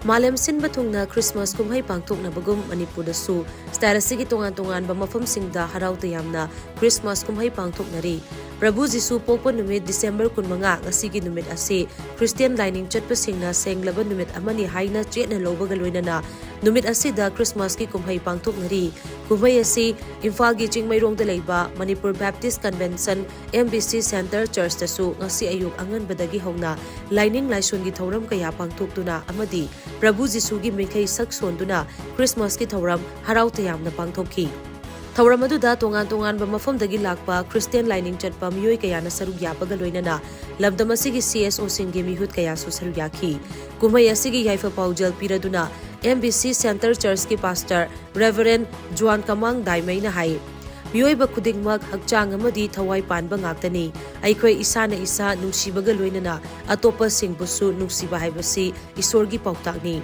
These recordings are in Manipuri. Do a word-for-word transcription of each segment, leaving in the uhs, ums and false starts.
ꯃꯥꯂꯦꯝ ꯁꯤꯟꯕ ꯊꯨꯡꯅ ꯈ꯭ꯔꯤꯁꯃꯥꯁ ꯀꯨꯝꯍꯩ ꯄꯥꯡꯊꯣꯛꯅꯕꯒꯨꯝ ꯃꯅꯤꯄꯨꯔꯗꯁꯨ ꯁ꯭ꯇꯦꯠ ꯑꯁꯤꯒꯤ ꯇꯣꯉꯥꯟ ꯇꯣꯉꯥꯟꯕ ꯃꯐꯝꯁꯤꯡꯗ ꯍꯔꯥꯎ ꯇꯌꯥꯝꯅ ꯈ꯭ꯔꯤꯁꯃꯥꯁ ꯀꯨꯝꯍꯩ ꯄꯥꯡꯊꯣꯛꯅꯔꯤ꯫ ꯄ꯭ꯔꯚꯨ ꯖꯤꯁꯨ ꯄꯣꯛꯄ ꯅꯨꯃꯤꯠ ꯗꯤꯁꯦꯝꯕꯔ ꯀꯨꯟꯃꯉꯥ, ꯉꯁꯤꯒꯤ ꯅꯨꯃꯤꯠ ꯑꯁꯤ ꯈ꯭ꯔꯤꯁꯇꯤꯌꯥꯟ ꯂꯥꯏꯅꯤꯡ ꯆꯠꯄꯁꯤꯡꯅ ꯁꯦꯡꯂꯕ ꯅꯨꯃꯤꯠ ꯑꯃꯅꯤ ꯍꯥꯏꯅ ꯆꯦꯠꯅ ꯂꯧꯕꯒ ꯂꯣꯏꯅꯅ ꯅꯨꯃꯤꯠ ꯑꯁꯤꯗ ꯈ꯭ꯔꯤꯁꯃꯥꯁꯀꯤ ꯀꯨꯝꯍꯩ ꯄꯥꯡꯊꯣꯛꯅꯔꯤ꯫ ꯀꯨꯝꯍꯩ ꯑꯁꯤ ꯏꯝꯐꯥꯜꯒꯤ ꯆꯤꯡꯃꯩꯔꯣꯡꯗ ꯂꯩꯕ Manipur Baptist convention, M B C centre ꯆꯔꯆꯇꯁꯨ ꯉꯁꯤ ꯑꯌꯨꯛ ꯑꯉꯟꯕꯗꯒꯤ ꯍꯧꯅ ꯂꯥꯏꯅꯤꯡ ꯂꯥꯏꯁꯣꯟꯒꯤ ꯊꯧꯔꯝ ꯀꯌꯥ ꯄꯥꯡꯊꯣꯛꯇꯨꯅ ꯑꯃꯗꯤ ꯄ꯭ꯔꯚꯨ ꯖꯤꯁꯨꯒꯤ ꯃꯤꯡꯈꯩ ꯁꯛ ꯁꯣꯟꯗꯨꯅ ꯈ꯭ꯔꯤꯁꯃꯥꯁꯀꯤ ꯊꯧꯔꯝ ꯍꯔꯥꯎ ꯇꯌꯥꯝꯅ ꯄꯥꯡꯊꯣꯛꯈꯤ꯫ ꯊꯧꯔꯝ ꯑꯗꯨꯗ ꯇꯣꯉꯥꯟ ꯇꯣꯉꯥꯟꯕ ꯃꯐꯝꯗꯒꯤ ꯂꯥꯛꯄ ꯈ꯭ꯔꯤꯁꯇꯤꯌꯥꯟ ꯂꯥꯏꯅꯤꯡ ꯆꯠꯄ ꯃꯤꯑꯣꯏ ꯀꯌꯥꯅ ꯁꯔꯨꯛ ꯌꯥꯕꯒ ꯂꯣꯏꯅꯅ ꯂꯝꯗꯝ ꯑꯁꯤꯒꯤ ꯁꯤ ꯑꯦꯁ ꯑꯣꯁꯤꯡꯒꯤ ꯃꯤꯍꯨꯠ ꯀꯌꯥꯁꯨ ꯁꯔꯨꯛ ꯌꯥꯈꯤ꯫ ꯀꯨꯝꯍꯩ ꯑꯁꯤꯒꯤ ꯌꯥꯏꯐ ꯄꯥꯎꯖꯦꯜ ꯄꯤꯔꯗꯨꯅ ꯑꯦꯝ ꯕꯤ ꯁꯤ ꯁꯦꯟꯇꯔ ꯆꯔꯆꯀꯤ ꯄꯥꯁꯇꯔ ꯔꯦꯚꯔꯦꯟ ꯖꯣꯟ ꯀꯃꯥꯡ ꯗꯥꯏꯃꯩꯅ ꯍꯥꯏ, ꯃꯤꯑꯣꯏꯕ ꯈꯨꯗꯤꯡꯃꯛ ꯍꯛꯆꯥꯡ ꯑꯃꯗꯤ ꯊꯋꯥꯏ ꯄꯥꯟꯕ ꯉꯥꯛꯇꯅꯤ꯫ ꯑꯩꯈꯣꯏ ꯏꯁꯥꯅ ꯏꯁꯥ ꯅꯨꯡꯁꯤꯕꯒ ꯂꯣꯏꯅꯅ ꯑꯇꯣꯞꯄꯁꯤꯡꯕꯨꯁꯨ ꯅꯨꯡꯁꯤꯕ ꯍꯥꯏꯕꯁꯤ ꯏꯁꯣꯔꯒꯤ ꯄꯥꯎꯇꯥꯛꯅꯤ꯫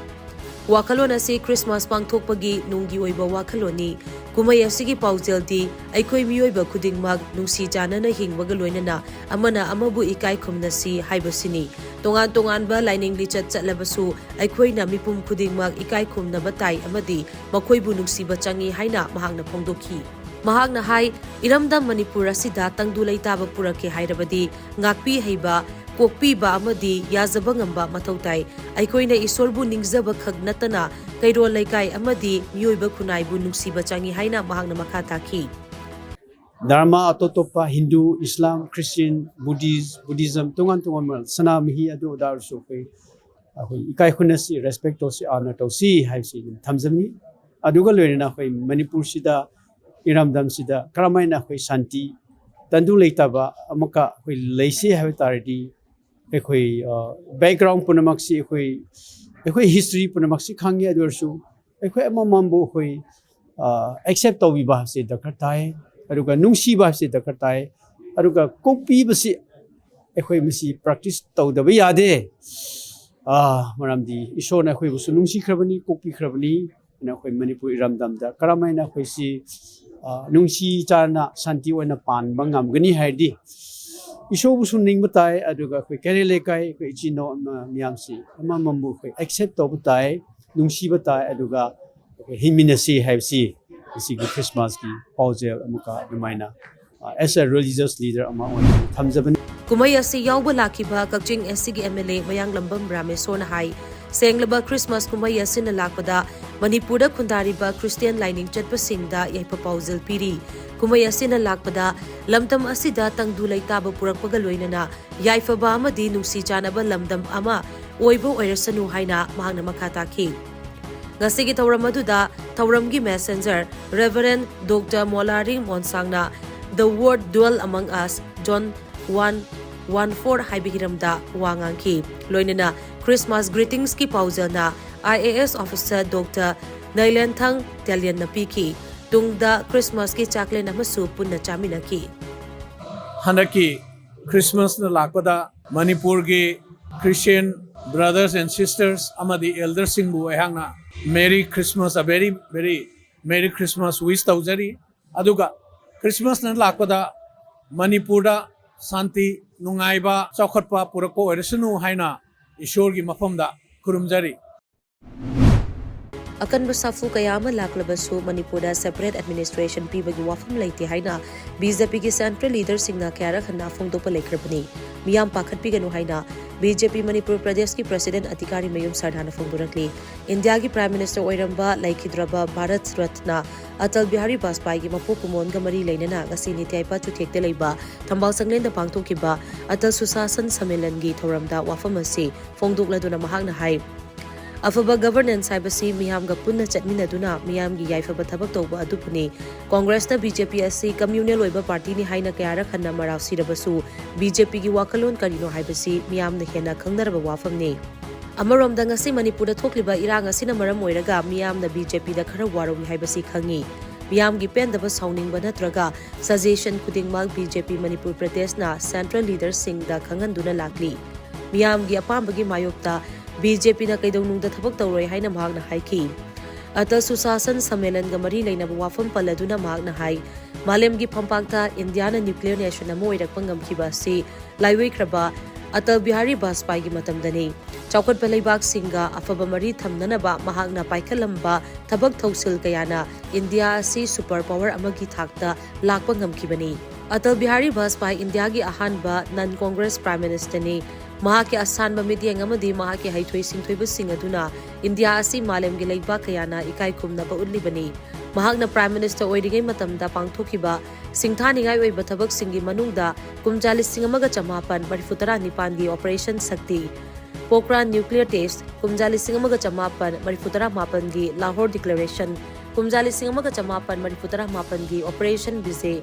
ꯋꯥꯈꯜꯂꯣꯟ ꯑꯁꯤ ꯈ꯭ꯔꯤꯁꯃꯥꯁ ꯄꯥꯡꯊꯣꯛꯄꯒꯤ ꯅꯨꯡꯒꯤ ꯑꯣꯏꯕ ꯋꯥꯈꯜꯂꯣꯟꯅꯤ꯫ ꯀꯨꯝꯍꯩ ꯑꯁꯤꯒꯤ ꯄꯥꯎꯖꯦꯜꯗꯤ ꯑꯩꯈꯣꯏ ꯃꯤꯑꯣꯏꯕ ꯈꯨꯗꯤꯡꯃꯛ ꯅꯨꯡꯁꯤ ꯆꯥꯟꯅꯅ ꯍꯤꯡꯕꯒ ꯂꯣꯏꯅꯅ ꯑꯃꯅ ꯑꯃꯕꯨ ꯏꯀꯥꯏ ꯈꯨꯝꯅꯁꯤ ꯍꯥꯏꯕꯁꯤꯅꯤ꯫ ꯇꯣꯉꯥꯟ ꯇꯣꯉꯥꯟꯕ ꯂꯥꯏꯅꯤꯡ ꯂꯤꯆꯠ ꯆꯠꯂꯕꯁꯨ ꯑꯩꯈꯣꯏꯅ ꯃꯤꯄꯨꯝ ꯈꯨꯗꯤꯡꯃꯛ ꯏꯀꯥꯏ ꯈꯨꯝꯅꯕ ꯇꯥꯏ ꯑꯃꯗꯤ ꯃꯈꯣꯏꯕꯨ ꯅꯨꯡꯁꯤꯕ ꯆꯪꯏ ꯍꯥꯏꯅ ꯃꯍꯥꯛꯅ ꯐꯣꯡꯗꯣꯛꯈꯤ꯫ ꯃꯍꯥꯛꯅ ꯍꯥꯏ, ꯏꯔꯝꯗꯝ ꯃꯅꯤꯄꯨꯔ ꯑꯁꯤꯗ ꯇꯪꯗꯨ ꯂꯩꯇꯥꯕ ꯄꯨꯔꯛꯀꯦ ꯍꯥꯏꯔꯕꯗꯤ ꯉꯥꯛꯄꯤ ꯍꯩꯕ, ꯀꯣꯛꯄꯤꯕ ꯑꯃꯗꯤ ꯌꯥꯖꯕ ꯉꯝꯕ ꯃꯊꯧ ꯇꯥꯏ꯫ ꯑꯩꯈꯣꯏꯅ ꯏꯁꯣꯔꯕꯨ ꯅꯤꯡꯖꯕ ꯈꯛ ꯅꯠꯇꯅ ꯀꯩꯔꯣꯜ ꯂꯩꯀꯥꯏ ꯑꯃꯗꯤ ꯃꯤꯑꯣꯏꯕ ꯈꯨꯟꯅꯥꯏꯕꯨ ꯅꯨꯡꯁꯤꯕ ꯆꯪꯏ ꯍꯥꯏꯅ ꯃꯍꯥꯛꯅ ꯃꯈꯥ ꯇꯥꯈꯤ꯫ ꯙꯔꯃ ꯑꯇꯣꯞ ꯑꯇꯣꯞꯄ, ꯍꯤꯟꯗꯨ, ꯏꯁꯂꯥꯝ, ꯈ꯭ꯔꯤꯁꯇꯤꯌꯟ, ꯕꯨꯙꯤꯁ, ꯕꯨꯙꯤꯖꯝ, ꯇꯣꯉꯥꯟ ꯇꯣꯉꯥꯟꯕ ꯁꯅꯥꯃꯍꯤ ꯑꯗꯨ ꯑꯗꯥ ꯑꯣꯏꯔꯁꯨ ꯑꯩꯈꯣꯏ ꯑꯩꯈꯣꯏ ꯏꯀꯥꯏ ꯈꯨꯝꯅꯁꯤ, ꯔꯦꯁꯄꯦꯛ ꯇꯧꯁꯤ, ꯑꯣꯅꯔ ꯇꯧꯁꯤ ꯍꯥꯏꯕꯁꯤ ꯑꯗꯨꯝ ꯊꯝꯖꯅꯤꯡꯏ꯫ ꯑꯗꯨꯒ ꯂꯣꯏꯅꯅ ꯑꯩꯈꯣꯏ ꯃꯅꯤꯄꯨꯔꯁꯤꯗ, ꯏꯔꯝꯗꯝꯁꯤꯗ ꯀꯔꯝꯍꯥꯏꯅ ꯑꯩꯈꯣꯏ ꯁꯥꯟꯇꯤ, ꯇꯪꯗꯨ ꯂꯩꯇꯥꯕ ꯑꯃꯨꯛꯀ ꯑꯩꯈꯣꯏ ꯂꯩꯁꯤ ꯍꯥꯏꯕ ꯇꯥꯔꯗꯤ, ꯑꯩꯈꯣꯏ ꯕꯦꯛꯒ꯭ꯔꯥꯎꯟ ꯄꯨꯝꯅꯃꯛꯁꯤ, ꯑꯩꯈꯣꯏ ꯑꯩꯈꯣꯏ ꯍꯤꯁꯇ꯭ꯔꯤ ꯄꯨꯝꯅꯃꯛꯁꯤ ꯈꯪꯉꯤ꯫ ꯑꯗꯨ ꯑꯣꯏꯔꯁꯨ ꯑꯩꯈꯣꯏ ꯑꯃꯃꯝꯕꯨ ꯑꯩꯈꯣꯏ ꯑꯦꯛꯁꯦꯞ ꯇꯧꯕꯤꯕ ꯍꯥꯏꯕꯁꯤ ꯗꯔꯀꯥꯔ ꯇꯥꯏ, ꯑꯗꯨꯒ ꯅꯨꯡꯁꯤꯕ ꯍꯥꯏꯕꯁꯤ ꯗꯔꯀꯥꯔ ꯇꯥꯏ, ꯑꯗꯨꯒ ꯀꯣꯛꯄꯤꯕꯁꯤ ꯑꯩꯈꯣꯏ ꯃꯁꯤ ꯄ꯭ꯔꯦꯛꯇꯤꯁ ꯇꯧꯗꯕ ꯌꯥꯗꯦ꯫ ꯑꯥ, ꯃꯔꯝꯗꯤ ꯏꯁꯣꯔꯅ ꯑꯩꯈꯣꯏꯕꯨꯁꯨ ꯅꯨꯡꯁꯤꯈ꯭ꯔꯕꯅꯤ, ꯀꯣꯛꯄꯤꯈ꯭ꯔꯕꯅꯤ꯫ ꯑꯗꯨꯅ ꯑꯩꯈꯣꯏ ꯃꯅꯤꯄꯨꯔ ꯏꯔꯝꯗꯝꯗ ꯀꯔꯝꯍꯥꯏꯅ ꯑꯩꯈꯣꯏꯁꯤ, ꯑꯥ, ꯅꯨꯡꯁꯤ ꯆꯥꯟꯅ ꯁꯥꯟꯇꯤ ꯑꯣꯏꯅ ꯄꯥꯟꯕ ꯉꯝꯒꯅꯤ ꯍꯥꯏꯔꯗꯤ, ꯏꯁꯣꯔꯕꯨꯁꯨ ꯅꯤꯡꯕ ꯇꯥꯏ, ꯑꯗꯨꯒ ꯑꯩꯈꯣꯏ ꯀꯩꯔꯣꯜ ꯂꯩꯀꯥꯏ, ꯑꯩꯈꯣꯏ ꯏꯆꯤꯟ ꯏꯅꯥꯎ ꯃꯌꯥꯝꯁꯤ ꯑꯃꯃꯝꯕꯨ ꯑꯩꯈꯣꯏ ꯑꯦꯛꯁꯦꯞ ꯇꯧꯕ ꯇꯥꯏ, ꯅꯨꯡꯁꯤꯕ ꯇꯥꯏ, ꯑꯗꯨꯒ ꯑꯩꯈꯣꯏ ꯍꯤꯡꯃꯤꯟꯅꯁꯤ ꯍꯥꯏꯕꯁꯤ ꯉꯁꯤꯒꯤ ꯈ꯭ꯔꯤꯁꯃꯥꯁꯀꯤ ꯄꯥꯎꯖꯦꯜ ꯑꯃꯨꯛꯀ ꯑꯗꯨꯃꯥꯏꯅ, ꯑ, as a religious leader ꯑꯃ ꯑꯣꯏꯅ ꯊꯝꯖꯕꯅꯤ꯫ ꯀꯨꯝꯍꯩ ꯑꯁꯤ ꯌꯥꯎꯕ ꯂꯥꯛꯈꯤꯕ ꯀꯛꯆꯤꯡ S C ꯒꯤ M L A ꯃꯌꯥꯡꯂꯝꯕꯝ ꯔꯥꯃꯦꯁꯣꯔꯅ ꯍꯥꯏ, ꯁꯦꯡꯂꯕ ꯈ꯭ꯔꯤꯁꯃꯥꯁ ꯀꯨꯝꯍꯩ ꯑꯁꯤꯅ ꯂꯥꯛꯄꯗ ꯃꯅꯤꯄꯨꯔꯗ ꯈꯨꯟꯗꯥꯔꯤꯕ ꯈ꯭ꯔꯤꯁꯇꯤꯌꯥꯟ ꯂꯥꯏꯅꯤꯡ ꯆꯠꯄꯁꯤꯡꯗ ꯌꯥꯏꯐ ꯄꯥꯎꯖꯦꯜ ꯄꯤꯔꯤ꯫ ꯀꯨꯝꯍꯩ ꯑꯁꯤꯅ ꯂꯥꯛꯄꯗ ꯂꯝꯗꯝ ꯑꯁꯤꯗ ꯇꯪꯗꯨ ꯂꯩꯇꯥꯕ ꯄꯨꯔꯛꯄꯒ ꯂꯣꯏꯅꯅ ꯌꯥꯏꯐꯕ ꯑꯃꯗꯤ ꯅꯨꯡꯁꯤ ꯆꯥꯟꯅꯕ ꯂꯝꯗꯝ ꯑꯃ ꯑꯣꯏꯕ ꯑꯣꯏꯔꯁꯅꯨ ꯍꯥꯏꯅ ꯃꯍꯥꯛꯅ ꯃꯈꯥ ꯇꯥꯈꯤ꯫ ꯉꯁꯤꯒꯤ ꯊꯧꯔꯝ ꯑꯗꯨꯗ ꯊꯧꯔꯝꯒꯤ ꯃꯦꯁꯦꯟꯖꯔ ꯔꯦꯚꯔꯦꯟ ꯗꯣꯛꯇꯔ ꯃꯣꯂꯥꯔꯤ ꯃꯣꯟꯁꯥꯡꯅ The Word Dwell Among Us, John one one four ꯍꯥꯏꯕ ꯍꯤꯔꯝꯗ ꯋꯥ ꯉꯥꯡꯈꯤ꯫ ꯂꯣꯏꯅꯅ ꯈ꯭ꯔꯤꯁꯃꯥꯁ ꯒ꯭ꯔꯤꯇꯤꯡꯁꯀꯤ ꯄꯥꯎꯖꯦꯜꯅ I A S officer doctor Neilenthang ꯇꯦꯂꯤꯌꯟꯅ ꯄꯤꯈꯤ꯫ ꯇꯨꯡꯗ ꯈ꯭ꯔꯤꯁꯃꯥꯁꯀꯤ ꯆꯥꯛꯂꯦꯟ ꯑꯃꯁꯨ ꯄꯨꯟꯅ ꯆꯥꯃꯤꯟꯅꯈꯤ꯫ ꯍꯟꯗꯛꯀꯤ ꯈ꯭ꯔꯤꯁꯃꯥꯁꯅ ꯂꯥꯛꯄꯗ ꯃꯅꯤꯄꯨꯔꯒꯤ Christian brothers and sisters ꯑꯃꯗꯤ elderꯁꯤꯡꯕꯨ ꯑꯩꯍꯥꯛꯅ Merry Christmas, a very, very Merry Christmas wish ꯇꯧꯖꯔꯤ꯫ ꯑꯗꯨꯒ ꯈ꯭ꯔꯤꯁꯃꯥꯁꯅ ꯂꯥꯛꯄꯗ ꯃꯅꯤꯄꯨꯔꯗ ꯁꯥꯟꯇꯤ, ꯅꯨꯡꯉꯥꯏꯕ, ꯆꯥꯎꯈꯠꯄ ꯄꯨꯔꯛꯄ ꯑꯣꯏꯔꯁꯅꯨ ꯍꯥꯏꯅ ꯏꯁꯣꯔꯒꯤ ꯃꯐꯝꯗ ꯈꯨꯔꯨꯝꯖꯔꯤ꯫ ꯑꯀꯟꯕ ꯁꯥꯐꯨ ꯀꯌꯥ ꯑꯃ ꯂꯥꯛꯂꯕꯁꯨ ꯃꯅꯤꯄꯨꯔꯗ separate administration ꯄꯤꯕꯒꯤ ꯋꯥꯐꯝ ꯂꯩꯇꯦ ꯍꯥꯏꯅ B J Pꯒꯤ central leaderꯁꯤꯡꯅ ꯀꯌꯥꯔꯛ ꯍꯟꯅ ꯐꯣꯡꯗꯣꯛꯄ ꯂꯩꯈ꯭ꯔꯕꯅꯤ꯫ ꯃꯤꯌꯥꯝ ꯄꯥꯈꯠꯄꯤꯒꯅꯨ ꯍꯥꯏꯅ B J P ꯃꯅꯤꯄꯨꯔ ꯄ꯭ꯔꯗꯦꯁꯀꯤ president ꯑꯇꯤꯀꯥꯔꯤꯃꯌꯨꯝ ꯁꯔꯗꯥꯅ ꯐꯣꯡꯗꯣꯔꯛꯂꯤ꯫ ꯏꯟꯗꯤꯌꯥꯒꯤ prime minister ꯑꯣꯏꯔꯝꯕ ꯂꯩꯈꯤꯗ꯭ꯔꯕ ꯚꯥꯔꯠ ꯔꯠꯅ ꯑꯇꯜ ꯕꯤꯍꯥꯔꯤ ꯕꯥꯖꯄꯥꯏꯒꯤ ꯃꯄꯣꯛ ꯀꯨꯝꯑꯣꯟꯒ ꯃꯔꯤ ꯂꯩꯅꯅ ꯉꯁꯤ ꯅꯤꯇꯤ ꯑꯥꯏꯄꯥ ꯆꯨꯊꯦꯛꯇ ꯂꯩꯕ ꯊꯝꯕꯥꯜ ꯁꯪꯂꯦꯟꯗ ꯄꯥꯡꯊꯣꯛꯈꯤꯕ ꯑꯇꯜ ꯁꯨꯁꯥꯁꯟ ꯁꯝꯃꯦꯂꯟꯒꯤ ꯊꯧꯔꯝꯗ ꯋꯥꯐꯝ ꯑꯁꯤ ꯐꯣꯡꯗꯣꯛꯂꯗꯨꯅ ꯃꯍꯥꯛꯅ ꯍꯥꯏ, ꯑꯐꯕ governance ꯍꯥꯏꯕꯁꯤ ꯃꯤꯌꯥꯝꯒ ꯄꯨꯟꯅ ꯆꯠꯃꯤꯟꯅꯗꯨꯅ ꯃꯤꯌꯥꯝꯒꯤ ꯌꯥꯏꯐꯕ ꯊꯕꯛ ꯇꯧꯕ ꯑꯗꯨꯕꯨꯅꯤ꯫ ꯀꯣꯡꯒ꯭ꯔꯦꯁꯅ B J P ꯑꯁꯤ communal ꯑꯣꯏꯕ partyꯅꯤ ꯍꯥꯏꯅ ꯀꯌꯥꯔꯛ ꯍꯟꯅ ꯃꯔꯥꯜ ꯁꯤꯔꯕꯁꯨ B J Pꯒꯤ ꯋꯥꯈꯜꯂꯣꯟ ꯀꯔꯤꯅꯣ ꯍꯥꯏꯕꯁꯤ ꯃꯤꯌꯥꯝꯅ ꯍꯦꯟꯅ ꯈꯪꯅꯔꯕ ꯋꯥꯐꯝꯅꯤ꯫ ꯑꯃꯔꯣꯝꯗ ꯉꯁꯤ ꯃꯅꯤꯄꯨꯔꯗ ꯊꯣꯛꯂꯤꯕ ꯏꯔꯥꯡ ꯑꯁꯤꯅ ꯃꯔꯝ ꯑꯣꯏꯔꯒ ꯃꯤꯌꯥꯝꯅ B J Pꯗ ꯈꯔ ꯋꯥꯔꯧꯏ ꯍꯥꯏꯕꯁꯤ ꯈꯪꯉꯤ꯫ ꯃꯤꯌꯥꯝꯒꯤ ꯄꯦꯟꯗꯕ ꯁꯥꯎꯅꯤꯡꯕ ꯅꯠꯇ꯭ꯔꯒ suggestion ꯈꯨꯗꯤꯡꯃꯛ B J P Manipur ꯄ꯭ꯔꯗꯦꯁꯅ central leaderꯁꯤꯡꯗ ꯈꯪꯍꯟꯗꯨꯅ ꯂꯥꯛꯂꯤ꯫ ꯃꯤꯌꯥꯝꯒꯤ ꯑꯄꯥꯝꯕꯒꯤ ꯃꯥꯌꯣꯛꯇ B J Pꯅ ꯀꯩꯗꯧꯅꯨꯡꯗ ꯊꯕꯛ ꯇꯧꯔꯣꯏ ꯍꯥꯏꯅ ꯃꯍꯥꯛꯅ ꯍꯥꯏꯈꯤ꯫ ꯑꯇꯜ ꯁꯨꯁꯥꯁꯟ ꯁꯝꯃꯦꯂꯟꯒ ꯃꯔꯤ ꯂꯩꯅꯕ ꯋꯥꯐꯝ ꯄꯜꯂꯗꯨꯅ ꯃꯍꯥꯛꯅ ꯍꯥꯏ, ꯃꯥꯂꯦꯝꯒꯤ ꯐꯝꯄꯥꯛꯇ ꯏꯟꯗꯤꯌꯥꯅ nuclear nation ꯑꯃ ꯑꯣꯏꯔꯛꯄ ꯉꯝꯈꯤꯕ ꯑꯁꯤ ꯂꯥꯏꯑꯣꯏꯈ꯭ꯔꯕ ꯑꯇꯜ ꯕꯤꯍꯥꯔꯤ ꯕꯥꯖꯄꯥꯏꯒꯤ ꯃꯇꯝꯗꯅꯤ꯫ ꯆꯥꯎꯈꯠꯄ ꯂꯩꯕꯥꯛꯁꯤꯡꯒ ꯑꯐꯕ ꯃꯔꯤ ꯊꯝꯅꯅꯕ ꯃꯍꯥꯛꯅ ꯄꯥꯏꯈꯠꯂꯝꯕ ꯊꯕꯛ ꯊꯧꯁꯤꯜ ꯀꯌꯥꯅ ꯏꯟꯗꯤꯌꯥ ꯑꯁꯤ super power ꯑꯃꯒꯤ ꯊꯥꯛꯇ ꯂꯥꯛꯄ ꯉꯝꯈꯤꯕꯅꯤ꯫ ꯑꯇꯜ ꯕꯤꯍꯥꯔꯤ ꯕꯥꯖꯄꯥꯏ ꯏꯟꯗꯤꯌꯥꯒꯤ ꯑꯍꯥꯟꯕ non Congress Prime Ministerꯅꯤ꯫ ꯃꯍꯥꯛꯀꯤ ꯑꯁꯥꯟꯕ ꯃꯤꯠꯌꯦꯡ ꯑꯃꯗꯤ ꯃꯍꯥꯛꯀꯤ ꯍꯩꯊꯣꯏ ꯁꯤꯡꯊꯣꯏꯕꯁꯤꯡ ꯑꯗꯨꯅ ꯏꯟꯗꯤꯌꯥ ꯑꯁꯤ ꯃꯥꯂꯦꯝꯒꯤ ꯂꯩꯕꯥꯛ ꯀꯌꯥꯅ ꯏꯀꯥꯏ ꯈꯨꯝꯅꯕ ꯎꯠꯂꯤꯕꯅꯤ꯫ ꯃꯍꯥꯛꯅ Prime Minister ꯑꯣꯏꯔꯤꯉꯩ ꯃꯇꯝꯗ ꯄꯥꯡꯊꯣꯛꯈꯤꯕ ꯁꯤꯡꯊꯥꯅꯤꯡꯉꯥꯏ ꯑꯣꯏꯕ ꯊꯕꯛꯁꯤꯡꯒꯤ ꯃꯅꯨꯡꯗ ꯀꯨꯝꯖꯥ ꯂꯤꯁꯤꯡ ꯑꯃꯒ ꯆꯃꯥꯄꯟ ꯃꯔꯤꯐꯨ ꯇꯔꯥ ꯅꯤꯄꯥꯟꯒꯤ Operation Shakti, Pokhran nuclear test, ꯀꯨꯝꯖꯥ ꯂꯤꯁꯤꯡ ꯑꯃꯒ ꯆꯃꯥꯄꯟ ꯃꯔꯤꯐꯨ ꯇꯔꯥ ꯃꯥꯄꯟꯒꯤ Lahore Declaration, ꯀꯨꯝꯖꯥ ꯂꯤꯁꯤꯡ ꯑꯃꯒ ꯆꯃꯥꯄꯟ ꯃꯔꯤꯐꯨ ꯇꯔꯥ ꯃꯥꯄꯟꯒꯤ Operation Vijay,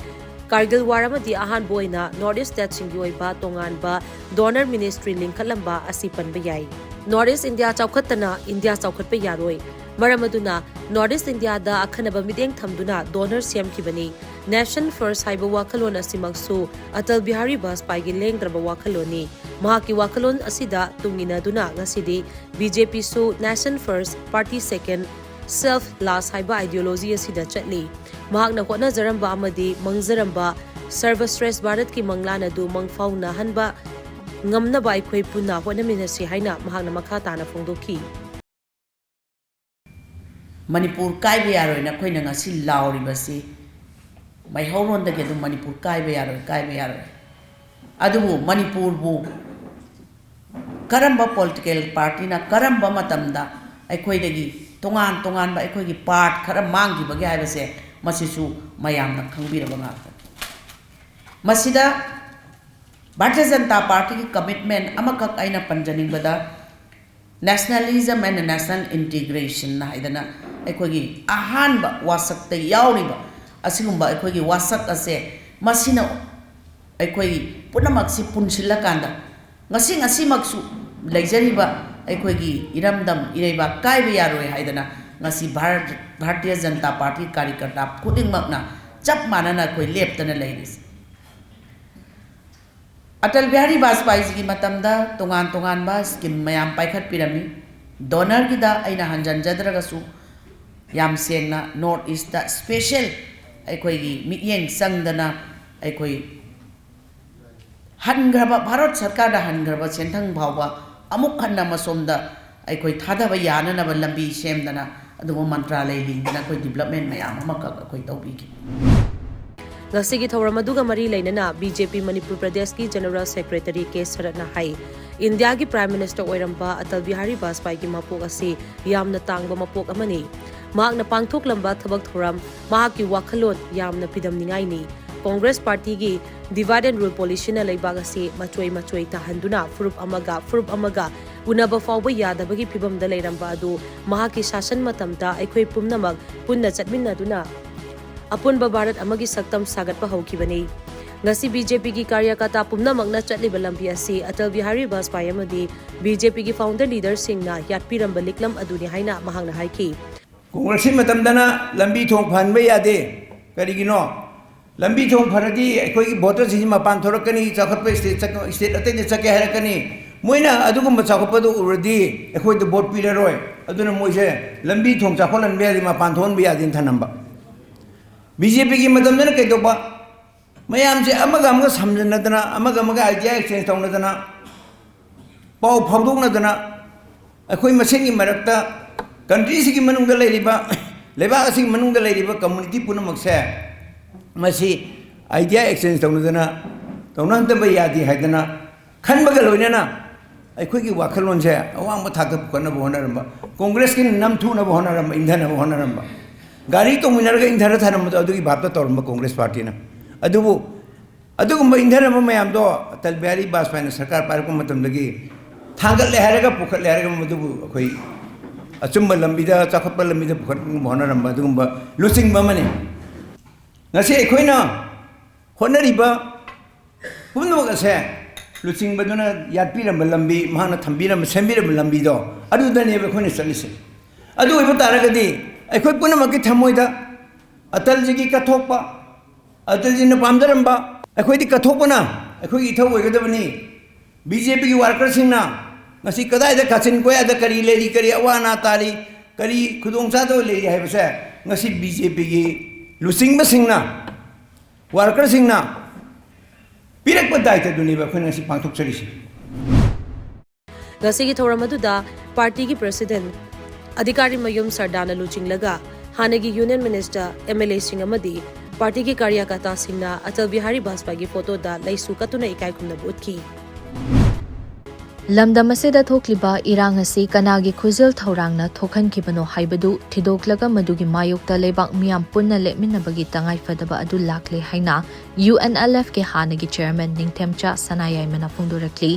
Kargil War ꯑꯃꯗꯤ ꯑꯍꯥꯟꯕ ꯑꯣꯏꯅ North East stateꯁꯤꯡꯒꯤ ꯑꯣꯏꯕ ꯇꯣꯉꯥꯟꯕ donor ministry ꯂꯤꯡꯈꯠꯂꯝꯕ ꯑꯁꯤ ꯄꯟꯕ ꯌꯥꯏ꯫ North East India ꯆꯥꯎꯈꯠꯇꯅ ꯏꯟꯗꯤꯌꯥ ꯆꯥꯎꯈꯠꯄ ꯌꯥꯔꯣꯏ꯫ ꯃꯔꯝ ꯑꯗꯨꯅ North East Indiaꯗ ꯑꯈꯟꯅꯕ ꯃꯤꯠꯌꯦꯡ ꯊꯝꯗꯨꯅ donor ꯁꯦꯝꯈꯤꯕꯅꯤ꯫ Nation First ꯍꯥꯏꯕ ꯋꯥꯈꯜꯂꯣꯟ ꯑꯁꯤꯃꯛꯁꯨ ꯑꯇꯜ ꯕꯤꯍꯥꯔꯤ ꯕꯥꯖꯄꯥꯏꯒꯤ ꯂꯦꯡꯗ꯭ꯔꯕ ꯋꯥꯈꯜꯂꯣꯟꯅꯤ꯫ ꯃꯍꯥꯛꯀꯤ ꯋꯥꯈꯜꯂꯣꯟ ꯑꯁꯤꯗ ꯇꯨꯡ ꯏꯟꯅꯗꯨꯅ ꯉꯁꯤꯗꯤ BJPꯁꯨ Nation First, Party Second, Self Last ꯍꯥꯏꯕ ideology ꯑꯁꯤꯗ ꯆꯠꯂꯤ꯫ ꯃꯍꯥꯛꯅ ꯍꯣꯠꯅꯖꯔꯝꯕ ꯑꯃꯗꯤ ꯃꯪꯖꯔꯝꯕ ꯁꯔꯕ ꯁ꯭ꯔꯦꯁ ꯚꯥꯔꯠꯀꯤ ꯃꯪꯂꯥꯟ ꯑꯗꯨ ꯃꯪꯐꯥꯎꯅꯍꯟꯕ ꯉꯝꯅꯕ ꯑꯩꯈꯣꯏ ꯄꯨꯟꯅ ꯍꯣꯠꯅꯃꯤꯟꯅꯁꯤ ꯍꯥꯏꯅ ꯃꯍꯥꯛꯅ ꯃꯈꯥ ꯇꯥꯅ ꯐꯣꯡꯗꯣꯛꯈꯤ꯫ ꯃꯅꯤꯄꯨꯔ ꯀꯥꯏꯕ ꯌꯥꯔꯣꯏꯅ ꯑꯩꯈꯣꯏꯅ ꯉꯁꯤ ꯂꯥꯎꯔꯤꯕꯁꯤ ꯃꯩꯍꯧꯔꯣꯟꯗꯒꯤ ꯑꯗꯨꯝ ꯃꯅꯤꯄꯨꯔ ꯀꯥꯏꯕ ꯌꯥꯔꯣꯏ, ꯀꯥꯏꯕ ꯌꯥꯔꯣꯏ꯫ ꯑꯗꯨꯕꯨ ꯃꯅꯤꯄꯨꯔꯕꯨ ꯀꯔꯝꯕ political partyꯅ ꯀꯔꯝꯕ ꯃꯇꯝꯗ ꯑꯩꯈꯣꯏꯗꯒꯤ ꯇꯣꯉꯥꯟ ꯇꯣꯉꯥꯟꯕ ꯑꯩꯈꯣꯏꯒꯤ part ꯈꯔ ꯃꯥꯡꯈꯤꯕꯒꯦ ꯍꯥꯏꯕꯁꯦ ꯃꯁꯤꯁꯨ ꯃꯌꯥꯝꯅ ꯈꯪꯕꯤꯔꯕ ꯉꯥꯛꯇꯅꯤ꯫ ꯃꯁꯤꯗ ꯚꯥꯔꯇꯤꯌ ꯖꯅꯇꯥ ꯄꯥꯔꯇꯤꯒꯤ commitment ꯑꯃꯈꯛ ꯑꯩꯅ ꯄꯟꯖꯅꯤꯡꯕꯗ, nationalism and national integration ꯍꯥꯏꯗꯅ ꯑꯩꯈꯣꯏꯒꯤ ꯑꯍꯥꯟꯕ ꯋꯥꯁꯛꯇ ꯌꯥꯎꯔꯤꯕ ꯑꯁꯤꯒꯨꯝꯕ ꯑꯩꯈꯣꯏꯒꯤ ꯋꯥꯁꯛ ꯑꯁꯦ, ꯃꯁꯤꯅ ꯑꯩꯈꯣꯏ ꯄꯨꯝꯅꯃꯛꯁꯤ ꯄꯨꯟꯁꯤꯜꯂꯀꯥꯟꯗ ꯉꯁꯤ ꯉꯁꯤꯃꯛꯁꯨ ꯂꯩꯖꯔꯤꯕ ꯑꯩꯈꯣꯏꯒꯤ ꯏꯔꯝꯗꯝ ꯏꯔꯩꯕꯥꯛ ꯀꯥꯏꯕ ꯌꯥꯔꯣꯏ ꯍꯥꯏꯗꯅ ꯉꯁꯤ ꯚꯥꯔꯠ, ꯚꯥꯔꯇꯤꯌ ꯖꯅꯇꯥ ꯄꯥꯔꯇꯤ ꯀꯥꯔꯤꯀꯔꯇꯥ ꯈꯨꯗꯤꯡꯃꯛꯅ ꯆꯞ ꯃꯥꯟꯅꯅ ꯑꯩꯈꯣꯏ ꯂꯦꯞꯇꯅ ꯂꯩꯔꯤꯁꯤ꯫ ꯑꯇꯜ ꯕꯤꯍꯥꯔꯤ ꯕꯥꯖꯄꯥꯏꯖꯤꯒꯤ ꯃꯇꯝꯗ ꯇꯣꯉꯥꯟ ꯇꯣꯉꯥꯟꯕ scheme ꯃꯌꯥꯝ ꯄꯥꯏꯈꯠꯄꯤꯔꯝꯃꯤ꯫ Donorꯒꯤꯗ ꯑꯩꯅ ꯍꯟꯖꯟꯖꯗ꯭ꯔꯒꯁꯨ ꯌꯥꯝ ꯁꯦꯡꯅ North Eastꯇ special ꯑꯩꯈꯣꯏꯒꯤ ꯃꯤꯠꯌꯦꯡ ꯆꯪꯗꯅ ꯑꯩꯈꯣꯏ ꯍꯟꯈ꯭ꯔꯕ, ꯚꯥꯔꯠ ꯁꯔꯀꯥꯔꯗ ꯍꯟꯈ꯭ꯔꯕ ꯁꯦꯟꯊꯪ ꯐꯥꯎꯕ ꯑꯃꯨꯛ ꯍꯟꯅ ꯃꯁꯣꯝꯗ ꯑꯩꯈꯣꯏ ꯊꯥꯗꯕ ꯌꯥꯅꯅꯕ ꯂꯝꯕꯤ ꯁꯦꯝꯗꯅ, ꯑꯗꯨꯒ ꯃꯟꯇ꯭ꯔꯥꯂꯌ ꯂꯤꯡꯗꯅ ꯑꯩꯈꯣꯏ development ꯃꯌꯥꯝ ꯑꯃꯈꯛ ꯑꯩꯈꯣꯏ ꯇꯧꯕꯤꯈꯤ꯫ ꯉꯁꯤꯒꯤ ꯊꯧꯔꯝ ꯑꯗꯨꯒ ꯃꯔꯤ ꯂꯩꯅꯅ ꯕꯤ ꯖꯦ ꯄꯤ ꯃꯅꯤꯄꯨꯔ ꯄ꯭ꯔꯗꯦꯁꯀꯤ ꯖꯦꯅꯔꯦꯜ ꯁꯦꯀ꯭ꯔꯦꯇꯔꯤ ꯀꯦ ꯁꯔꯠꯅ ꯍꯥꯏ, ꯏꯟꯗꯤꯌꯥꯒꯤ ꯄ꯭ꯔꯥꯏꯝ ꯃꯤꯅꯤꯁꯇꯔ ꯑꯣꯏꯔꯝꯕ ꯑꯇꯜ ꯕꯤꯍꯥꯔꯤ ꯕꯥꯖꯄꯥꯏꯒꯤ ꯃꯄꯣꯛ ꯑꯁꯤ ꯌꯥꯝꯅ ꯇꯥꯡꯕ ꯃꯄꯣꯛ ꯑꯃꯅꯤ꯫ ꯃꯍꯥꯛꯅ ꯄꯥꯡꯊꯣꯛꯂꯝꯕ ꯊꯕꯛ ꯊꯧꯔꯝ, ꯃꯍꯥꯛꯀꯤ ꯋꯥꯈꯜꯂꯣꯟ ꯌꯥꯝꯅ ꯐꯤꯗꯝꯅꯤꯡꯉꯥꯏꯅꯤ꯫ ꯀꯣꯡꯒ꯭ꯔꯦꯁ ꯄꯥꯔꯇꯤꯒꯤ divide and rule policyꯅ ꯂꯩꯕꯥꯛ ꯑꯁꯤ ꯃꯆꯣꯏ ꯃꯆꯣꯏ ꯇꯥꯍꯟꯗꯨꯅ ꯐꯨꯔꯨꯞ ꯑꯃꯒ ꯐꯨꯔꯨꯞ ꯑꯃꯒ ꯎꯅꯕ ꯐꯥꯎꯕ ꯌꯥꯗꯕꯒꯤ ꯐꯤꯚꯝꯗ ꯂꯩꯔꯝꯕ ꯑꯗꯨ ꯃꯍꯥꯛꯀꯤ ꯁꯥꯁꯟ ꯃꯇꯝꯗ ꯑꯩꯈꯣꯏ ꯄꯨꯝꯅꯃꯛ ꯄꯨꯟꯅ ꯆꯠꯃꯤꯟꯅꯗꯨꯅ ꯑꯄꯨꯟꯕ ꯚꯥꯔꯠ ꯑꯃꯒꯤ ꯁꯛꯇꯝ ꯁꯥꯒꯠꯄ ꯍꯧꯈꯤꯕꯅꯤ꯫ ꯉꯁꯤ ꯕꯤ ꯖꯦ ꯄꯤꯒꯤ ꯀꯥꯔꯌꯀꯔꯇꯥ ꯄꯨꯝꯅꯃꯛꯅ ꯆꯠꯂꯤꯕ ꯂꯝꯕꯤ ꯑꯁꯤ ꯑꯇꯜ ꯕꯤꯍꯥꯔꯤ ꯕꯥꯖꯄꯥꯏ ꯑꯃꯗꯤ ꯕꯤ ꯖꯦ ꯄꯤꯒꯤ founder leaderꯁꯤꯡꯅ ꯌꯥꯠꯄꯤꯔꯝꯕ ꯂꯤꯛꯂꯝ ꯑꯗꯨꯅꯤ ꯍꯥꯏꯅ ꯃꯍꯥꯛꯅ ꯍꯥꯏꯈꯤ꯫ ꯀꯣꯡꯒ꯭ꯔꯦꯁꯀꯤ ꯃꯇꯝꯗꯅ ꯂꯝꯕꯤ ꯊꯣꯡ ꯐꯍꯟꯕ ꯌꯥꯗꯦ꯫ ꯀꯔꯤꯒꯤꯅꯣ? ꯂꯝꯕꯤ ꯊꯣꯡ ꯐꯔꯗꯤ ꯑꯩꯈꯣꯏꯒꯤ ꯚꯣꯇꯔꯁꯤꯡꯁꯤ ꯃꯄꯥꯟ ꯊꯣꯔꯛꯀꯅꯤ, ꯆꯥꯎꯈꯠꯄ ꯁ꯭ꯇꯦꯠ ꯆꯠ-, ꯁ꯭ꯇꯦꯠ ꯑꯇꯩꯗ ꯆꯠꯀꯦ ꯍꯥꯏꯔꯛꯀꯅꯤ꯫ ꯃꯣꯏꯅ ꯑꯗꯨꯒꯨꯝꯕ ꯆꯥꯎꯈꯠꯄꯗꯨ ꯎꯔꯗꯤ ꯑꯩꯈꯣꯏꯗ ꯚꯣꯠ ꯄꯤꯔꯔꯣꯏ꯫ ꯑꯗꯨꯅ ꯃꯣꯏꯁꯦ ꯂꯝꯕꯤ ꯊꯣꯡ ꯆꯥꯎꯈꯠꯍꯟꯕ ꯌꯥꯗꯦ, ꯃꯄꯥꯟ ꯊꯣꯛꯍꯟꯕ ꯌꯥꯗꯦꯅ ꯊꯅꯝꯕ꯫ ꯕꯤ ꯖꯦ ꯄꯤꯒꯤ ꯃꯇꯝꯗꯅ ꯀꯩꯗꯧꯕ? ꯃꯌꯥꯝꯁꯦ ꯑꯃꯒ ꯑꯃꯒ ꯁꯝꯖꯟꯅꯗꯅ, ꯑꯃꯒ ꯑꯃꯒ idea exchange ꯇꯧꯅꯗꯅ, ꯄꯥꯎ ꯐꯥꯎꯗꯣꯛꯅꯗꯅ, ꯑꯩꯈꯣꯏ ꯃꯁꯦꯟꯒꯤ ꯃꯔꯛꯇ, ꯀꯟꯇ꯭ꯔꯤꯁꯤꯒꯤ ꯃꯅꯨꯡꯗ ꯂꯩꯔꯤꯕ, ꯂꯩꯕꯥꯛ ꯑꯁꯤꯒꯤ ꯃꯅꯨꯡꯗ ꯂꯩꯔꯤꯕ community ꯄꯨꯝꯅꯃꯛꯁꯦ ꯃꯁꯤ idea exchange ꯇꯧꯅꯗꯅ, ꯇꯧꯅꯍꯟꯗꯕ ꯌꯥꯗꯦ ꯍꯥꯏꯗꯅ ꯈꯟꯕꯒ ꯂꯣꯏꯅꯅ ꯑꯩꯈꯣꯏꯒꯤ ꯋꯥꯈꯜꯂꯣꯟꯁꯦ ꯑꯋꯥꯡꯕ ꯊꯥꯛꯇ ꯄꯨꯈꯠꯅꯕ ꯍꯣꯠꯅꯔꯝꯕ, ꯀꯣꯡꯒ꯭ꯔꯦꯁꯀꯤꯅ ꯅꯝꯊꯨꯅꯕ ꯍꯣꯠꯅꯔꯝꯕ, ꯏꯟꯊꯅꯕ ꯍꯣꯠꯅꯔꯝꯕ, ꯒꯥꯔꯤ ꯇꯣꯡꯃꯤꯟꯅꯔꯒ ꯏꯟꯊꯔ ꯊꯅꯝꯕꯗꯣ ꯑꯗꯨꯒꯤ ꯚꯥꯞꯇ ꯇꯧꯔꯝꯕ ꯀꯣꯡꯒ꯭ꯔꯦꯁ ꯄꯥꯔꯇꯤꯅ꯫ ꯑꯗꯨꯕꯨ ꯑꯗꯨꯒꯨꯝꯕ ꯏꯟꯊꯅꯕ ꯃꯌꯥꯝꯗꯣ ꯑꯇꯜ ꯕꯤꯍꯥꯔꯤ ꯕꯥꯖꯄꯥꯏꯅ ꯁꯔꯀꯥꯔ ꯄꯥꯏꯔꯛꯄ ꯃꯇꯝꯗꯒꯤ ꯊꯥꯡꯒꯠꯂꯦ ꯍꯥꯏꯔꯒ ꯄꯨꯈꯠꯂꯦ ꯍꯥꯏꯔꯒ ꯃꯗꯨꯕꯨ ꯑꯩꯈꯣꯏ ꯑꯆꯨꯝꯕ ꯂꯝꯕꯤꯗ, ꯆꯥꯎꯈꯠꯄ ꯂꯝꯕꯤꯗ ꯄꯨꯈꯠꯅꯕ ꯍꯣꯠꯅꯔꯝꯕ ꯑꯗꯨꯒꯨꯝꯕ ꯂꯨꯆꯤꯡꯕ ꯑꯃꯅꯤ꯫ ꯉꯁꯤ ꯑꯩꯈꯣꯏꯅ ꯍꯣꯠꯅꯔꯤꯕ ꯄꯨꯝꯅꯃꯛ ꯑꯁꯦ ꯂꯨꯆꯤꯡꯕꯗꯨꯅ ꯌꯥꯠꯄꯤꯔꯝꯕ ꯂꯝꯕꯤ, ꯃꯍꯥꯛꯅ ꯊꯝꯕꯤꯔꯝꯕ, ꯁꯦꯝꯕꯤꯔꯝꯕ ꯂꯝꯕꯤꯗꯣ ꯑꯗꯨꯗꯅꯦꯕ ꯑꯩꯈꯣꯏꯅ ꯆꯠꯂꯤꯁꯦ꯫ ꯑꯗꯨ ꯑꯣꯏꯕ ꯇꯥꯔꯒꯗꯤ ꯑꯩꯈꯣꯏ ꯄꯨꯝꯅꯃꯛꯀꯤ ꯊꯃꯣꯏꯗ ꯑꯇꯜꯖꯤꯒꯤ ꯀꯠꯊꯣꯛꯄ, ꯑꯇꯜꯖꯤꯅ ꯄꯥꯝꯖꯔꯝꯕ ꯑꯩꯈꯣꯏꯗꯤ ꯀꯠꯊꯣꯛꯄꯅ ꯑꯩꯈꯣꯏꯒꯤ ꯏꯊꯧ ꯑꯣꯏꯒꯗꯕꯅꯤ꯫ ꯕꯤ ꯖꯦ ꯄꯤꯒꯤ ꯋꯥꯔꯀꯔꯁꯤꯡꯅ ꯉꯁꯤ ꯀꯗꯥꯏꯗ ꯀꯥꯆꯤꯟ ꯀꯣꯌꯥꯗ ꯀꯔꯤ ꯂꯩꯔꯤ, ꯀꯔꯤ ꯑꯋꯥ ꯑꯅꯥ ꯇꯥꯔꯤ, ꯀꯔꯤ ꯈꯨꯗꯣꯡꯆꯥꯗꯕ ꯂꯩꯔꯤ ꯍꯥꯏꯕꯁꯦ ꯉꯁꯤ ꯕꯤ ꯖꯦ ꯄꯤꯒꯤ ꯂꯨꯆꯤꯡꯕꯁꯤꯡꯅ, ꯋꯥꯔꯀꯔꯁꯤꯡꯅ ꯄꯤꯔꯛꯄ ꯗꯥꯏꯇꯗꯨꯅꯦꯕ ꯑꯩꯈꯣꯏꯅ ꯉꯁꯤ ꯄꯥꯡꯊꯣꯛꯆꯔꯤꯁꯤ꯫ ꯉꯁꯤꯒꯤ ꯊꯧꯔꯝ ꯑꯗꯨꯗ ꯄꯥꯔꯇꯤꯒꯤ ꯄ꯭ꯔꯦꯁꯤꯗꯦꯟ ꯑꯙꯤꯀꯥꯔꯤ ꯃꯌꯨꯝ ꯁꯔꯗꯥꯅ ꯂꯨꯆꯤꯡꯂꯒ ꯍꯥꯟꯅꯒꯤ ꯌꯨꯅꯤꯌꯟ ꯃꯤꯅꯤꯁꯇꯔ, ꯑꯦꯝ ꯑꯦꯜ ꯑꯦꯁꯤꯡ ꯑꯃꯗꯤ ꯄꯥꯔꯇꯤꯒꯤ ꯀꯥꯔꯌꯀꯔꯇꯥꯁꯤꯡꯅ ꯑꯇꯜ ꯕꯤꯍꯥꯔꯤ ꯕꯥꯖꯄꯥꯏꯒꯤ ꯐꯣꯇꯣꯗ ꯂꯩꯁꯨ ꯀꯠꯇꯨꯅ ꯏꯀꯥꯏ ꯈꯨꯝꯅꯕ ꯎꯠꯈꯤ꯫ ꯂꯝꯗꯝ ꯑꯁꯤꯗ ꯊꯣꯛꯂꯤꯕ ꯏꯔꯥꯡ ꯑꯁꯤ ꯀꯅꯥꯒꯤ ꯈꯨꯖꯤꯜ ꯊꯧꯔꯥꯡꯅ ꯊꯣꯛꯍꯟꯈꯤꯕꯅꯣ ꯍꯥꯏꯕꯗꯨ ꯊꯤꯗꯣꯛꯂꯒ ꯃꯗꯨꯒꯤ ꯃꯥꯌꯣꯛꯇ ꯂꯩꯕꯥꯛ ꯃꯤꯌꯥꯝ ꯄꯨꯟꯅ ꯂꯦꯞꯃꯤꯟꯅꯕꯒꯤ ꯇꯉꯥꯏꯐꯗꯕ ꯑꯗꯨ ꯂꯥꯛꯂꯦ ꯍꯥꯏꯅ ꯌꯨ ꯑꯦꯟ ꯑꯦꯜ ꯑꯦꯐꯀꯤ ꯍꯥꯟꯅꯒꯤ ꯆꯦꯌꯔꯃꯦꯟ ꯅꯤꯡꯊꯦꯝꯆꯥ ꯁꯅꯥꯌꯥꯏꯃꯅ ꯐꯣꯡꯗꯣꯔꯛꯂꯤ꯫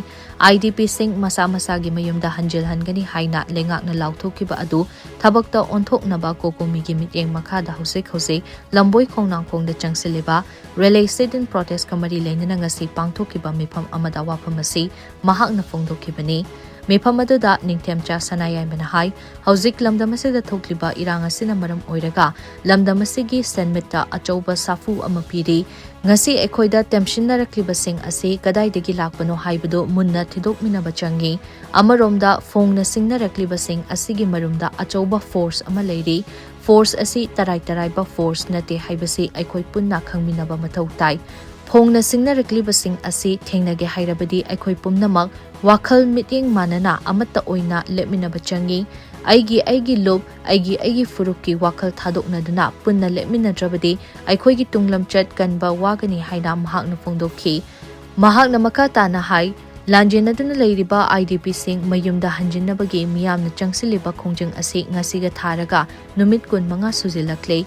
ꯑꯥꯏ ꯗꯤ ꯄꯤꯁꯤꯡ ꯃꯁꯥ ꯃꯁꯥꯒꯤ ꯃꯌꯨꯝꯗ ꯍꯟꯖꯤꯜꯍꯟꯒꯅꯤ ꯍꯥꯏꯅ ꯂꯩꯉꯥꯛꯅ ꯂꯥꯎꯊꯣꯛꯈꯤꯕ ꯑꯗꯨ ꯊꯕꯛꯇ ꯑꯣꯟꯊꯣꯛꯅꯕ ꯀꯣꯀꯣꯃꯤꯒꯤ ꯃꯤꯠꯌꯦꯡ ꯃꯈꯥꯗ ꯍꯧꯖꯤꯛ ꯍꯧꯖꯤꯛ ꯂꯝꯕꯣꯏ ꯈꯣꯡꯅꯥꯡꯈꯣꯡꯗ ꯆꯪꯁꯤꯜꯂꯤꯕ ꯔꯤꯂꯦ ꯁꯤꯠ ꯏꯟ ꯄ꯭ꯔꯣꯇꯦꯁꯀ ꯃꯔꯤ ꯂꯩꯅꯅ ꯉꯁꯤ ꯄꯥꯡꯊꯣꯛꯈꯤꯕ ꯃꯤꯐꯝ ꯑꯃꯗ ꯋꯥꯐꯝ ꯑꯁꯤ ꯃꯍꯥꯛꯅ ꯐꯣꯡꯗꯣꯛꯈꯤꯕꯅꯤ꯫ ꯃꯤꯐꯝ ꯑꯗꯨꯗ ꯅꯤꯡꯊꯦꯝꯆꯥ ꯁꯅꯥꯌꯥꯏꯃꯅ ꯍꯥꯏ, ꯍꯧꯖꯤꯛ ꯂꯝꯗꯝ ꯑꯁꯤꯗ ꯊꯣꯛꯂꯤꯕ ꯏꯔꯥꯡ ꯑꯁꯤꯅ ꯃꯔꯝ ꯑꯣꯏꯔꯒ ꯂꯝꯗꯝ ꯑꯁꯤꯒꯤ ꯁꯦꯟꯃꯤꯠꯇ ꯑꯆꯧꯕ ꯁꯥꯐꯨ ꯑꯃ ꯄꯤꯔꯤ꯫ ꯉꯁꯤ ꯑꯩꯈꯣꯏꯗ ꯇꯦꯝꯁꯤꯟꯅꯔꯛꯂꯤꯕꯁꯤꯡ ꯑꯁꯤ ꯀꯗꯥꯏꯗꯒꯤ ꯂꯥꯛꯄꯅꯣ ꯍꯥꯏꯕꯗꯨ ꯃꯨꯟꯅ ꯊꯤꯗꯣꯛꯃꯤꯟꯅꯕ ꯆꯪꯏ꯫ ꯑꯃꯔꯣꯝꯗ ꯐꯣꯡꯅ ꯁꯤꯡꯅꯔꯛꯂꯤꯕꯁꯤꯡ ꯑꯁꯤꯒꯤ ꯃꯔꯨꯝꯗ ꯑꯆꯧꯕ ꯐꯣꯔꯁ ꯑꯃ ꯂꯩꯔꯤ꯫ ꯐꯣꯔꯁ ꯑꯁꯤ ꯇꯔꯥꯏ ꯇꯔꯥꯏꯕ ꯐꯣꯔꯁ ꯅꯠꯇꯦ ꯍꯥꯏꯕꯁꯤ ꯑꯩꯈꯣꯏ ꯄꯨꯟꯅ ꯈꯪꯃꯤꯟꯅꯕ ꯃꯊꯧ ꯇꯥꯏ꯫ ꯐꯣꯡꯅ ꯁꯤꯡꯅꯔꯛꯂꯤꯕꯁꯤꯡ ꯑꯁꯤ ꯊꯦꯡꯅꯒꯦ ꯍꯥꯏꯔꯕꯗꯤ ꯑꯩꯈꯣꯏ ꯄꯨꯝꯅꯃꯛ ꯋꯥꯈꯜ ꯃꯤꯠꯌꯦꯡ ꯃꯥꯟꯅꯅ ꯑꯃꯠꯇ ꯑꯣꯏꯅ ꯂꯦꯞꯃꯤꯟꯅꯕ ꯆꯪꯏ꯫ ꯑꯩꯒꯤ ꯑꯩꯒꯤ ꯂꯨꯞ, ꯑꯩꯒꯤ ꯑꯩꯒꯤ ꯐꯨꯔꯨꯞꯀꯤ ꯋꯥꯈꯜ ꯊꯥꯗꯣꯛꯅꯗꯨꯅ ꯄꯨꯟꯅ ꯂꯦꯞꯃꯤꯟꯅꯗ꯭ꯔꯕꯗꯤ ꯑꯩꯈꯣꯏꯒꯤ ꯇꯨꯡꯂꯝꯆꯠ ꯀꯟꯕ ꯋꯥꯒꯅꯤ ꯍꯥꯏꯅ ꯃꯍꯥꯛꯅ ꯐꯣꯡꯗꯣꯛꯈꯤ꯫ ꯃꯍꯥꯛꯅ ꯃꯈꯥ ꯇꯥꯅ ꯍꯥꯏ, ꯂꯥꯟꯖꯦꯟꯅꯗꯨꯅ ꯂꯩꯔꯤꯕ ꯑꯥꯏ ꯗꯤ ꯄꯤꯁꯤꯡ ꯃꯌꯨꯝꯗ ꯍꯟꯖꯤꯟꯅꯕꯒꯤ ꯃꯤꯌꯥꯝꯅ ꯆꯪꯁꯤꯜꯂꯤꯕ ꯈꯣꯡꯖꯪ ꯑꯁꯤ ꯉꯁꯤꯒ ꯊꯥꯔꯒ ꯅꯨꯃꯤꯠ ꯀꯨꯟꯃꯉꯥ ꯁꯨꯖꯤꯜꯂꯛꯂꯦ꯫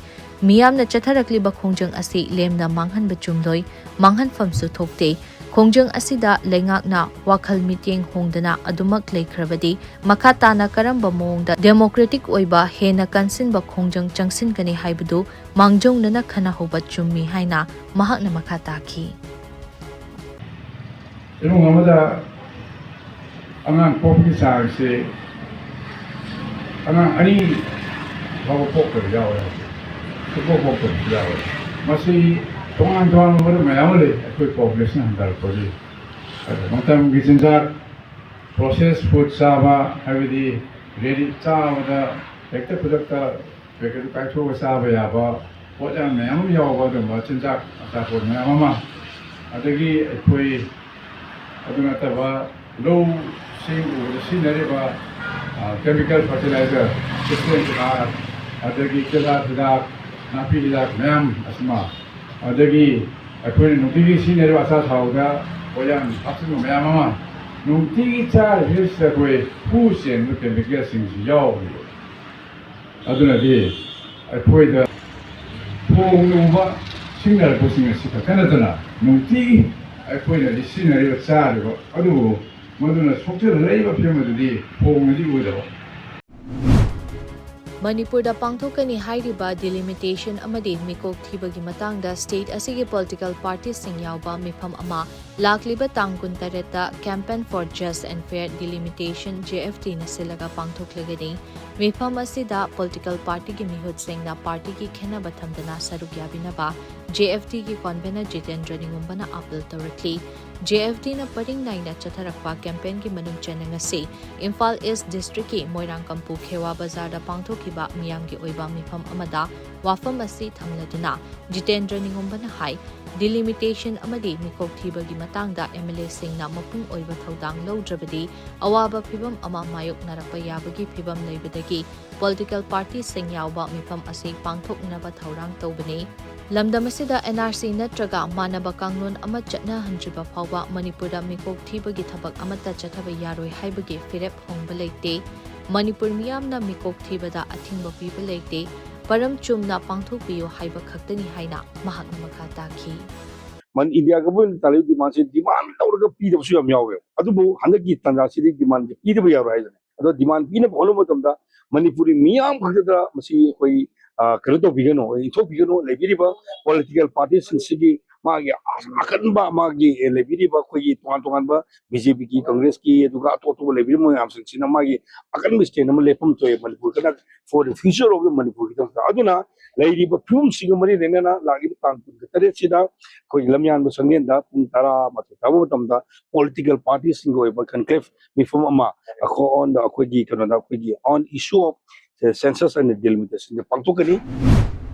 ꯃꯤꯌꯥꯝꯅ ꯆꯠꯊꯔꯛꯂꯤꯕ ꯈꯣꯡꯖꯪ ꯑꯁꯤ ꯂꯦꯝꯅ ꯃꯥꯡꯍꯟꯕ ꯆꯨꯝꯂꯣꯏ, ꯃꯥꯡꯍꯟꯐꯝꯁꯨ ꯊꯣꯛꯇꯦ꯫ ꯈꯣꯡꯖꯪ ꯑꯁꯤꯗ ꯂꯩꯉꯥꯛꯅ ꯋꯥꯈꯜ ꯃꯤꯠꯌꯦꯡ ꯍꯣꯡꯗꯅ ꯑꯗꯨꯃꯛ ꯂꯩꯈ꯭ꯔꯕꯗꯤ ꯃꯈꯥ ꯇꯥꯅ ꯀꯔꯝꯕ ꯃꯑꯣꯡꯗ ꯗꯦꯃꯣꯀ꯭ꯔꯦꯇꯤꯛ ꯑꯣꯏꯕ ꯍꯦꯟꯅ ꯀꯟꯁꯤꯟꯕ ꯈꯣꯡꯖꯪ ꯆꯪꯁꯤꯟꯒꯅꯤ ꯍꯥꯏꯕꯗꯨ ꯃꯥꯡꯖꯧꯅꯅ ꯈꯟꯅꯍꯧꯕ ꯆꯨꯝꯃꯤ ꯍꯥꯏꯅ ꯃꯍꯥꯛꯅ ꯃꯈꯥ ꯇꯥꯈꯤ꯫ ꯏꯃꯨꯡ ꯑꯃꯗ ꯑꯉꯥꯡ ꯄꯣꯛꯄꯒꯤ ꯆꯥꯡꯁꯤ ꯑꯉꯥꯡ ꯑꯅꯤ ꯐꯥꯎꯕ ꯄꯣꯛꯇꯕ ꯌꯥꯎꯔꯦ, ꯁꯨꯡꯄꯣꯛ ꯄꯣꯛꯇꯕꯁꯨ ꯌꯥꯎꯔꯦ꯫ ꯃꯁꯤ ꯇꯣꯉꯥꯟ ꯇꯣꯉꯥꯟꯕ ꯃꯔꯝ ꯃꯌꯥꯝ ꯑꯃ ꯂꯩ꯫ ꯑꯩꯈꯣꯏ ꯄꯣꯄꯨꯂꯦꯁꯟ ꯍꯟꯊꯔꯛꯄꯒꯤ, ꯑꯗ ꯃꯇꯝꯒꯤ ꯆꯤꯟꯖꯥꯛ, ꯄ꯭ꯔꯣꯁꯦꯁ ꯐꯨꯗ ꯆꯥꯕ, ꯍꯥꯏꯕꯗꯤ ꯔꯦꯗꯤ ꯆꯥꯕꯗ ꯍꯦꯛꯇ ꯈꯨꯗꯛꯇ ꯄꯦꯀꯦꯠ ꯀꯥꯏꯊꯣꯛꯑꯒ ꯆꯥꯕ ꯌꯥꯕ, ꯄꯣꯠꯌꯥꯟ ꯃꯌꯥꯝ ꯑꯃ ꯌꯥꯎꯕ ꯑꯗꯨꯒꯨꯝꯕ ꯆꯤꯟꯖꯥꯛ ꯑꯆꯥꯄꯣꯠ ꯃꯌꯥꯝ ꯑꯃ, ꯑꯗꯒꯤ ꯑꯩꯈꯣꯏ ꯑꯗꯨ ꯅꯠꯇꯕ ꯂꯧꯁꯤꯡ ꯎꯕꯗ ꯁꯤꯖꯤꯟꯅꯔꯤꯕ ꯀꯦꯃꯤꯀꯦꯜ ꯐꯔꯇꯤꯂꯥꯏꯖꯔ, ꯈꯨꯠꯁꯦꯝꯒꯤ ꯍꯥꯔ, ꯑꯗꯒꯤ ꯇꯤꯜꯍꯥ ꯍꯤꯗꯥꯛ, ꯅꯥꯄꯤ ꯍꯤꯗꯥꯛ ꯃꯌꯥꯝ ꯑꯁꯤꯃ, ꯑꯗꯒꯤ ꯑꯩꯈꯣꯏꯅ ꯅꯨꯡꯇꯤꯒꯤ ꯁꯤꯖꯤꯟꯅꯔꯤꯕ ꯑꯆꯥꯊꯥꯎꯗ ꯄꯣꯠꯌꯥꯟ ꯍꯥꯞꯆꯤꯟꯕ ꯃꯌꯥꯝ ꯑꯃ, ꯅꯨꯡꯇꯤꯒꯤ ꯆꯥꯔꯤꯕꯁꯤꯗ ꯑꯩꯈꯣꯏ ꯍꯨ ꯆꯦꯟꯕ ꯀꯦꯃꯤꯀꯦꯜꯁꯤꯡꯁꯤ ꯌꯥꯎꯔꯤꯕ꯫ ꯑꯗꯨꯅꯗꯤ ꯑꯩꯈꯣꯏꯗ ꯊꯣꯡꯗ ꯎꯕ ꯁꯤꯖꯤꯟꯅꯔꯛꯄꯁꯤꯡ ꯑꯁꯤ ꯈꯛꯇ ꯅꯠꯇꯅ ꯅꯨꯡꯇꯤꯒꯤ ꯑꯩꯈꯣꯏꯅ ꯁꯤꯖꯤꯟꯅꯔꯤꯕ ꯆꯥꯔꯤꯕ ꯑꯗꯨꯕꯨ ꯃꯗꯨꯅ ꯁꯣꯛꯆꯜꯂꯛꯏꯕ ꯐꯤꯕꯝ ꯑꯗꯨꯗꯤ ꯊꯣꯡꯅꯗꯤ ꯑꯣꯏꯗꯕ꯫ ꯃꯅꯤꯄꯨꯔꯗ ꯄꯥꯡꯊꯣꯛꯀꯅꯤ ꯍꯥꯏꯔꯤꯕ ꯗꯤꯂꯤꯃꯤꯇꯦꯁꯟ ꯑꯃꯗꯤ ꯃꯤꯀꯣꯛ ꯊꯤꯕꯒꯤ ꯃꯇꯥꯡꯗ ꯁ꯭ꯇꯦꯠ ꯑꯁꯤꯒꯤ ꯄꯣꯂꯤꯇꯤꯀꯦꯜ ꯄꯥꯔꯇꯤꯁꯤꯡ ꯌꯥꯎꯕ ꯃꯤꯐꯝ ꯑꯃ ꯂꯥꯛꯂꯤꯕ ꯇꯥꯡ ꯀꯨꯟꯇꯔꯦꯠꯇ Campaign for Just and Fair Delimitation, J F D ꯅ ꯁꯤꯜꯂꯒ ꯄꯥꯡꯊꯣꯛꯂꯒꯅꯤ꯫ ꯃꯤꯐꯝ ꯑꯁꯤꯗ ꯄꯣꯂꯤꯇꯤꯀꯦꯜ ꯄꯥꯔꯇꯤꯒꯤ ꯃꯤꯍꯨꯠꯁꯤꯡꯅ ꯄꯥꯔꯇꯤꯒꯤ ꯈꯦꯟꯅꯕ ꯊꯝꯗꯅ ꯁꯔꯨꯛ ꯌꯥꯕꯤꯅꯕ J F D ꯒꯤ ꯀꯣꯟꯚꯦꯅꯔ ꯖꯤꯇꯦꯟꯗ꯭ꯔ ꯅꯤꯉꯣꯝꯕꯅ ꯑꯥꯄꯤꯜ ꯇꯧꯔꯛꯂꯤ꯫ J F D ꯅ ꯄꯔꯤꯡ ꯅꯥꯏꯅ ꯆꯠꯊꯔꯛꯄ ꯀꯦꯝꯄꯦꯟꯒꯤ ꯃꯅꯨꯡ ꯆꯟꯅ ꯉꯁꯤ ꯏꯝꯐꯥꯜ ꯏꯁ ꯗꯤꯁꯇ꯭ꯔꯤꯛꯀꯤ ꯃꯣꯏꯔꯥꯡꯀꯝꯄꯨ ꯈꯦꯋꯥ ꯕꯖꯥꯔꯗ ꯄꯥꯡꯊꯣꯛꯈꯤꯕ ꯃꯤꯌꯥꯝꯒꯤ ꯑꯣꯏꯕ ꯃꯤꯐꯝ ꯑꯃꯗ ꯋꯥꯐꯝ ꯑꯁꯤ ꯊꯝꯂꯗꯨꯅ ꯖꯤꯇꯦꯟꯗ꯭ꯔ ꯅꯤꯉꯣꯝꯕꯅ ꯍꯥꯏ, ꯗꯤꯂꯤꯃꯤꯇꯦꯁꯟ ꯑꯃꯗꯤ ꯃꯤꯀꯣꯛ ꯊꯤꯕꯒꯤ ꯃꯇꯥꯡꯗ M L A ꯁꯤꯡꯅ ꯃꯄꯨꯡ ꯑꯣꯏꯕ ꯊꯧꯗꯥꯡ ꯂꯧꯗ꯭ꯔꯕꯗꯤ ꯑꯋꯥꯕ ꯐꯤꯚꯝ ꯑꯃ ꯃꯥꯌꯣꯛꯅꯔꯛꯄ ꯌꯥꯕꯒꯤ ꯐꯤꯚꯝ ꯂꯩꯕꯗꯒꯤ ꯄꯣꯂꯤꯇꯤꯀꯦꯜ ꯄꯥꯔꯇꯤꯁꯤꯡ ꯌꯥꯎꯕ ꯃꯤꯐꯝ ꯑꯁꯤ ꯄꯥꯡꯊꯣꯛꯅꯕ ꯊꯧꯔꯥꯡ ꯇꯧꯕꯅꯤ꯫ ꯂꯝꯗꯝ ꯑꯁꯤꯗ N R C ꯅꯠꯇ꯭ꯔꯒ ꯃꯥꯟꯅꯕ ꯀꯥꯡꯂꯣꯟ ꯑꯃ ꯆꯠꯅꯍꯟꯗ꯭ꯔꯤꯕ ꯐꯥꯎꯕ ꯃꯅꯤꯄꯨꯔꯗ ꯃꯤꯀꯣꯛ ꯊꯤꯕꯒꯤ ꯊꯕꯛ ꯑꯃꯠꯇ ꯆꯠꯊꯕ ꯌꯥꯔꯣꯏ ꯍꯥꯏꯕꯒꯤ ꯐꯤꯔꯦꯞ ꯍꯣꯡꯕ ꯂꯩꯇꯦ꯫ ꯃꯅꯤꯄꯨꯔ ꯃꯤꯌꯥꯝꯅ ꯃꯤꯀꯣꯛ ꯊꯤꯕꯗ ꯑꯊꯤꯡꯕ ꯄꯤꯕ ꯂꯩꯇꯦ꯫ ꯄꯔꯝ ꯆꯨꯝꯅ ꯄꯥꯡꯊꯣꯛꯄꯤꯌꯨ ꯍꯥꯏꯕ ꯈꯛꯇꯅꯤ ꯍꯥꯏꯅ ꯃꯍꯥꯛꯅ ꯃꯈꯥ ꯇꯥꯈꯤ꯫ ꯃꯟ ꯏꯟꯗꯤꯌꯥ ꯒꯚꯔꯟꯃꯦꯟꯠ ꯇꯥꯜꯂꯤꯕ ꯗꯤꯃꯥꯟꯁꯦ ꯗꯤꯃꯥꯟ ꯇꯧꯔꯒ ꯄꯤꯗꯕꯁꯨ ꯌꯥꯝ ꯌꯥꯎꯋꯦ꯫ ꯑꯗꯨꯕꯨ ꯍꯟꯗꯛꯀꯤ ꯇꯥꯟꯖꯥꯁꯤꯗꯤ ꯗꯤꯃꯥꯟꯁꯦ ꯄꯤꯗꯕ ꯌꯥꯔꯣꯏ ꯍꯥꯏꯗꯅ꯫ ꯑꯗꯣ ꯗꯤꯃꯥꯟ ꯄꯤꯅꯕ ꯍꯣꯠꯅꯕ ꯃꯇꯝꯗ ꯃꯅꯤꯄꯨꯔꯤ ꯃꯤꯌꯥꯝ ꯈꯛꯇꯗ ꯃꯁꯤ ꯑꯩꯈꯣꯏ ꯀꯩꯅꯣ ꯇꯧꯕꯤꯒꯅꯨ, ꯏꯟꯊꯣꯛꯄꯤꯒꯅꯨ꯫ ꯂꯩꯕꯤꯔꯤꯕ ꯄꯣꯂꯤꯇꯤꯀꯦꯜ ꯄꯥꯔꯇꯤꯁꯤꯡꯁꯤꯒꯤ ꯃꯥꯒꯤ ꯑꯀꯟꯕ ꯃꯥꯒꯤ ꯂꯩꯕꯤꯔꯤꯕ ꯑꯩꯈꯣꯏꯒꯤ ꯇꯣꯉꯥꯟ ꯇꯣꯉꯥꯟꯕ ꯕꯤ ꯖꯦ ꯄꯤꯒꯤ, ꯀꯪꯒ꯭ꯔꯦꯁꯀꯤ, ꯑꯗꯨꯒ ꯑꯇꯣꯞ ꯑꯇꯣꯞꯄ ꯂꯩꯕꯤꯔꯤꯕ ꯃꯌꯥꯝꯁꯤꯡꯁꯤꯅ ꯃꯥꯒꯤ ꯑꯀꯟꯕ ꯁ꯭ꯇꯦꯟ ꯑꯃ ꯂꯦꯞꯐꯝ ꯊꯣꯛꯑꯦ ꯃꯅꯤꯄꯨꯔ ꯈꯛꯇ, for the future of the ꯃꯅꯤꯄꯨꯔꯒꯤꯗꯃꯛꯇ꯫ ꯑꯗꯨꯅ ꯂꯩꯔꯤꯕ ꯐꯤꯕꯝꯁꯤꯒ ꯃꯔꯤ ꯂꯩꯅꯅ ꯂꯥꯛꯂꯤꯕ ꯇꯥꯡ ꯀꯨꯟꯒ ꯇꯔꯦꯠꯁꯤꯗ ꯑꯩꯈꯣꯏꯒꯤ ꯂꯝꯌꯥꯟꯕ ꯁꯪꯂꯦꯟꯗ ꯄꯨꯡ ꯇꯔꯥꯃꯥꯊꯣꯏ ꯇꯥꯕ ꯃꯇꯝꯗ ꯄꯣꯂꯤꯇꯤꯀꯦꯜ ꯄꯥꯔꯇꯤꯁꯤꯡꯒꯤ ꯑꯣꯏꯕ ꯀꯟꯀ꯭ꯂꯦꯐ ꯃꯤꯐꯝ ꯑꯃ ꯑꯩꯈꯣꯏ ꯑꯩꯈꯣꯏꯒꯤ ꯀꯩꯅꯣꯗ ꯑꯩꯈꯣꯏꯒꯤ on issue of census and delimitation ꯄꯥꯡꯊꯣꯛꯀꯅꯤ꯫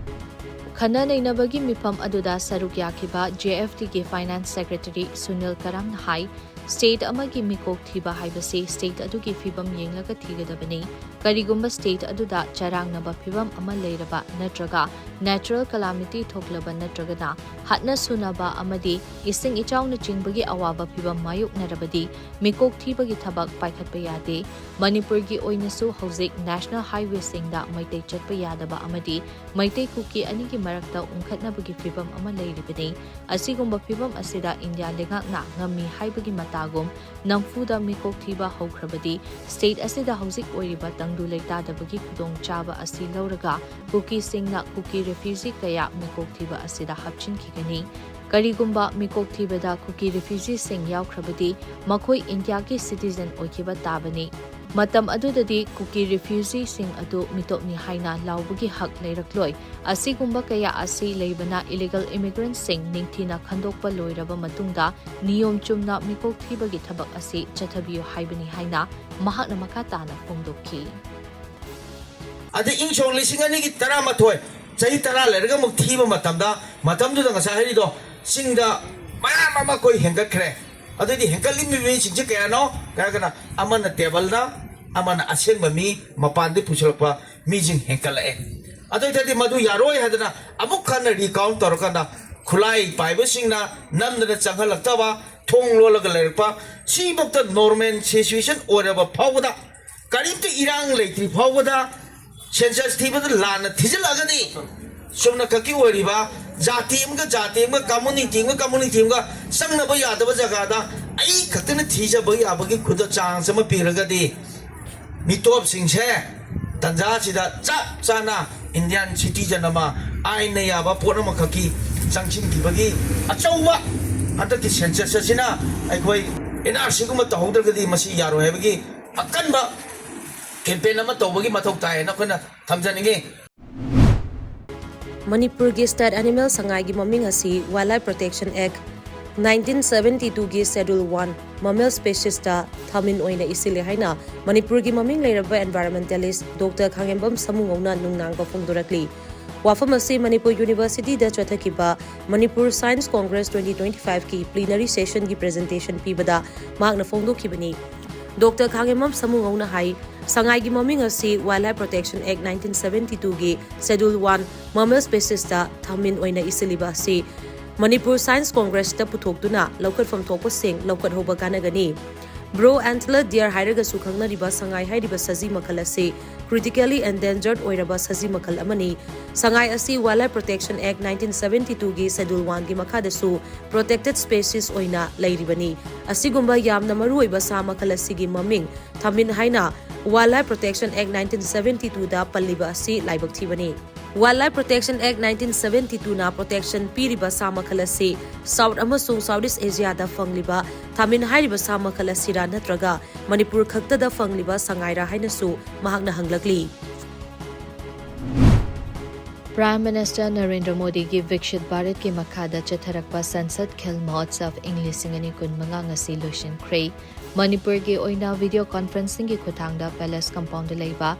ꯈꯟꯅ ꯅꯩꯅꯕꯒꯤ ꯃꯤꯐꯝ ꯑꯗꯨꯗ ꯁꯔꯨꯛ ꯌꯥꯈꯤꯕ J F Tꯒꯤ Finance Secretary Sunil ꯀꯔꯥꯝꯅ ꯍꯥꯏ, state ꯑꯃꯒꯤ ꯃꯤꯀꯣꯛ ꯊꯤꯕ ꯍꯥꯏꯕꯁꯤ state ꯑꯗꯨꯒꯤ ꯐꯤꯕꯝ ꯌꯦꯡꯂꯒ ꯊꯤꯒꯗꯕꯅꯤ꯫ ꯀꯔꯤꯒꯨꯝꯕ state ꯑꯗꯨꯗ ꯆꯔꯥꯡꯅꯕ ꯐꯤꯕꯝ ꯑꯃ ꯂꯩꯔꯕ ꯅꯠꯇ꯭ꯔꯒ natural calamity ꯊꯣꯛꯂꯕ ꯅꯠꯇ꯭ꯔꯒꯅ ꯍꯠꯅ ꯁꯨꯅꯕ ꯑꯃꯗꯤ ꯏꯁꯤꯡ ꯏꯆꯥꯎꯅꯆꯤꯡꯕꯒꯤ ꯑꯋꯥꯕ ꯐꯤꯕꯝ ꯃꯥꯌꯣꯛꯅꯔꯕꯗꯤ ꯃꯤꯀꯣꯛ ꯊꯤꯕꯒꯤ ꯊꯕꯛ ꯄꯥꯏꯈꯠꯄ ꯌꯥꯗꯦ꯫ ꯃꯅꯤꯄꯨꯔꯒꯤ ꯑꯣꯏꯅꯁꯨ ꯍꯧꯖꯤꯛ national highwayꯁꯤꯡꯗ ꯃꯩꯇꯩ ꯆꯠꯄ ꯌꯥꯗꯕ ꯑꯃꯗꯤ ꯃꯩꯇꯩ ꯀꯨꯀꯤ ꯑꯅꯤꯒꯤ ꯃꯔꯛꯇ ꯎꯪꯈꯠꯅꯕꯒꯤ ꯐꯤꯕꯝ ꯑꯃ ꯂꯩꯔꯤꯕꯅꯤ꯫ ꯑꯁꯤꯒꯨꯝꯕ ꯐꯤꯕꯝ ꯑꯁꯤꯗ ꯏꯟꯗꯤꯌꯥ ꯂꯩꯉꯥꯛꯅ ꯉꯝꯃꯤ ꯍꯥꯏꯕꯒꯤ ꯃꯇꯥꯒꯨꯝ ꯅꯝꯐꯨꯗ ꯃꯤꯀꯣꯛ ꯊꯤꯕ ꯍꯧꯈ꯭ꯔꯕꯗꯤ state ꯑꯁꯤꯗ ꯍꯧꯖꯤꯛ ꯑꯣꯏꯔꯤꯕ ꯇꯪꯗꯨ ꯂꯩꯇꯥꯗꯕꯒꯤ ꯈꯨꯗꯣꯡꯆꯥꯕ ꯑꯁꯤ ꯂꯧꯔꯒ ꯀꯨꯀꯤꯁꯤꯡꯅ ꯀꯨꯀꯤ refugee ꯀꯌꯥ ꯃꯤꯀꯣꯛ ꯊꯤꯕ ꯑꯁꯤꯗ ꯍꯥꯞꯆꯤꯟꯈꯤꯒꯅꯤ꯫ ꯀꯔꯤꯒꯨꯝꯕ ꯃꯤꯀꯣꯛ ꯊꯤꯕꯗ ꯀꯨꯀꯤ refugeeꯁꯤꯡ ꯌꯥꯎꯈ꯭ꯔꯕꯗꯤ ꯃꯈꯣꯏ ꯏꯟꯗꯤꯌꯥꯒꯤ citizen ꯑꯣꯏꯈꯤꯕ ꯇꯥꯕꯅꯤ꯫ ꯃꯇꯝ ꯑꯗꯨꯗꯗꯤ ꯀꯨꯀꯤ refugeeꯁꯤꯡ ꯑꯗꯨ ꯃꯤꯇꯣꯞꯅꯤ ꯍꯥꯏꯅ ꯂꯥꯎꯕꯒꯤ ꯍꯛ ꯂꯩꯔꯛꯂꯣꯏ꯫ ꯑꯁꯤꯒꯨꯝꯕ ꯀꯌꯥ ꯑꯁꯤ ꯂꯩꯕꯅ illegal immigrantꯁꯤꯡ ꯅꯤꯡꯊꯤꯅ ꯈꯟꯗꯣꯛꯄ ꯂꯣꯏꯔꯕ ꯃꯇꯨꯡꯗ ꯅꯤꯌꯣꯝ ꯆꯨꯝꯅ ꯃꯤꯀꯣꯛ ꯊꯤꯕꯒꯤ ꯊꯕꯛ ꯑꯁꯤ ꯆꯠꯊꯕꯤꯌꯨ ꯍꯥꯏꯕꯅꯤ ꯍꯥꯏꯅ ꯃꯍꯥꯛꯅ ꯃꯈꯥ ꯇꯥꯅ ꯐꯣꯡꯗꯣꯛꯈꯤ꯫ ꯑꯗꯩ ꯏꯪ ꯁꯣꯛ ꯂꯤꯁꯤꯡ ꯑꯅꯤꯒꯤ ꯇꯔꯥꯃꯥꯊꯣꯏ, ꯆꯍꯤ ꯇꯔꯥ ꯂꯩꯔꯒ ꯑꯃꯨꯛ ꯊꯤꯕ ꯃꯇꯝꯗ, ꯃꯇꯝꯗꯨꯗ ꯉꯁꯥꯏ ꯍꯥꯏꯔꯤꯗꯣ, ꯆꯤꯡꯗ ꯃꯌꯥꯝ ꯑꯃ ꯑꯩꯈꯣꯏ ꯍꯦꯟꯒꯠꯈ꯭ꯔꯦ꯫ ꯑꯗꯨꯗꯤ ꯍꯦꯟꯒꯠꯂꯤꯕ ꯃꯤꯁꯤꯡꯁꯦ ꯀꯌꯥꯅꯣ ꯍꯥꯏꯔꯒꯅ, ꯑꯃꯅ ꯇꯦꯕꯜꯗ, ꯑꯃꯅ ꯑꯁꯦꯡꯕ ꯃꯤ ꯃꯄꯥꯟꯗꯒꯤ ꯄꯨꯁꯤꯜꯂꯛꯄ ꯃꯤꯁꯤꯡ ꯍꯦꯟꯒꯠꯂꯛꯑꯦ꯫ ꯑꯗꯨ ꯑꯣꯏꯇꯥꯔꯗꯤ ꯃꯗꯨ ꯌꯥꯔꯣꯏ ꯍꯥꯏꯗꯅ ꯑꯃꯨꯛ ꯍꯟꯅ recount ꯇꯧꯔꯀꯥꯟꯗ, ꯈꯨꯠꯂꯥꯏ ꯄꯥꯏꯕꯁꯤꯡꯅ ꯅꯝꯗꯅ ꯆꯪꯍꯜꯂꯛꯇꯕ, ꯊꯣꯡ ꯂꯣꯜꯂꯒ ꯂꯩꯔꯛꯄ, ꯁꯤꯐꯥꯎꯗ normal situation ꯑꯣꯏꯔꯕ ꯐꯥꯎꯕꯗ, ꯀꯔꯤꯝꯇ ꯏꯔꯥꯡ ꯂꯩꯇ꯭ꯔꯤ ꯐꯥꯎꯕꯗ census ꯊꯤꯕꯗ ꯂꯥꯟꯅ ꯊꯤꯖꯤꯜꯂꯛꯑꯒꯗꯤ, ꯆꯨꯝꯅ ꯈꯛꯀꯤ ꯑꯣꯏꯔꯤꯕ ꯖꯥꯇꯤ ꯑꯃꯒ ꯖꯥꯇꯤ ꯑꯃꯒ, community ꯑꯃꯒ community ꯑꯃꯒ ꯆꯪꯅꯕ ꯌꯥꯗꯕ ꯖꯒꯥꯗ ꯑꯩ ꯈꯛꯇꯅ ꯊꯤꯖꯕ ꯌꯥꯕꯒꯤ ꯈꯨꯗꯣꯡ chance ꯑꯃ ꯄꯤꯔꯒꯗꯤ, ꯃꯤꯇꯣꯞꯁꯤꯡꯁꯦ ꯇꯟꯖꯥꯁꯤꯗ ꯆꯞ ꯆꯥꯅ Indian citizen ꯑꯃ, ꯑꯥꯏꯟꯅ ꯌꯥꯕ ꯄꯣꯠ ꯑꯃꯈꯛꯀꯤ ꯆꯪꯁꯤꯟꯈꯤꯕꯒꯤ ꯑꯆꯧꯕ ꯍꯟꯗꯛꯀꯤ census ꯑꯁꯤꯅ ꯑꯩꯈꯣꯏ N R Cꯒꯨꯝꯕ ꯇꯧꯍꯧꯗ꯭ꯔꯒꯗꯤ ꯃꯁꯤ ꯌꯥꯔꯣꯏ ꯍꯥꯏꯕꯒꯤ ꯑꯀꯟꯕ campaign ꯑꯃ ꯇꯧꯕꯒꯤ ꯃꯊꯧ ꯇꯥꯏ ꯍꯥꯏꯅ ꯑꯩꯈꯣꯏꯅ ꯊꯝꯖꯅꯤꯡꯉꯤ꯫ ꯃꯅꯤꯄꯨꯔꯒꯤ state animal ꯁꯉꯥꯏꯒꯤ ꯃꯃꯤꯡ ꯑꯁꯤ Wildlife Protection Act nineteen seventy twoꯒꯤ Schedule one, Mammal Speciesꯇ ꯊꯥꯃꯤꯟ ꯑꯣꯏꯅ ꯏꯁꯤꯜꯂꯦ ꯍꯥꯏꯅ ꯃꯅꯤꯄꯨꯔꯒꯤ ꯃꯃꯤꯡ ꯂꯩꯔꯕ environmentalist Doctor ꯈꯥꯉꯦꯝꯕꯝ ꯁꯥꯃꯨꯉꯧꯅ ꯅꯨꯡꯅꯥꯡꯕ ꯐꯣꯡꯗꯣꯔꯛꯂꯤ꯫ ꯋꯥꯐꯝ ꯑꯁꯤ ꯃꯅꯤꯄꯨꯔ ꯌꯨꯅꯤꯚꯔꯁꯤꯇꯤꯗ ꯆꯠꯊꯈꯤꯕ Manipur science congress twenty twenty-five ꯀꯤ plenary session ꯒꯤ presentation ꯄꯤꯕꯗ ꯃꯍꯥꯛꯅ ꯐꯣꯡꯗꯣꯛꯈꯤꯕꯅꯤ꯫ ꯗꯣꯛꯇꯔ ꯈꯥꯉꯦꯝꯕꯝ ꯁꯥꯃꯨꯉꯧꯅ ꯍꯥꯏ, ꯁꯉꯥꯏꯒꯤ ꯃꯃꯤꯡ ꯑꯁꯤ Wildlife Protection Act nineteen seventy-two ꯒꯤ Schedule one Mammal Species ꯇ ꯊꯝꯃꯤꯟ ꯑꯣꯏꯅ ꯏꯁꯤꯜꯂꯤꯕ ꯑꯁꯤ ꯃꯅꯤꯄꯨꯔ ꯁꯥꯏꯟꯁ ꯀꯣꯡꯒ꯭ꯔꯦꯁꯇ ꯄꯨꯊꯣꯛꯇꯨꯅ ꯂꯧꯈꯠꯐꯝ ꯊꯣꯛꯄꯁꯤꯡ ꯂꯧꯈꯠꯍꯧꯕ ꯀꯥꯟꯅꯒꯅꯤ꯫ Blue Antler Deer ꯍꯥꯏꯔꯒꯁꯨ ꯈꯪꯅꯔꯤꯕ ꯁꯉꯥꯏ ꯍꯥꯏꯔꯤꯕ ꯁꯖꯤ ꯃꯈꯜ ꯑꯁꯤ critically endangered ꯑꯣꯏꯔꯕ ꯁꯖꯤ ꯃꯈꯜ ꯑꯃꯅꯤ꯫ ꯁꯉꯥꯏ ꯑꯁꯤ Wildlife Protection Act nineteen seventy-two ꯒꯤ Schedule one ꯒꯤ ꯃꯈꯥꯗꯁꯨ protected species ꯑꯣꯏꯅ ꯂꯩꯔꯤꯕꯅꯤ꯫ ꯑꯁꯤꯒꯨꯝꯕ ꯌꯥꯝꯅ ꯃꯔꯨꯑꯣꯏꯕ ꯁꯥ ꯃꯈꯜ ꯑꯁꯤꯒꯤ ꯃꯃꯤꯡ ꯊꯝꯃꯤꯟ ꯍꯥꯏꯅ Wildlife Protection Act nineteen seventy-two ꯗ ꯄꯜꯂꯤꯕ ꯑꯁꯤ ꯂꯥꯏꯕꯛ ꯊꯤꯕꯅꯤ꯫ Wildlife Protection Act nineteen seventy-two ꯅ protection ꯄꯤꯔꯤꯕ ꯁꯥ ꯃꯈꯜ ꯑꯁꯤ South ꯑꯃꯁꯨꯡ Southeast Asia ꯗ ꯐꯪꯂꯤꯕ ꯊꯝꯃꯤꯟ ꯍꯥꯏꯔꯤꯕ ꯁꯥ ꯃꯈꯜ ꯑꯁꯤꯔꯥ ꯅꯠꯇ꯭ꯔꯒ ꯃꯅꯤꯄꯨꯔ ꯈꯛꯇꯗ ꯐꯪꯂꯤꯕ ꯁꯉꯥꯏꯔꯥ ꯍꯥꯏꯅꯁꯨ ꯃꯍꯥꯛꯅ ꯍꯪꯂꯛꯂꯤ꯫ Prime Minister ꯅꯔꯦꯟꯗ꯭ꯔ ꯃꯣꯗꯤꯒꯤ ꯕꯤꯛꯁꯤꯠ ꯚꯥꯔꯠꯀꯤ ꯃꯈꯥꯗ ꯆꯠꯊꯔꯛꯄ ꯁꯟꯁꯗ ꯈꯦꯜ ꯃꯍꯣꯠꯁꯕ ꯏꯪ ꯂꯤꯁꯤꯡ ꯑꯅꯤ ꯀꯨꯟꯃꯉꯥ ꯉꯁꯤ ꯂꯣꯏꯁꯤꯟꯈ꯭ꯔꯦ꯫ ꯃꯅꯤꯄꯨꯔꯒꯤ ꯑꯣꯏꯅ video conferencingꯒꯤ ꯈꯨꯠꯊꯥꯡꯗ palace compoundꯗ ꯂꯩꯕ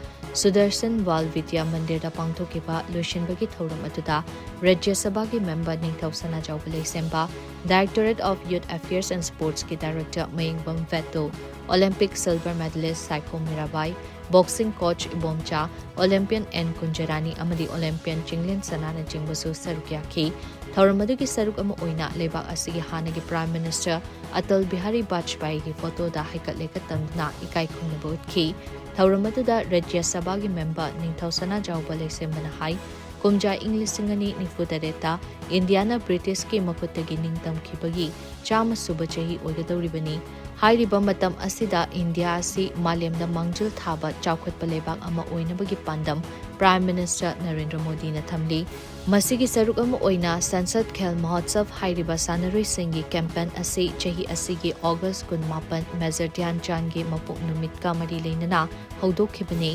ꯁꯨꯗꯔꯁꯟ ꯋꯥꯜ ꯕꯤꯗ꯭ꯌꯥ ꯃꯟꯗꯤꯔꯗ ꯄꯥꯡꯊꯣꯛꯈꯤꯕ ꯂꯣꯏꯁꯤꯟꯕꯒꯤ ꯊꯧꯔꯝ ꯑꯗꯨꯗ ꯔꯥꯖ꯭ꯌ ꯁꯚꯥꯒꯤ member ꯅꯤꯡꯊꯧ Sanajaoba Leishemba, Directorate of Youth Affairs and Sportsꯀꯤ director Mayengbam Veto, Olympic silver medalist Saikhom Mirabai, boxing coach Ibomcha, Olympian N Kunjarani ꯑꯃꯗꯤ Olympian ꯆꯤꯡꯂꯦꯟ ꯁꯅꯥꯅꯆꯤꯡꯕꯁꯨ ꯁꯔꯨꯛ ꯌꯥꯈꯤ꯫ ꯊꯧꯔꯝ ꯑꯗꯨꯒꯤ ꯁꯔꯨꯛ ꯑꯃ ꯑꯣꯏꯅ ꯂꯩꯕꯥꯛ ꯑꯁꯤꯒꯤ ꯍꯥꯟꯅꯒꯤ Prime Minister ꯑꯇꯜ ꯕꯤꯍꯥꯔꯤ ꯕꯥꯖꯄꯥꯏꯒꯤ photoꯗ ꯍꯩꯀꯠ ꯂꯩꯀꯠ ꯇꯝꯗꯨꯅ ꯏꯀꯥꯏ ꯈꯨꯝꯅꯕ ꯎꯠꯈꯤ꯫ ꯊꯧꯔꯝ ꯑꯗꯨꯗ ꯔꯥꯖ꯭ꯌ ꯁꯚꯥꯒꯤ member ꯅꯤꯡꯊꯧ ꯁꯅꯥꯖꯥꯎꯕ ꯂꯩꯁꯦꯝꯕꯅ ꯍꯥꯏ, ꯀꯨꯝꯖꯥ ꯏꯪ ꯂꯤꯁꯤꯡ ꯑꯅꯤ ꯅꯤꯐꯨ ꯇꯔꯦꯠꯇ ꯏꯟꯗꯤꯌꯥꯅ ꯕ꯭ꯔꯤꯇꯤꯁꯀꯤ ꯃꯈꯨꯠꯇꯒꯤ ꯅꯤꯡꯇꯝꯈꯤꯕꯒꯤ ꯆꯥꯝꯃ ꯁꯨꯕ ꯆꯍꯤ ꯑꯣꯏꯒꯗꯧꯔꯤꯕꯅꯤ꯫ ꯍꯥꯏꯔꯤꯕ ꯃꯇꯝ ꯑꯁꯤꯗ ꯏꯟꯗꯤꯌꯥ ꯑꯁꯤ ꯃꯥꯂꯦꯝꯗ ꯃꯥꯡꯖꯤꯜ ꯊꯥꯕ ꯆꯥꯎꯈꯠꯄ ꯂꯩꯕꯥꯛ ꯑꯃ ꯑꯣꯏꯅꯕꯒꯤ ꯄꯥꯟꯗꯝ Prime Minister ꯅꯔꯦꯟꯗ꯭ꯔ ꯃꯣꯗꯤꯅ ꯊꯝꯂꯤ꯫ ꯃꯁꯤꯒꯤ ꯁꯔꯨꯛ ꯑꯃ ꯑꯣꯏꯅ ꯁꯟꯁꯗ ꯈꯦꯜ ꯃꯍꯣꯠꯁꯕ ꯍꯥꯏꯔꯤꯕ ꯁꯥꯟꯅꯔꯣꯏꯁꯤꯡꯒꯤ campaign ꯑꯁꯤ ꯆꯍꯤ ꯑꯁꯤꯒꯤ August ꯀꯨꯟꯃꯥꯄꯟ Major ꯙ꯭ꯌꯥꯟ ꯆꯥꯟꯒꯤ ꯃꯄꯣꯛ ꯅꯨꯃꯤꯠꯀ ꯃꯔꯤ ꯂꯩꯅꯅ ꯍꯧꯗꯣꯛꯈꯤꯕꯅꯤ꯫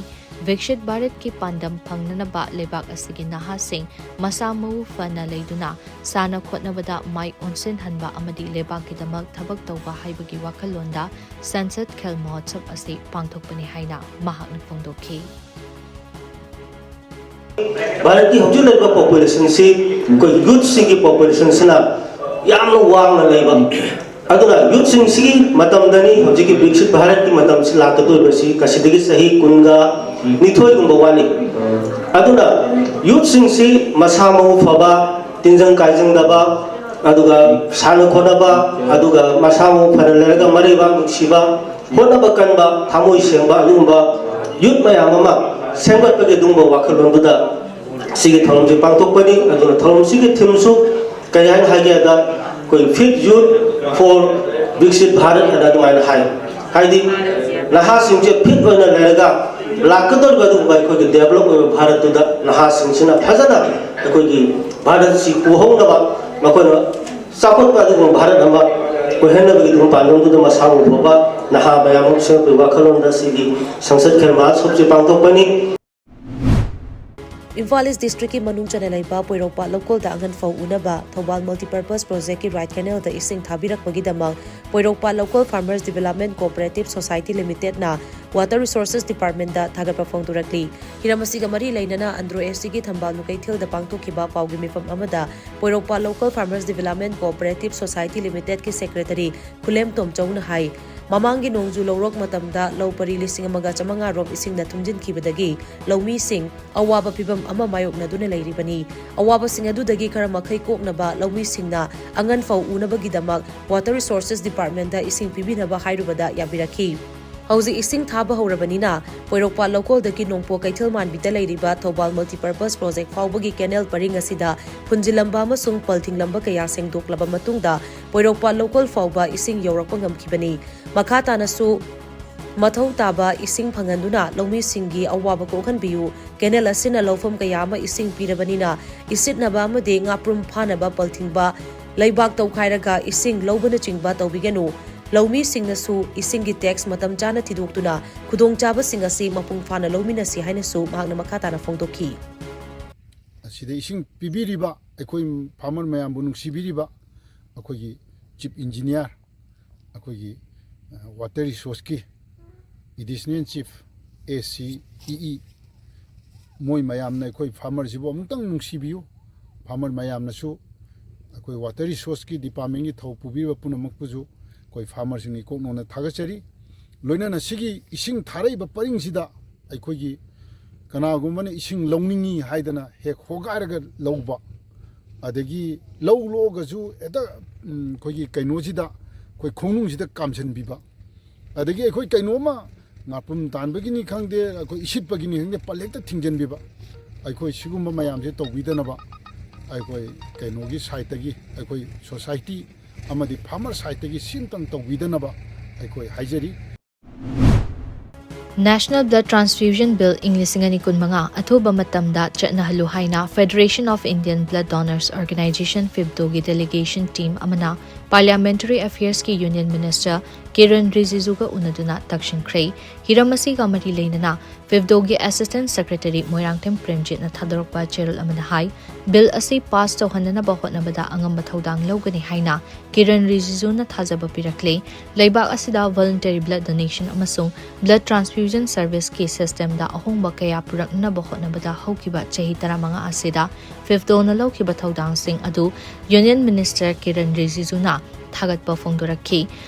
ꯕꯤꯛꯁꯤꯠ ꯚꯥꯔꯠꯀꯤ ꯄꯥꯟꯗꯝ ꯐꯪꯅꯅꯕ ꯂꯩꯕꯥꯛ ꯑꯁꯤꯒꯤ ꯅꯍꯥꯁꯤꯡ ꯃꯁꯥ ꯃꯎ ꯐꯅ ꯂꯩꯗꯨꯅ ꯁꯥꯟꯅ ꯈꯣꯠꯅꯕꯗ ꯃꯥꯏ ꯑꯣꯟꯁꯤꯟꯍꯟꯕ ꯑꯃꯗꯤ ꯂꯩꯕꯥꯛꯀꯤꯗꯃꯛ ꯊꯕꯛ ꯇꯧꯕ ꯍꯥꯏꯕꯒꯤ ꯋꯥꯈꯜꯂꯣꯟꯗ ꯁꯟꯁꯗ ꯈꯦꯜ ꯃꯍꯣꯠꯁꯕ ꯑꯁꯤ ꯄꯥꯡꯊꯣꯛꯄꯅꯤ ꯍꯥꯏꯅ ꯃꯍꯥꯛꯅ ꯐꯣꯡꯗꯣꯛꯈꯤ꯫ ꯚꯥꯔꯠꯀꯤ ꯍꯧꯖꯤꯛ ꯂꯩꯔꯤꯕ ꯄꯣꯄꯨꯂꯦꯁꯟꯁꯤ ꯑꯩꯈꯣꯏ ꯌꯨꯠꯁꯤꯒꯤ ꯄꯣꯄꯨꯂꯦꯁꯟꯁꯤꯅ ꯌꯥꯝꯅ ꯋꯥꯡꯅ ꯂꯩꯕ꯫ ꯑꯗꯨꯅ ꯌꯨꯠꯁꯤꯡꯁꯤꯒꯤ ꯃꯇꯝꯗꯅꯤ ꯍꯧꯖꯤꯛꯀꯤ ꯕꯤꯛꯁꯤꯠ ꯚꯥꯔꯠꯀꯤ ꯃꯇꯝꯁꯤ ꯂꯥꯛꯀꯗꯣꯔꯤꯕꯁꯤ ꯉꯁꯤꯗꯒꯤ ꯆꯍꯤ ꯀꯨꯟꯒ ꯅꯤꯊꯣꯏꯒꯨꯝꯕ ꯋꯥꯠꯂꯤ꯫ ꯑꯗꯨꯅ ꯌꯨꯠꯁꯤꯡꯁꯤ ꯃꯁꯥ ꯃꯎ ꯐꯕ, ꯇꯤꯟꯖꯪ ꯀꯥꯏꯖꯪꯗꯕ, ꯑꯗꯨꯒ ꯁꯥꯟꯅ ꯈꯣꯠꯅꯕ, ꯑꯗꯨꯒ ꯃꯁꯥ ꯃꯎ ꯐꯅ ꯂꯩꯔꯒ ꯃꯔꯩꯕꯥꯛ ꯅꯨꯡꯁꯤꯕ, ꯍꯣꯠꯅꯕ ꯀꯟꯕ, ꯊꯃꯣꯏ ꯁꯦꯡꯕ, ꯑꯗꯨꯒꯨꯝꯕ ꯌꯨꯠ ꯃꯌꯥꯝ ꯑꯃ ꯁꯦꯝꯒꯠꯄꯒꯤ ꯑꯗꯨꯒꯨꯝꯕ ꯋꯥꯈꯜꯂꯣꯟꯗꯨꯗ ꯁꯤꯒꯤ ꯊꯧꯔꯝꯁꯤ ꯄꯥꯡꯊꯣꯛꯄꯅꯤ꯫ ꯑꯗꯨꯅ ꯊꯧꯔꯝꯁꯤꯒꯤ ꯊꯤꯝꯁꯨ ꯀꯔꯤ ꯍꯥꯏꯅ ꯍꯥꯏꯒꯦ ꯍꯥꯏꯗ, ꯑꯩꯈꯣꯏ ꯐꯤꯠ ꯌꯨꯠ ꯐꯣꯔ ꯕꯤꯛꯁꯤꯠ ꯚꯥꯔꯠ ꯍꯥꯏꯅ ꯑꯗꯨꯃꯥꯏꯅ ꯍꯥꯏ꯫ ꯍꯥꯏꯗꯤ ꯅꯍꯥꯁꯤꯡꯁꯦ ꯐꯤꯠ ꯑꯣꯏꯅ ꯂꯩꯔꯒ ꯂꯥꯛꯀꯗꯧꯔꯤꯕ ꯑꯗꯨꯒꯨꯝꯕ ꯑꯩꯈꯣꯏꯒꯤ ꯗꯦꯕꯂꯞ ꯑꯣꯏꯕ ꯚꯥꯔꯠꯇꯨꯗ ꯅꯍꯥꯁꯤꯡꯁꯤꯅ ꯐꯖꯅ ꯑꯩꯈꯣꯏꯒꯤ ꯚꯥꯔꯠꯁꯤ ꯄꯨꯍꯧꯅꯕ, ꯃꯈꯣꯏꯅ ꯆꯥꯎꯈꯠꯄ ꯑꯗꯨꯒꯨꯝꯕ ꯚꯥꯔꯠ ꯑꯃ ꯑꯣꯏꯍꯟꯅꯕꯒꯤ ꯑꯗꯨꯒꯨꯝꯕ ꯄꯥꯟꯗꯝꯗꯨꯗ ꯃꯁꯥ ꯃꯎ ꯐꯕ ꯅꯍꯥ ꯃꯌꯥꯝ ꯑꯃ ꯁꯦꯝꯒꯠꯄꯒꯤ ꯋꯥꯈꯜꯂꯣꯟꯗ ꯁꯤꯒꯤ ꯁꯪꯁꯠ ꯈꯦꯜ ꯃꯍꯣꯠꯁꯕꯁꯤ ꯄꯥꯡꯊꯣꯛꯄꯅꯤ꯫ ꯏꯝꯐꯥꯜ ꯏꯁ ꯗꯤꯁꯇ꯭ꯔꯤꯛꯀꯤ ꯃꯅꯨꯡ ꯆꯟꯅ ꯂꯩꯕ ꯄꯣꯏꯔꯧꯄꯥꯠ ꯂꯧꯀꯣꯜꯗ ꯑꯉꯟ ꯐꯧ ꯎꯅꯕ ꯊꯧꯕꯥꯜ ꯃꯜꯇꯤꯄꯔꯄꯁ ꯄ꯭ꯔꯣꯖꯦꯛꯀꯤ ꯔꯥꯏꯠ ꯀꯦꯅꯦꯜꯗ ꯏꯁꯤꯡ ꯊꯥꯕꯤꯔꯛꯄꯒꯤꯗꯃꯛ ꯄꯣꯏꯔꯧꯄꯥꯠ ꯂꯧꯀꯣꯜ ꯐꯥꯔꯃꯔꯁ ꯗꯤꯕꯦꯂꯞꯃꯦꯟ ꯀꯣꯑꯣꯄꯔꯦꯇꯤꯚ ꯁꯣꯁꯥꯏꯇꯤ ꯂꯤꯃꯤꯇꯦꯗꯅ ꯋꯥꯇꯔ ꯔꯤꯁꯣꯔꯁꯦꯁ ꯗꯤꯄꯥꯔꯠꯃꯦꯟꯗ ꯊꯥꯒꯠꯄ ꯐꯣꯡꯗꯣꯔꯛꯂꯤ꯫ ꯍꯤꯔꯝ ꯑꯁꯤꯒ ꯃꯔꯤ ꯂꯩꯅꯅ ꯑꯟꯗ꯭ꯔꯣ ꯑꯦꯁ ꯁꯤꯒꯤ ꯊꯝꯕꯥꯜ ꯀꯩꯊꯦꯜꯗ ꯄꯥꯡꯊꯣꯛꯈꯤꯕ ꯄꯥꯎꯒꯤ ꯃꯤꯐꯝ ꯑꯃꯗ ꯄꯣꯏꯔꯧꯄꯥꯠ ꯂꯧꯀꯣꯜ ꯐꯥꯔꯃꯔꯁ ꯗꯤꯕꯦꯂꯞꯃꯦꯟ ꯀꯣꯑꯣꯄꯔꯦꯇꯤꯚ ꯁꯣꯁꯥꯏꯇꯤ ꯂꯤꯃꯤꯇꯦꯗꯀꯤ ꯁꯦꯀ꯭ꯔꯦꯇꯔꯤ ꯈꯨꯂꯦꯝ ꯇꯣꯝꯆꯧꯅ ꯍꯥꯏ, ꯃꯃꯥꯡꯒꯤ ꯅꯣꯡꯖꯨ ꯂꯧꯔꯣꯛ ꯃꯇꯝꯗ ꯂꯧ ꯄꯔꯤ ꯂꯤꯁꯤꯡ ꯑꯃꯒ ꯆꯥꯃꯉꯥ ꯔꯣꯝ ꯏꯁꯤꯡꯅ ꯊꯨꯝꯖꯤꯟꯈꯤꯕꯗꯒꯤ ꯂꯧꯃꯤꯁꯤꯡ ꯑꯋꯥꯕ ꯐꯤꯚꯝ ꯑꯃ ꯃꯥꯌꯣꯛꯅꯗꯨꯅ ꯂꯩꯔꯤꯕꯅꯤ꯫ ꯑꯋꯥꯕꯁꯤꯡ ꯑꯗꯨꯗꯒꯤ ꯈꯔ ꯃꯈꯩ ꯀꯣꯛꯅꯕ ꯂꯧꯃꯤꯁꯤꯡꯅ ꯑꯉꯟ ꯐꯧ ꯎꯅꯕꯒꯤꯗꯃꯛ ꯋꯥꯇꯔ ꯔꯤꯁꯣꯔꯁꯦꯁ ꯗꯤꯄꯥꯔꯠꯃꯦꯟꯗ ꯏꯁꯤꯡ ꯄꯤꯕꯤꯅꯕ ꯍꯥꯏꯔꯨꯕꯗ ꯌꯥꯕꯤꯔꯛꯈꯤ꯫ ꯍꯧꯖꯤꯛ ꯏꯁꯤꯡ ꯊꯥꯕ ꯍꯧꯔꯕꯅꯤꯅ ꯄꯣꯏꯔꯧꯄꯥꯠ ꯂꯧꯀꯣꯜꯗꯒꯤ ꯅꯣꯡꯄꯣꯛ ꯀꯩꯊꯦꯜ ꯃꯥꯟꯕꯤꯗ ꯂꯩꯔꯤꯕ ꯊꯧꯕꯥꯜ ꯃꯜꯇꯤꯄꯔꯄꯁ ꯄ꯭ꯔꯣꯖꯦꯛ ꯐꯥꯎꯕꯒꯤ ꯀꯦꯅꯦꯜ ꯄꯔꯤꯡ ꯑꯁꯤꯗ ꯐꯨꯟꯖꯤꯜꯂꯝꯕ ꯑꯃꯁꯨꯡ ꯄꯜ ꯊꯤꯡꯂꯝꯕ ꯀꯌꯥ ꯁꯦꯡꯗꯣꯛꯂꯕ ꯃꯇꯨꯡꯗ ꯄꯣꯏꯔꯧꯄꯥꯠ ꯂꯧꯀꯣꯜ ꯐꯥꯎꯕ ꯏꯁꯤꯡ ꯌꯧꯔꯛꯄ ꯉꯝꯈꯤꯕꯅꯤ꯫ ꯃꯈꯥ ꯇꯥꯅꯁꯨ ꯃꯊꯧ ꯇꯥꯕ ꯏꯁꯤꯡ ꯐꯪꯍꯟꯗꯨꯅ ꯂꯧꯃꯤꯁꯤꯡꯒꯤ ꯑꯋꯥꯕ ꯀꯣꯛꯍꯟꯕꯤꯌꯨ꯫ ꯀꯦꯅꯦꯜ ꯑꯁꯤꯅ ꯂꯧꯐꯝ ꯀꯌꯥ ꯑꯃ ꯏꯁꯤꯡ ꯄꯤꯔꯕꯅꯤꯅ ꯏꯁꯤꯠꯅꯕ ꯑꯃꯗꯤ ꯉꯥꯄ꯭ꯔꯨꯝ ꯐꯥꯅꯕ ꯄꯜ ꯊꯤꯡꯕ, ꯂꯩꯕꯥꯛ ꯇꯧꯈꯥꯏꯔꯒ ꯏꯁꯤꯡ ꯂꯧꯕꯅꯆꯤꯡꯕ ꯇꯧꯕꯤꯒꯅꯨ꯫ ꯂꯧꯃꯤꯁꯤꯡꯅꯁꯨ ꯏꯁꯤꯡꯒꯤ ꯇꯦꯛꯁ ꯃꯇꯝ ꯆꯥꯅ ꯊꯤꯗꯣꯛꯇꯨꯅ ꯈꯨꯗꯣꯡꯆꯥꯕꯁꯤꯡ ꯑꯁꯤ ꯃꯄꯨꯡ ꯐꯥꯅ ꯂꯧꯃꯤꯟꯅꯁꯤ ꯍꯥꯏꯅꯁꯨ ꯃꯍꯥꯛꯅ ꯃꯈꯥ ꯇꯥꯅ ꯐꯣꯡꯗꯣꯛꯈꯤ꯫ ꯑꯁꯤꯗ ꯏꯁꯤꯡ ꯄꯤꯕꯤꯔꯤꯕ ꯑꯩꯈꯣꯏ ꯐꯥꯔꯃꯔ ꯃꯌꯥꯝꯕꯨ ꯅꯨꯡꯁꯤꯕꯤꯔꯤꯕ ꯑꯩꯈꯣꯏꯒꯤ ꯆꯤꯐ ꯏꯟꯖꯤꯅꯤꯌꯥꯔ, ꯑꯩꯈꯣꯏꯒꯤ ꯋꯥꯇꯔ ꯔꯤꯁꯣꯔꯁꯀꯤ ꯑꯦꯗꯤꯁꯅꯦꯜ ꯆꯤꯐ, ꯑꯦ ꯁꯤ ꯏ ꯏ, ꯃꯣꯏ ꯃꯌꯥꯝꯅ ꯑꯩꯈꯣꯏ ꯐꯥꯔꯃꯔꯁꯤꯕꯨ ꯑꯃꯨꯛꯇꯪ ꯅꯨꯡꯁꯤꯕꯤꯌꯨ꯫ ꯐꯥꯔꯃꯔ ꯃꯌꯥꯝꯅꯁꯨ ꯑꯩꯈꯣꯏ ꯋꯥꯇꯔ ꯔꯤꯁꯣꯔꯁꯀꯤ ꯗꯤꯄꯥꯔꯠꯃꯦꯟꯒꯤ ꯊꯧ ꯄꯨꯕꯤꯔꯤꯕ ꯄꯨꯝꯅꯃꯛꯄꯨꯁꯨ ꯑꯩꯈꯣꯏ ꯐꯥꯔꯃꯔꯁꯤꯡꯒꯤ ꯀꯣꯛꯅꯣꯟꯅ ꯊꯥꯒꯠꯆꯔꯤ꯫ ꯂꯣꯏꯅꯅ ꯁꯤꯒꯤ ꯏꯁꯤꯡ ꯊꯥꯔꯛꯏꯕ ꯄꯔꯤꯡꯁꯤꯗ ꯑꯩꯈꯣꯏꯒꯤ ꯀꯅꯥꯒꯨꯝꯕꯅ ꯏꯁꯤꯡ ꯂꯧꯅꯤꯡꯉꯤ ꯍꯥꯏꯗꯅ ꯍꯦꯛ ꯍꯣꯒꯥꯏꯔꯒ ꯂꯧꯕ, ꯑꯗꯒꯤ ꯂꯧ ꯂꯣꯛꯑꯒꯁꯨ ꯍꯦꯛꯇ, ꯎꯝ, ꯑꯩꯈꯣꯏꯒꯤ ꯀꯩꯅꯣꯁꯤꯗ, ꯑꯩꯈꯣꯏ ꯈꯣꯡꯅꯨꯡꯁꯤꯗ ꯀꯥꯝꯁꯤꯟꯕꯤꯕ, ꯑꯗꯒꯤ ꯑꯩꯈꯣꯏ ꯀꯩꯅꯣꯝꯃ ꯉꯥꯄ꯭ꯔꯨꯝ ꯇꯥꯟꯕꯒꯤꯅꯤ ꯈꯪꯗꯦ, ꯑꯩꯈꯣꯏ ꯏꯁꯤꯠꯄꯒꯤꯅꯤ ꯈꯪꯗꯦ, ꯄꯜ ꯍꯦꯛꯇ ꯊꯤꯡꯖꯤꯟꯕꯤꯕ꯫ ꯑꯩꯈꯣꯏ ꯁꯤꯒꯨꯝꯕ ꯃꯌꯥꯝꯁꯦ ꯇꯧꯕꯤꯗꯅꯕ ꯑꯩꯈꯣꯏ ꯀꯩꯅꯣꯒꯤ ꯁꯥꯏꯠꯇꯒꯤ, ꯑꯩꯈꯣꯏ ꯁꯣꯁꯥꯏꯇꯤ ꯑꯃꯗꯤ ꯐꯥꯔꯃꯔ ꯁꯥꯏꯠꯇꯒꯤ ꯁꯤꯝꯇꯪ ꯇꯧꯕꯤꯗꯅꯕ ꯑꯩꯈꯣꯏ ꯍꯥꯏꯖꯔꯤ꯫ National Blood Transfusion Bill ꯏꯪ ꯂꯤꯁꯤꯡ ꯑꯅꯤ ꯀꯨꯟꯃꯉꯥ ꯑꯊꯨꯕ ꯃꯇꯝꯗ ꯆꯠꯅꯍꯜꯂꯨ ꯍꯥꯏꯅ Federation of Indian Blood Donors Organization, ꯐꯤꯞꯗꯣꯒꯤ delegation team ꯑꯃꯅ Parliamentary Affairsꯀꯤ Union Minister ꯀꯤꯔꯟ ꯔꯤꯖꯤꯖꯨꯒ ꯎꯅꯗꯨꯅ ꯇꯛꯁꯤꯟꯈ꯭ꯔꯦ꯫ ꯍꯤꯔꯝ ꯑꯁꯤꯒ ꯃꯔꯤ ꯂꯩꯅꯅ ꯐꯤꯞꯗꯣꯒꯤ Assistant Secretary ꯃꯣꯏꯔꯥꯡꯊꯦꯝ ꯄ꯭ꯔꯦꯝꯖꯤꯠꯅ ꯊꯥꯗꯣꯔꯛꯄ ꯆꯦꯔꯣꯜ ꯑꯃꯗ ꯍꯥꯏ, ꯕꯤꯜ ꯑꯁꯤ ꯄꯥꯁ ꯇꯧꯍꯟꯅꯅꯕ ꯍꯣꯠꯅꯕꯗ ꯑꯉꯝꯕ ꯊꯧꯗꯥꯡ ꯂꯧꯒꯅꯤ ꯍꯥꯏꯅ ꯀꯤꯔꯟ ꯔꯤꯖꯤꯖꯨꯅ ꯊꯥꯖꯕ ꯄꯤꯔꯛꯂꯦ꯫ ꯂꯩꯕꯥꯛ ꯑꯁꯤꯗ voluntary blood donation ꯑꯃꯁꯨꯡ blood transfusion serviceꯀꯤ systemꯗ ꯑꯍꯣꯡꯕ ꯀꯌꯥ ꯄꯨꯔꯛꯅꯅꯕ ꯍꯣꯠꯅꯕꯗ ꯍꯧꯈꯤꯕ ꯆꯍꯤ ꯇꯔꯥꯃꯉꯥ ꯑꯁꯤꯗ ꯐꯤꯞꯗꯣꯅ ꯂꯧꯈꯤꯕ ꯊꯧꯗꯥꯡꯁꯤꯡ ꯑꯗꯨ Union Minister ꯀꯤꯔꯟ ꯔꯤꯖꯤꯖꯨꯅ ꯊꯥꯒꯠꯄ ꯐꯣꯡꯗꯣꯔꯛꯈꯤ꯫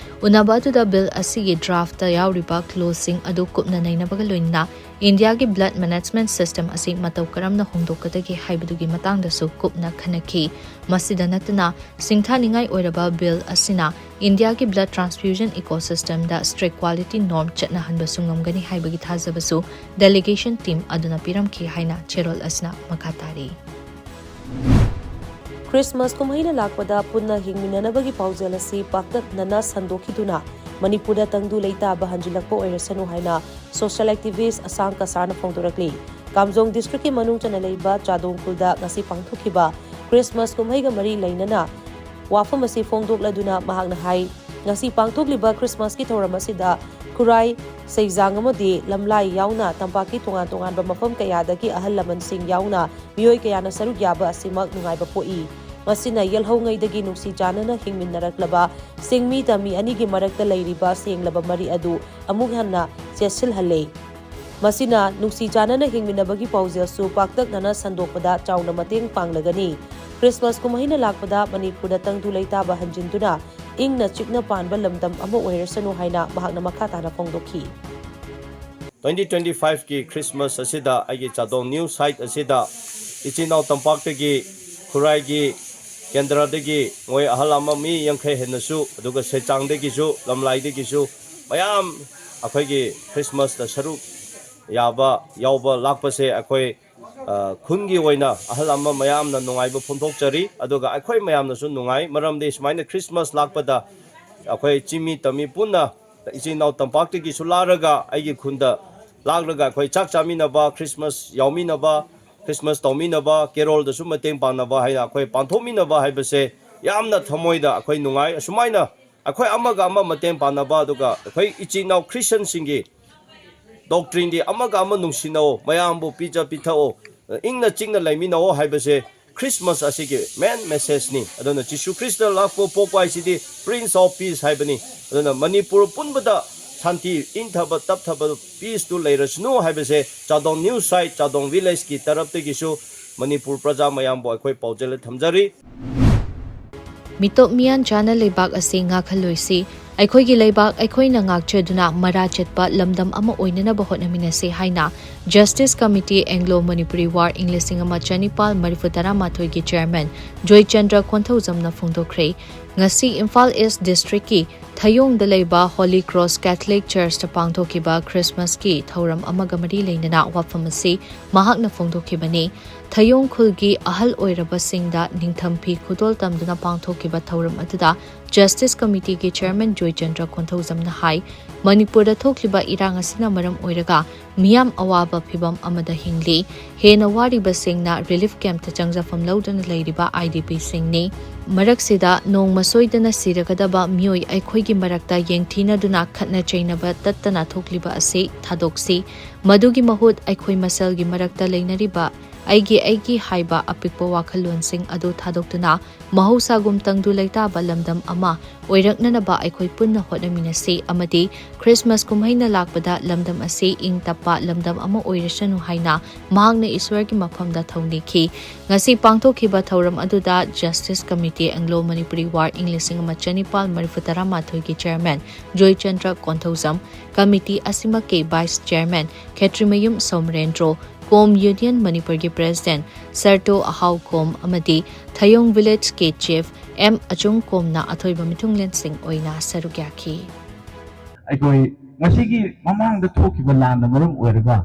ꯎꯅꯕ ꯑꯗꯨꯗ ꯕꯤꯜ ꯑꯁꯤꯒꯤ draftꯇ ꯌꯥꯎꯔꯤꯕ clauseꯁꯤꯡ ꯑꯗꯨ ꯀꯨꯞꯅ ꯅꯩꯅꯕꯒ ꯂꯣꯏꯅꯅ ꯏꯟꯗꯤꯌꯥꯒꯤ blood management system ꯑꯁꯤ ꯃꯇꯧ ꯀꯔꯝꯅ ꯍꯣꯡꯗꯣꯛꯀꯗꯒꯦ ꯍꯥꯏꯕꯗꯨꯒꯤ ꯃꯇꯥꯡꯗꯁꯨ ꯀꯨꯞꯅ ꯈꯟꯅꯈꯤ꯫ ꯃꯁꯤꯗ ꯅꯠꯇꯅ, ꯁꯤꯡꯊꯥꯅꯤꯡꯉꯥꯏ ꯑꯣꯏꯔꯕ ꯕꯤꯜ ꯑꯁꯤꯅ ꯏꯟꯗꯤꯌꯥꯒꯤ blood transfusion ecosystemꯗ strict quality norm ꯆꯠꯅꯍꯟꯕꯁꯨ ꯉꯝꯒꯅꯤ ꯍꯥꯏꯕꯒꯤ ꯊꯥꯖꯕꯁꯨ delegation team ꯑꯗꯨꯅ ꯄꯤꯔꯝꯈꯤ ꯍꯥꯏꯅ ꯆꯦꯔꯣꯜ ꯑꯁꯤꯅ ꯃꯈꯥ ꯇꯥꯔꯤ꯫ ꯈ꯭ꯔꯤꯁꯃꯥꯁ ꯀꯨꯝꯍꯩꯅ ꯂꯥꯛꯄꯗ ꯄꯨꯟꯅ ꯍꯤꯡꯃꯤꯟꯅꯅꯕꯒꯤ ꯄꯥꯎꯖꯦꯜ ꯑꯁꯤ ꯄꯥꯛꯇꯛꯅꯅ ꯁꯟꯗꯣꯛꯈꯤꯗꯨꯅ ꯃꯅꯤꯄꯨꯔꯗ ꯇꯪꯗꯨ ꯂꯩꯇꯥꯕ ꯍꯟꯖꯤꯜꯂꯛꯄ ꯑꯣꯏꯔꯁꯅꯨ ꯍꯥꯏꯅ social activist ꯑꯁꯥꯡ ꯀꯁꯥꯔꯅ ꯐꯣꯡꯗꯣꯔꯛꯂꯤ꯫ ꯀꯥꯝꯖꯣꯡ districtꯀꯤ ꯃꯅꯨꯡ ꯆꯟꯅ ꯂꯩꯕ ꯆꯥꯗꯣꯡ ꯈꯨꯜꯗ ꯉꯁꯤ ꯄꯥꯡꯊꯣꯛꯈꯤꯕ ꯈ꯭ꯔꯤꯁꯃꯥꯁ ꯀꯨꯝꯍꯩꯒ ꯃꯔꯤ ꯂꯩꯅꯅ ꯋꯥꯐꯝ ꯑꯁꯤ ꯐꯣꯡꯗꯣꯛꯂꯗꯨꯅ ꯃꯍꯥꯛꯅ ꯍꯥꯏ, ꯉꯁꯤ ꯄꯥꯡꯊꯣꯛꯂꯤꯕ ꯈ꯭ꯔꯤꯁꯃꯥꯁꯀꯤ ꯊꯧꯔꯝ ꯑꯁꯤꯗ ꯈꯨꯔꯥꯏ, ꯁꯩꯖꯥꯡ ꯑꯃꯗꯤ ꯂꯝꯂꯥꯏ ꯌꯥꯎꯅ ꯇꯝꯄꯥꯛꯀꯤ ꯇꯣꯉꯥꯟ ꯇꯣꯉꯥꯟꯕ ꯃꯐꯝ ꯀꯌꯥꯗꯒꯤ ꯑꯍꯜ ꯂꯃꯟꯁꯤꯡ ꯌꯥꯎꯅ ꯃꯤꯑꯣꯏ ꯀꯌꯥꯅ ꯁꯔꯨꯛ ꯌꯥꯕ ꯑꯁꯤꯃꯛ ꯅꯨꯡꯉꯥꯏꯕ ꯄꯣꯛꯏ꯫ ꯃꯁꯤꯅ ꯌꯦꯜꯍꯧꯉꯩꯗꯒꯤ ꯅꯨꯡꯁꯤ ꯆꯥꯟꯅꯅ ꯍꯤꯡꯃꯤꯟꯅꯔꯛꯂꯕ ꯁꯤꯡꯃꯤ ꯇꯝꯃꯤ ꯑꯅꯤꯒꯤ ꯃꯔꯛꯇ ꯂꯩꯔꯤꯕ ꯁꯦꯡꯂꯕ ꯃꯔꯤ ꯑꯗꯨ ꯑꯃꯨꯛ ꯍꯟꯅ ꯆꯦꯠꯁꯤꯜꯍꯜꯂꯦ꯫ ꯃꯁꯤꯅ ꯅꯨꯡꯁꯤ ꯆꯥꯟꯅꯅ ꯍꯤꯡꯃꯤꯟꯅꯕꯒꯤ ꯄꯥꯎꯖꯦꯜꯁꯨ ꯄꯥꯛꯇꯛꯅꯅ ꯁꯟꯗꯣꯛꯄꯗ ꯆꯥꯎꯅ ꯃꯇꯦꯡ ꯄꯥꯡꯂꯒꯅꯤ꯫ ꯈ꯭ꯔꯤꯁꯃꯥꯁ ꯀꯨꯝꯍꯩꯅ ꯂꯥꯛꯄꯗ ꯃꯅꯤꯄꯨꯔꯗ ꯇꯪꯗꯨ ꯂꯩꯇꯥꯕ ꯍꯟꯖꯤꯟꯗꯨꯅ ꯏꯪꯅ ꯆꯤꯛꯅ ꯄꯥꯟꯕ ꯂꯝꯗꯝ ꯑꯃ ꯑꯣꯏꯔꯁꯅꯨ ꯍꯥꯏꯅ ꯃꯍꯥꯛꯅ ꯃꯈꯥ ꯇꯥꯅ ꯐꯣꯡꯗꯣꯛꯈꯤ꯫ Twenty twenty five ꯀꯤ ꯈ꯭ꯔꯤꯁꯃꯥꯁ ꯑꯁꯤꯗ ꯑꯩꯒꯤ ꯆꯥꯗꯣꯡ ꯅ꯭ꯌꯨꯁ ꯁꯥꯏꯠ ꯑꯁꯤꯗ ꯏꯆꯤꯟ ꯏꯅꯥꯎ ꯇꯝꯄꯥꯛꯇꯒꯤ, ꯈꯨꯔꯥꯏꯒꯤ ꯀꯦꯟꯗ꯭ꯔꯗꯒꯤ ꯃꯣꯏ ꯑꯍꯜ ꯑꯃ ꯃꯤ ꯌꯥꯡꯈꯩ ꯍꯦꯟꯅꯁꯨ, ꯑꯗꯨꯒ ꯁꯦꯆꯥꯡꯗꯒꯤꯁꯨ, ꯂꯝꯂꯥꯏꯗꯒꯤꯁꯨ ꯃꯌꯥꯝ ꯑꯩꯈꯣꯏꯒꯤ ꯈ꯭ꯔꯤꯁꯃꯥꯁꯇ ꯁꯔꯨꯛ ꯌꯥꯕ, ꯌꯥꯎꯕ ꯂꯥꯛꯄꯁꯦ ꯑꯩꯈꯣꯏ, ꯑ, ꯈꯨꯟꯒꯤ ꯑꯣꯏꯅ ꯑꯍꯜ ꯑꯃ ꯃꯌꯥꯝꯅ ꯅꯨꯡꯉꯥꯏꯕ ꯐꯣꯡꯗꯣꯛꯆꯔꯤ꯫ ꯑꯗꯨꯒ ꯑꯩꯈꯣꯏ ꯃꯌꯥꯝꯅꯁꯨ ꯅꯨꯡꯉꯥꯏ, ꯃꯔꯝꯗꯤ ꯁꯨꯃꯥꯏꯅ ꯈ꯭ꯔꯤꯁꯃꯥꯁ ꯂꯥꯛꯄꯗ ꯑꯩꯈꯣꯏ ꯆꯤꯡꯃꯤ ꯇꯝꯃꯤ ꯄꯨꯟꯅ ꯏꯆꯤꯟ ꯏꯅꯥꯎ ꯇꯝꯄꯥꯛꯇꯒꯤꯁꯨ ꯂꯥꯛꯂꯒ ꯑꯩꯒꯤ ꯈꯨꯟꯗ ꯂꯥꯛꯂꯒ ꯑꯩꯈꯣꯏ ꯆꯥꯛ ꯆꯥꯃꯤꯟꯅꯕ, ꯈ꯭ꯔꯤꯁꯃꯥꯁ ꯌꯥꯎꯃꯤꯟꯅꯕ, ꯈ꯭ꯔꯤꯁꯃꯥꯁ ꯇꯧꯃꯤꯟꯅꯕ, ꯀꯦꯔꯣꯜꯗꯁꯨ ꯃꯇꯦꯡ ꯄꯥꯡꯅꯕ ꯍꯥꯏꯅ ꯑꯩꯈꯣꯏ ꯄꯥꯡꯊꯣꯛꯃꯤꯟꯅꯕ ꯍꯥꯏꯕꯁꯦ ꯌꯥꯝꯅ ꯊꯃꯣꯏꯗ ꯑꯩꯈꯣꯏ ꯅꯨꯡꯉꯥꯏ꯫ ꯑꯁꯨꯃꯥꯏꯅ ꯑꯩꯈꯣꯏ ꯑꯃꯒ ꯑꯃ ꯃꯇꯦꯡ ꯄꯥꯡꯅꯕ, ꯑꯗꯨꯒ ꯑꯩꯈꯣꯏ ꯏꯆꯤꯟ ꯏꯅꯥꯎ ꯈ꯭ꯔꯤꯁꯇꯟꯁꯤꯡꯒꯤ ꯗꯣꯛꯇ꯭ꯔꯤꯟꯗꯤ ꯑꯃꯒ ꯑꯃ ꯅꯨꯡꯁꯤꯅꯧ, ꯃꯌꯥꯝꯕꯨ ꯄꯤꯖ ꯄꯤꯊꯛꯑꯣ, ꯏꯪꯅ ꯆꯤꯛꯅ ꯂꯩꯃꯤꯟꯅꯧ ꯍꯥꯏꯕꯁꯦ ꯈ꯭ꯔꯤꯁꯃꯥꯁ ꯑꯁꯤꯒꯤ ꯃꯦꯟ ꯃꯦꯁꯦꯖꯅꯤ꯫ ꯑꯗꯨꯅ ꯖꯤꯁꯨ ꯈ꯭ꯔꯤꯁꯇ ꯂꯥꯛꯄ ꯄꯣꯛꯄ ꯍꯥꯏꯁꯤꯗꯤ Prince of Peace ꯍꯥꯏꯕꯅꯤ꯫ ꯑꯗꯨꯅ ꯃꯅꯤꯄꯨꯔ ꯄꯨꯝꯕꯗ ꯁꯥꯟꯇꯤ, ꯏꯪꯊꯕ, ꯇꯞꯊꯕ, ꯄꯤꯁꯇꯨ ꯂꯩꯔꯁꯅꯨ ꯍꯥꯏꯕꯁꯦ ꯆꯥꯗꯣꯡ ꯅ꯭ꯌꯨꯁ ꯁꯥꯏꯠ, ꯆꯥꯗꯣꯡ ꯚꯤꯂꯦꯖꯀꯤ ꯇꯔꯞꯇꯒꯤꯁꯨ ꯃꯅꯤꯄꯨꯔ ꯄ꯭ꯔꯖꯥ ꯃꯌꯥꯝꯕꯨ ꯑꯩꯈꯣꯏ ꯄꯥꯎꯖꯦꯜ ꯊꯝꯖꯔꯤ꯫ ꯃꯤꯇꯣꯞ ꯃꯤꯌꯥꯟ ꯆꯥꯅ ꯂꯩꯕꯥꯛ ꯑꯁꯤ ꯉꯥꯛꯍꯜꯂꯣꯏꯁꯤ꯫ ꯑꯩꯈꯣꯏꯒꯤ ꯂꯩꯕꯥꯛ ꯑꯩꯈꯣꯏꯅ ꯉꯥꯛꯆꯗꯨꯅ ꯃꯔꯥ ꯆꯠꯄ ꯂꯝꯗꯝ ꯑꯃ ꯑꯣꯏꯅꯅꯕ ꯍꯣꯠꯅꯃꯤꯟꯅꯁꯤ ꯍꯥꯏꯅ Justice Committee Anglo Manipuri War ꯏꯪ ꯂꯤꯁꯤꯡ ꯑꯃ ꯆꯅꯤꯄꯥꯜ ꯃꯔꯤꯐꯨ ꯇꯔꯥꯃꯥꯊꯣꯏꯒꯤ chairman ꯖꯣꯏꯆꯟꯗ꯭ꯔ ꯀꯣꯟꯊꯧꯖꯝꯅ ꯐꯣꯡꯗꯣꯛꯈ꯭ꯔꯦ꯫ ꯉꯁꯤ ꯏꯝꯐꯥꯜ East districtꯀꯤ ꯊꯌꯣꯡꯗ ꯂꯩꯕ Holy Cross Catholic Churchꯇ ꯄꯥꯡꯊꯣꯛꯈꯤꯕ ꯈ꯭ꯔꯤꯁꯃꯥꯁꯀꯤ ꯊꯧꯔꯝ ꯑꯃꯒ ꯃꯔꯤ ꯂꯩꯅꯅ ꯋꯥꯐꯝ ꯑꯁꯤ ꯃꯍꯥꯛꯅ ꯐꯣꯡꯗꯣꯛꯈꯤꯕꯅꯤ꯫ ꯊꯌꯣꯡ ꯈꯨꯜꯒꯤ ꯑꯍꯜ ꯑꯣꯏꯔꯕꯁꯤꯡꯗ ꯅꯤꯡꯊꯝ ꯐꯤ ꯈꯨꯗꯣꯜ ꯇꯝꯗꯨꯅ ꯄꯥꯡꯊꯣꯛꯈꯤꯕ ꯊꯧꯔꯝ ꯑꯗꯨꯗ Justice Committeeꯒꯤ chairman ꯖꯣꯏꯆꯟꯗ꯭ꯔ ꯀꯣꯟꯊꯧꯖꯝꯅ ꯍꯥꯏ, ꯃꯅꯤꯄꯨꯔꯗ ꯊꯣꯛꯂꯤꯕ ꯏꯔꯥꯡ ꯑꯁꯤꯅ ꯃꯔꯝ ꯑꯣꯏꯔꯒ ꯃꯤꯌꯥꯝ ꯑꯋꯥꯕ ꯐꯤꯚꯝ ꯑꯃꯗ ꯍꯤꯡꯂꯤ꯫ ꯍꯦꯟꯅ ꯋꯥꯔꯤꯕꯁꯤꯡꯅ relief campꯇ ꯆꯪꯖꯐꯝ ꯂꯧꯗꯨꯅ ꯂꯩꯔꯤꯕ IDPꯁꯤꯡꯅꯤ꯫ ꯃꯔꯛꯁꯤꯗ ꯅꯣꯡꯃ ꯁꯣꯏꯗꯅ ꯁꯤꯔꯒꯗꯕ ꯃꯤꯑꯣꯏ ꯑꯩꯈꯣꯏꯒꯤ ꯃꯔꯛꯇ ꯌꯦꯡꯊꯤꯅꯗꯨꯅ ꯈꯠꯅ ꯆꯩꯅꯕ ꯇꯠꯇꯅ ꯊꯣꯛꯂꯤꯕ ꯑꯁꯤ ꯊꯥꯗꯣꯛꯁꯤ꯫ ꯃꯗꯨꯒꯤ ꯃꯍꯨꯠ ꯑꯩꯈꯣꯏ ꯃꯁꯦꯜꯒꯤ ꯃꯔꯛꯇ ꯂꯩꯅꯔꯤꯕ ꯑꯩꯒꯤ ꯑꯩꯒꯤ ꯍꯥꯏꯕ ꯑꯄꯤꯛꯄ ꯋꯥꯈꯜꯂꯣꯟꯁꯤꯡ ꯑꯗꯨ ꯊꯥꯗꯣꯛꯇꯨꯅ ꯃꯍꯧꯁꯥꯒꯨꯝ ꯇꯪꯗꯨ ꯂꯩꯇꯥꯕ ꯂꯝꯗꯝ ꯑꯃ ꯑꯣꯏꯔꯛꯅꯅꯕ ꯑꯩꯈꯣꯏ ꯄꯨꯟꯅ ꯍꯣꯠꯅꯃꯤꯟꯅꯁꯤ ꯑꯃꯗꯤ ꯈ꯭ꯔꯤꯁꯃꯁ ꯀꯨꯝꯍꯩꯅ ꯂꯥꯛꯄꯗ ꯂꯝꯗꯝ ꯑꯁꯤ ꯏꯪ ꯇꯞꯄ ꯂꯝꯗꯝ ꯑꯃ ꯑꯣꯏꯔꯁꯅꯨ ꯍꯥꯏꯅ ꯃꯍꯥꯛꯅ ꯏꯁ꯭ꯋꯔꯒꯤ ꯃꯐꯝꯗ ꯊꯧꯅꯤꯈꯤ꯫ ꯉꯁꯤ ꯄꯥꯡꯊꯣꯛꯈꯤꯕ ꯊꯧꯔꯝ ꯑꯗꯨꯗ Justice Committee Anglo Manipuri War ꯏꯪ ꯂꯤꯁꯤꯡ ꯑꯃ ꯆꯅꯤꯄꯥꯜ ꯃꯔꯤꯐꯨ ꯇꯔꯥꯃꯥꯊꯣꯏꯒꯤ chairman Joychandra Konthoujam, committee ꯑꯁꯤꯃꯛꯀꯤ vice chairman ꯈꯦꯇ꯭ꯔꯤꯃꯌꯨꯝ ꯁꯣꯃꯔꯦꯟꯗ꯭ꯔꯣ, ꯀꯣꯝ Union ꯃꯅꯤꯄꯨꯔꯒꯤ president ꯁꯔꯇꯣ ꯑꯍꯥꯎ ꯀꯣꯝ ꯑꯃꯗꯤ ꯊꯌꯣꯡ village ꯀꯤ chief ꯑꯦꯝ ꯑꯆꯨꯝ ꯀꯣꯝꯅ ꯑꯊꯣꯏꯕ ꯃꯤꯊꯨꯡꯂꯦꯟꯁꯤꯡ ꯑꯣꯏꯅ ꯁꯔꯨꯛ ꯌꯥꯈꯤ꯫ ꯑꯩꯈꯣꯏ ꯉꯁꯤꯒꯤ ꯃꯃꯥꯡꯗ ꯊꯣꯛꯈꯤꯕ ꯂꯥꯟꯅ ꯃꯔꯝ ꯑꯣꯏꯔꯒ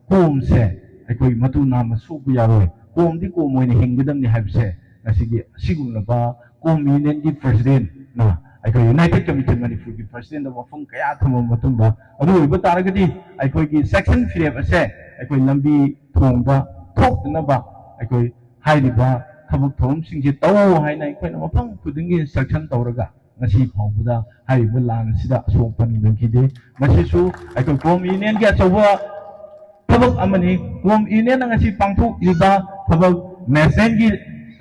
ꯀꯣꯝꯁꯦ ꯑꯩꯈꯣꯏ ꯃꯇꯨ ꯅꯥꯝꯃ ꯁꯣꯛꯄ ꯌꯥꯔꯣꯏ, ꯀꯣꯝꯗꯤ ꯀꯣꯝ ꯑꯣꯏꯅ ꯍꯤꯡꯒꯗꯕꯅꯤ ꯍꯥꯏꯕꯁꯦ ꯉꯁꯤꯒꯤ ꯑꯁꯤꯒꯨꯝꯂꯕ ꯀꯣꯝ Union ꯒꯤ president ꯅ ꯑꯩꯈꯣꯏ United Committee Manipur ꯒꯤ president ꯗ ꯋꯥꯐꯝ ꯀꯌꯥ ꯊꯝꯃꯕ ꯃꯇꯨꯡꯗ, ꯑꯗꯨ ꯑꯣꯏꯕ ꯇꯥꯔꯒꯗꯤ ꯑꯩꯈꯣꯏꯒꯤ section ꯐꯤꯔꯦꯞ ꯑꯁꯦ ꯑꯩꯈꯣꯏ ꯂꯝꯕꯤ ꯊꯣꯡꯗ ꯊꯣꯛꯇꯅꯕ ꯑꯩꯈꯣꯏ ꯍꯥꯏꯔꯤꯕ ꯊꯕꯛ ꯊꯧꯔꯝꯁꯤꯡꯁꯦ ꯇꯧ ꯍꯥꯏꯅ ꯑꯩꯈꯣꯏꯅ ꯃꯐꯝ ꯈꯨꯗꯤꯡꯒꯤ instruction ꯇꯧꯔꯒ ꯉꯁꯤ ꯐꯥꯎꯕꯗ ꯍꯥꯏꯔꯤꯕ ꯂꯥꯟ ꯑꯁꯤꯗ ꯑꯁꯣꯛ ꯑꯄꯟ ꯂꯩꯈꯤꯗꯦ꯫ ꯃꯁꯤꯁꯨ ꯑꯩꯈꯣꯏ ꯀꯣꯝ Union ꯒꯤ ꯑꯆꯧꯕ ꯊꯕꯛ ꯑꯃꯅꯤ꯫ ꯀꯣꯝ Union ꯅ ꯉꯁꯤ ꯄꯥꯡꯊꯣꯛꯂꯤꯕ ꯊꯕꯛ national ꯒꯤ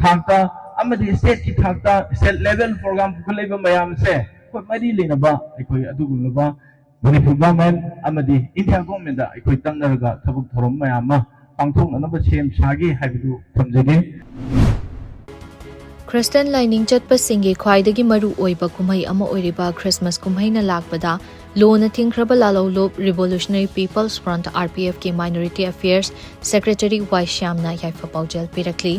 ꯊꯥꯛꯇ ꯑꯃꯗꯤ state ꯀꯤ ꯊꯥꯛꯇ state level program ꯄꯨꯈꯠꯂꯛꯏꯕ ꯃꯌꯥꯝꯁꯦ ꯑꯩꯈꯣꯏ ꯃꯔꯤ ꯂꯩꯅꯕ ꯑꯩꯈꯣꯏ ꯑꯗꯨꯒꯨꯝꯂꯕ ꯃꯅꯤꯄꯨꯔ government ꯑꯃꯗꯤ India government ꯇ ꯑꯩꯈꯣꯏ ꯇꯛꯅꯔꯒ ꯊꯕꯛ ꯊꯧꯔꯝ ꯃꯌꯥꯝ ꯑꯃ ꯄꯥꯡꯊꯣꯛꯅꯅꯕ ꯁꯦꯝ ꯁꯥꯒꯦ ꯍꯥꯏꯕꯗꯨ ꯊꯝꯖꯒꯦ꯫ ꯈ꯭ꯔꯤꯁꯇꯟ ꯂꯥꯏꯅꯤꯡ ꯆꯠꯄꯁꯤꯡꯒꯤ ꯈ꯭ꯋꯥꯏꯗꯒꯤ ꯃꯔꯨ ꯑꯣꯏꯕ ꯀꯨꯝꯍꯩ ꯑꯃ ꯑꯣꯏꯔꯤꯕ ꯈ꯭ꯔꯤꯁꯃꯁ ꯀꯨꯝꯍꯩꯅ ꯂꯥꯛꯄꯗ ꯂꯣꯅ ꯊꯤꯡꯈ꯭ꯔꯕ ꯂꯥꯜꯍꯧꯂꯨꯞ Revolutionary People's Front, R P F ꯀꯤ Minority Affairs Secretary ꯋꯥꯏ ꯁ꯭ꯌꯥꯝꯅ ꯌꯥꯏꯐ ꯄꯥꯎꯖꯦꯜ ꯄꯤꯔꯛꯂꯤ꯫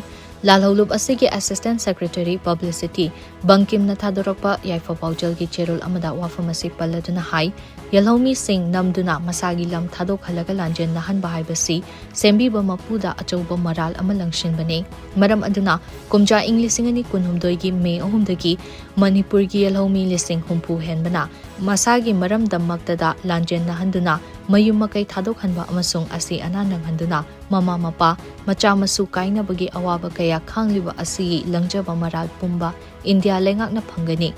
ꯂꯥꯜꯍꯧꯂꯨꯞ ꯑꯁꯤꯒꯤ Assistant Secretary Publicity ꯕꯪꯀꯤꯝꯅ ꯊꯥꯗꯣꯔꯛꯄ ꯌꯥꯏꯐ ꯄꯥꯎꯖꯦꯜꯒꯤ ꯆꯦꯔꯣꯜ ꯑꯃꯗ ꯋꯥꯐꯝ ꯑꯁꯤ ꯄꯜꯂꯗꯨꯅ ꯍꯥꯏ, ꯌꯦꯜꯍꯧꯃꯤꯁꯤꯡ ꯅꯝꯗꯨꯅ ꯃꯁꯥꯒꯤ ꯂꯝ ꯊꯥꯗꯣꯛꯍꯜꯂꯒ ꯂꯥꯟꯖꯦꯟꯅꯍꯟꯕ ꯍꯥꯏꯕꯁꯤ ꯁꯦꯝꯕꯤꯕ ꯃꯄꯨꯗ ꯑꯆꯧꯕ ꯃꯔꯥꯜ ꯑꯃ ꯂꯪꯁꯤꯟꯕꯅꯤ꯫ ꯃꯔꯝ ꯑꯗꯨꯅ ꯀꯨꯝꯖꯥ ꯏꯪ ꯂꯤꯁꯤꯡ ꯑꯅꯤ ꯀꯨꯟꯍꯨꯝꯗꯣꯏꯒꯤ ꯃꯦ ꯑꯍꯨꯝꯗꯒꯤ ꯃꯅꯤꯄꯨꯔꯒꯤ ꯌꯦꯜꯍꯧꯃꯤ ꯂꯤꯁꯤꯡ ꯍꯨꯝꯐꯨ ꯍꯦꯟꯕꯅ ꯃꯁꯥꯒꯤ ꯃꯔꯝꯗꯝꯃꯛꯇꯗ ꯂꯥꯟꯖꯦꯟꯅꯍꯟꯗꯨꯅ ꯃꯌꯨꯝ ꯃꯀꯩ ꯊꯥꯗꯣꯛꯍꯟꯕ ꯑꯃꯁꯨꯡ ꯑꯁꯤ ꯑꯅꯥ ꯅꯪꯍꯟꯗꯨꯅ ꯃꯃꯥ ꯃꯄꯥ, ꯃꯆꯥ ꯃꯁꯨ ꯀꯥꯏꯅꯕꯒꯤ ꯑꯋꯥꯕ ꯀꯌꯥ ꯈꯥꯡꯂꯤꯕ ꯑꯁꯤꯒꯤ ꯂꯪꯖꯕ ꯃꯔꯥꯜ ꯄꯨꯝꯕ ꯏꯟꯗꯤꯌꯥ ꯂꯩꯉꯥꯛꯅ ꯐꯪꯒꯅꯤ꯫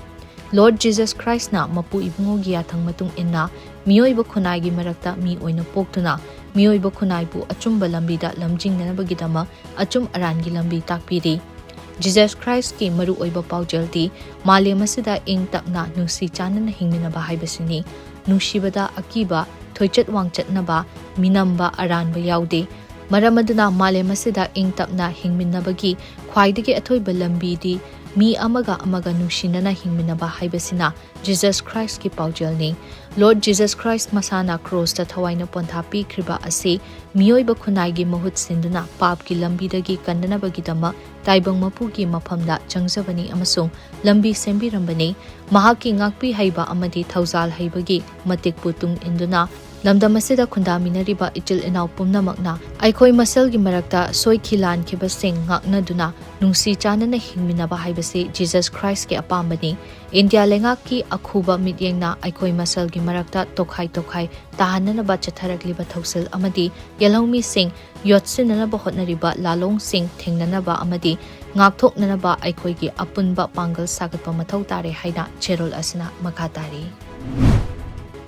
Lord Jesus Christ ꯅ ꯃꯄꯨ ꯏꯕꯨꯡꯉꯣꯒꯤ ꯌꯥꯊꯪ ꯃꯇꯨꯡ ꯏꯟꯅ ꯃꯤꯑꯣꯏꯕ ꯈꯨꯟꯅꯥꯏꯒꯤ ꯃꯔꯛꯇ ꯃꯤ ꯑꯣꯏꯅ ꯄꯣꯛꯇꯨꯅ ꯃꯤꯑꯣꯏꯕ ꯈꯨꯟꯅꯥꯏꯕꯨ ꯑꯆꯨꯝꯕ ꯂꯝꯕꯤꯗ ꯂꯝꯖꯤꯡꯅꯅꯕꯒꯤꯗꯃꯛ ꯑꯆꯨꯝ ꯑꯔꯥꯟꯒꯤ ꯂꯝꯕꯤ ꯇꯥꯛꯄꯤꯔꯤ꯫ Jesus Christ ꯀꯤ ꯃꯔꯨꯑꯣꯏꯕ ꯄꯥꯎꯖꯦꯜꯗꯤ ꯃꯥꯂꯦꯝ ꯑꯁꯤꯗ ꯏꯪ ꯇꯞꯅ ꯅꯨꯡꯁꯤ ꯆꯥꯟꯅꯅ ꯍꯤꯡꯃꯤꯟꯅꯕ ꯍꯥꯏꯕꯁꯤꯅꯤ꯫ ꯅꯨꯡꯁꯤꯕꯗ ꯑꯀꯤꯕ, ꯊꯣꯏꯆꯠ ꯋꯥꯡꯆꯠꯅꯕ, ꯃꯤꯅꯝꯕ, ꯑꯔꯥꯟꯕ ꯌꯥꯎꯗꯦ꯫ ꯃꯔꯝ ꯑꯗꯨꯅ ꯃꯥꯂꯦꯝ ꯑꯁꯤꯗ ꯏꯪ ꯇꯞꯅ ꯍꯤꯡꯃꯤꯟꯅꯕꯒꯤ ꯈ꯭ꯋꯥꯏꯗꯒꯤ ꯑꯊꯣꯏꯕ ꯂꯝꯕꯤꯗꯤ ꯃꯤ ꯑꯃꯒ ꯑꯃꯒ ꯅꯨꯡꯁꯤꯅꯅ ꯍꯤꯡꯃꯤꯟꯅꯕ ꯍꯥꯏꯕꯁꯤꯅ Jesus Christ ꯀꯤ ꯄꯥꯎꯖꯦꯜꯅꯤ꯫ Lord Jesus Christ ꯃꯁꯥꯅ ꯀ꯭ꯔꯣꯁꯇ ꯊꯋꯥꯏꯅ ꯄꯣꯟꯊꯥ ꯄꯤꯈ꯭ꯔꯤꯕ ꯑꯁꯤ ꯃꯤꯑꯣꯏꯕ ꯈꯨꯟꯅꯥꯏꯒꯤ ꯃꯍꯨꯠ ꯁꯤꯟꯗꯨꯅ ꯄꯥꯞꯀꯤ ꯂꯝꯕꯤꯗꯒꯤ ꯀꯟꯅꯅꯕꯒꯤꯗꯃꯛ ꯇꯥꯏꯕꯪ ꯃꯄꯨꯒꯤ ꯃꯐꯝꯗ ꯆꯪꯖꯕꯅꯤ ꯑꯃꯁꯨꯡ ꯂꯝꯕꯤ ꯁꯦꯝꯕꯤꯔꯝꯕꯅꯤ꯫ ꯃꯍꯥꯛꯀꯤ ꯉꯥꯛꯄꯤ ꯍꯩꯕ ꯑꯃꯗꯤ ꯊꯧꯖꯥꯜ ꯍꯩꯕꯒꯤ ꯃꯇꯤꯛꯄꯨ ꯇꯨꯡ ꯏꯟꯗꯨꯅ ꯂꯝꯗꯝ ꯑꯁꯤꯗ ꯈꯨꯟꯗꯥꯃꯤꯟꯅꯔꯤꯕ ꯏꯆꯤꯜ ꯏꯅꯥꯎ ꯄꯨꯝꯅꯃꯛꯅ ꯑꯩꯈꯣꯏ ꯃꯁꯦꯜꯒꯤ ꯃꯔꯛꯇ ꯁꯣꯏꯈꯤ ꯂꯥꯟꯈꯤꯕꯁꯤꯡ ꯉꯥꯛꯅꯗꯨꯅ ꯅꯨꯡꯁꯤ ꯆꯥꯟꯅꯅ ꯍꯤꯡꯃꯤꯟꯅꯕ ꯍꯥꯏꯕꯁꯤ Jesus Christ ꯀꯤ ꯑꯄꯥꯝꯕꯅꯤ꯫ ꯏꯟꯗꯤꯌꯥ ꯂꯩꯉꯥꯛꯀꯤ ꯑꯈꯨꯕ ꯃꯤꯠꯌꯦꯡꯅ ꯑꯩꯈꯣꯏ ꯃꯁꯦꯜꯒꯤ ꯃꯔꯛꯇ ꯇꯣꯈꯥꯏ ꯇꯣꯈꯥꯏ ꯇꯥꯍꯟꯅꯅꯕ ꯆꯠꯊꯔꯛꯂꯤꯕ ꯊꯧꯁꯤꯜ ꯑꯃꯗꯤ ꯌꯦꯜꯍꯧꯃꯤꯁꯤꯡ ꯌꯣꯠꯁꯤꯟꯅꯅꯕ ꯍꯣꯠꯅꯔꯤꯕ ꯂꯥꯂꯣꯡꯁꯤꯡ ꯊꯦꯡꯅꯅꯕ ꯑꯃꯗꯤ ꯉꯥꯛꯊꯣꯛꯅꯅꯕ ꯑꯩꯈꯣꯏꯒꯤ ꯑꯄꯨꯟꯕ ꯄꯥꯡꯒꯜ ꯁꯥꯒꯠꯄ ꯃꯊꯧ ꯇꯥꯔꯦ ꯍꯥꯏꯅ ꯆꯦꯔꯣꯜ ꯑꯁꯤꯅ ꯃꯈꯥ ꯇꯥꯔꯤ꯫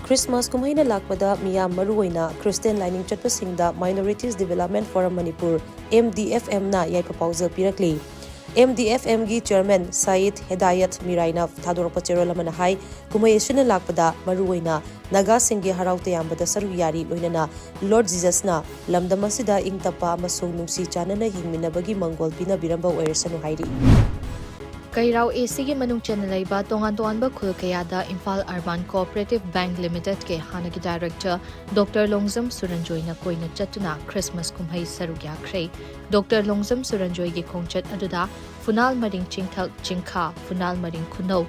ꯈ꯭ꯔꯤꯁꯃꯥꯁ ꯀꯨꯝꯍꯩꯅ ꯂꯥꯛꯄꯗ ꯃꯤꯌꯥꯝ, ꯃꯔꯨꯑꯣꯏꯅ ꯈ꯭ꯔꯤꯁꯇꯤꯌꯥꯟ ꯂꯥꯏꯅꯤꯡ ꯆꯠꯄꯁꯤꯡꯗ Minorities Development Forum Manipur, M D F M ꯅ ꯌꯥꯏꯐ ꯄꯥꯎꯖꯦꯜ ꯄꯤꯔꯛꯂꯤ꯫ M D F M ꯒꯤ ꯆꯤꯌꯔꯃꯦꯟ ꯁꯌꯤꯗ ꯍꯦꯗꯥꯌꯠ ꯃꯤꯔꯥꯏꯅ ꯊꯥꯗꯣꯔꯛꯄ ꯆꯦꯔꯣꯜ ꯑꯃꯅ ꯍꯥꯏ, ꯀꯨꯝꯍꯩ ꯑꯁꯤꯅ ꯂꯥꯛꯄꯗ ꯃꯔꯨꯑꯣꯏꯅ ꯅꯥꯒꯥꯁꯤꯡꯒꯤ ꯍꯔꯥꯎ ꯇꯌꯥꯝꯕꯗ ꯁꯔꯨꯛ ꯌꯥꯔꯤ, ꯂꯣꯏꯅꯅ ꯂꯣꯔꯗ ꯖꯤꯖꯁꯅ ꯂꯝꯗꯝ ꯑꯁꯤꯗ ꯏꯪ ꯇꯞꯄ ꯑꯃꯁꯨꯡ ꯅꯨꯡꯁꯤ ꯆꯥꯟꯅꯅ ꯍꯤꯡꯃꯤꯟꯅꯕꯒꯤ ꯃꯪꯒꯣꯜ ꯄꯤꯅꯕꯤꯔꯝꯕ ꯑꯣꯏꯔꯁꯅꯨ ꯍꯥꯏꯔꯤ꯫ ꯀꯩꯔꯥꯎ A C ꯒꯤ ꯃꯅꯨꯡ ꯆꯟꯅ ꯂꯩꯕ ꯇꯣꯉꯥꯟ ꯇꯣꯉꯥꯟꯕ ꯈꯨꯜ ꯀꯌꯥꯗ Imphal Urban Cooperative Bank Limited ꯀꯤ ꯍꯥꯟꯅꯒꯤ ꯗꯥꯏꯔꯦꯛꯇꯔ ꯗꯣꯛꯇꯔ ꯂꯣꯡꯖꯝ ꯁꯨꯔꯟꯖꯣꯏꯅ ꯀꯣꯏꯅ ꯆꯠꯇꯨꯅ ꯈ꯭ꯔꯤꯁꯃꯥꯁ ꯀꯨꯝꯍꯩ ꯁꯔꯨꯛ ꯌꯥꯈ꯭ꯔꯦ꯫ ꯗꯣꯛꯇꯔ ꯂꯣꯡꯖꯝ ꯁꯨꯔꯟꯖꯣꯏꯒꯤ ꯈꯣꯡꯆꯠ ꯑꯗꯨꯗ ꯐꯨꯅꯥꯜ ꯃꯔꯤꯡ ꯆꯤꯡꯊꯛ, ꯆꯤꯡꯈꯥ, ꯐꯨꯅꯥꯜ ꯃꯔꯤꯡ ꯈꯨꯅꯧ,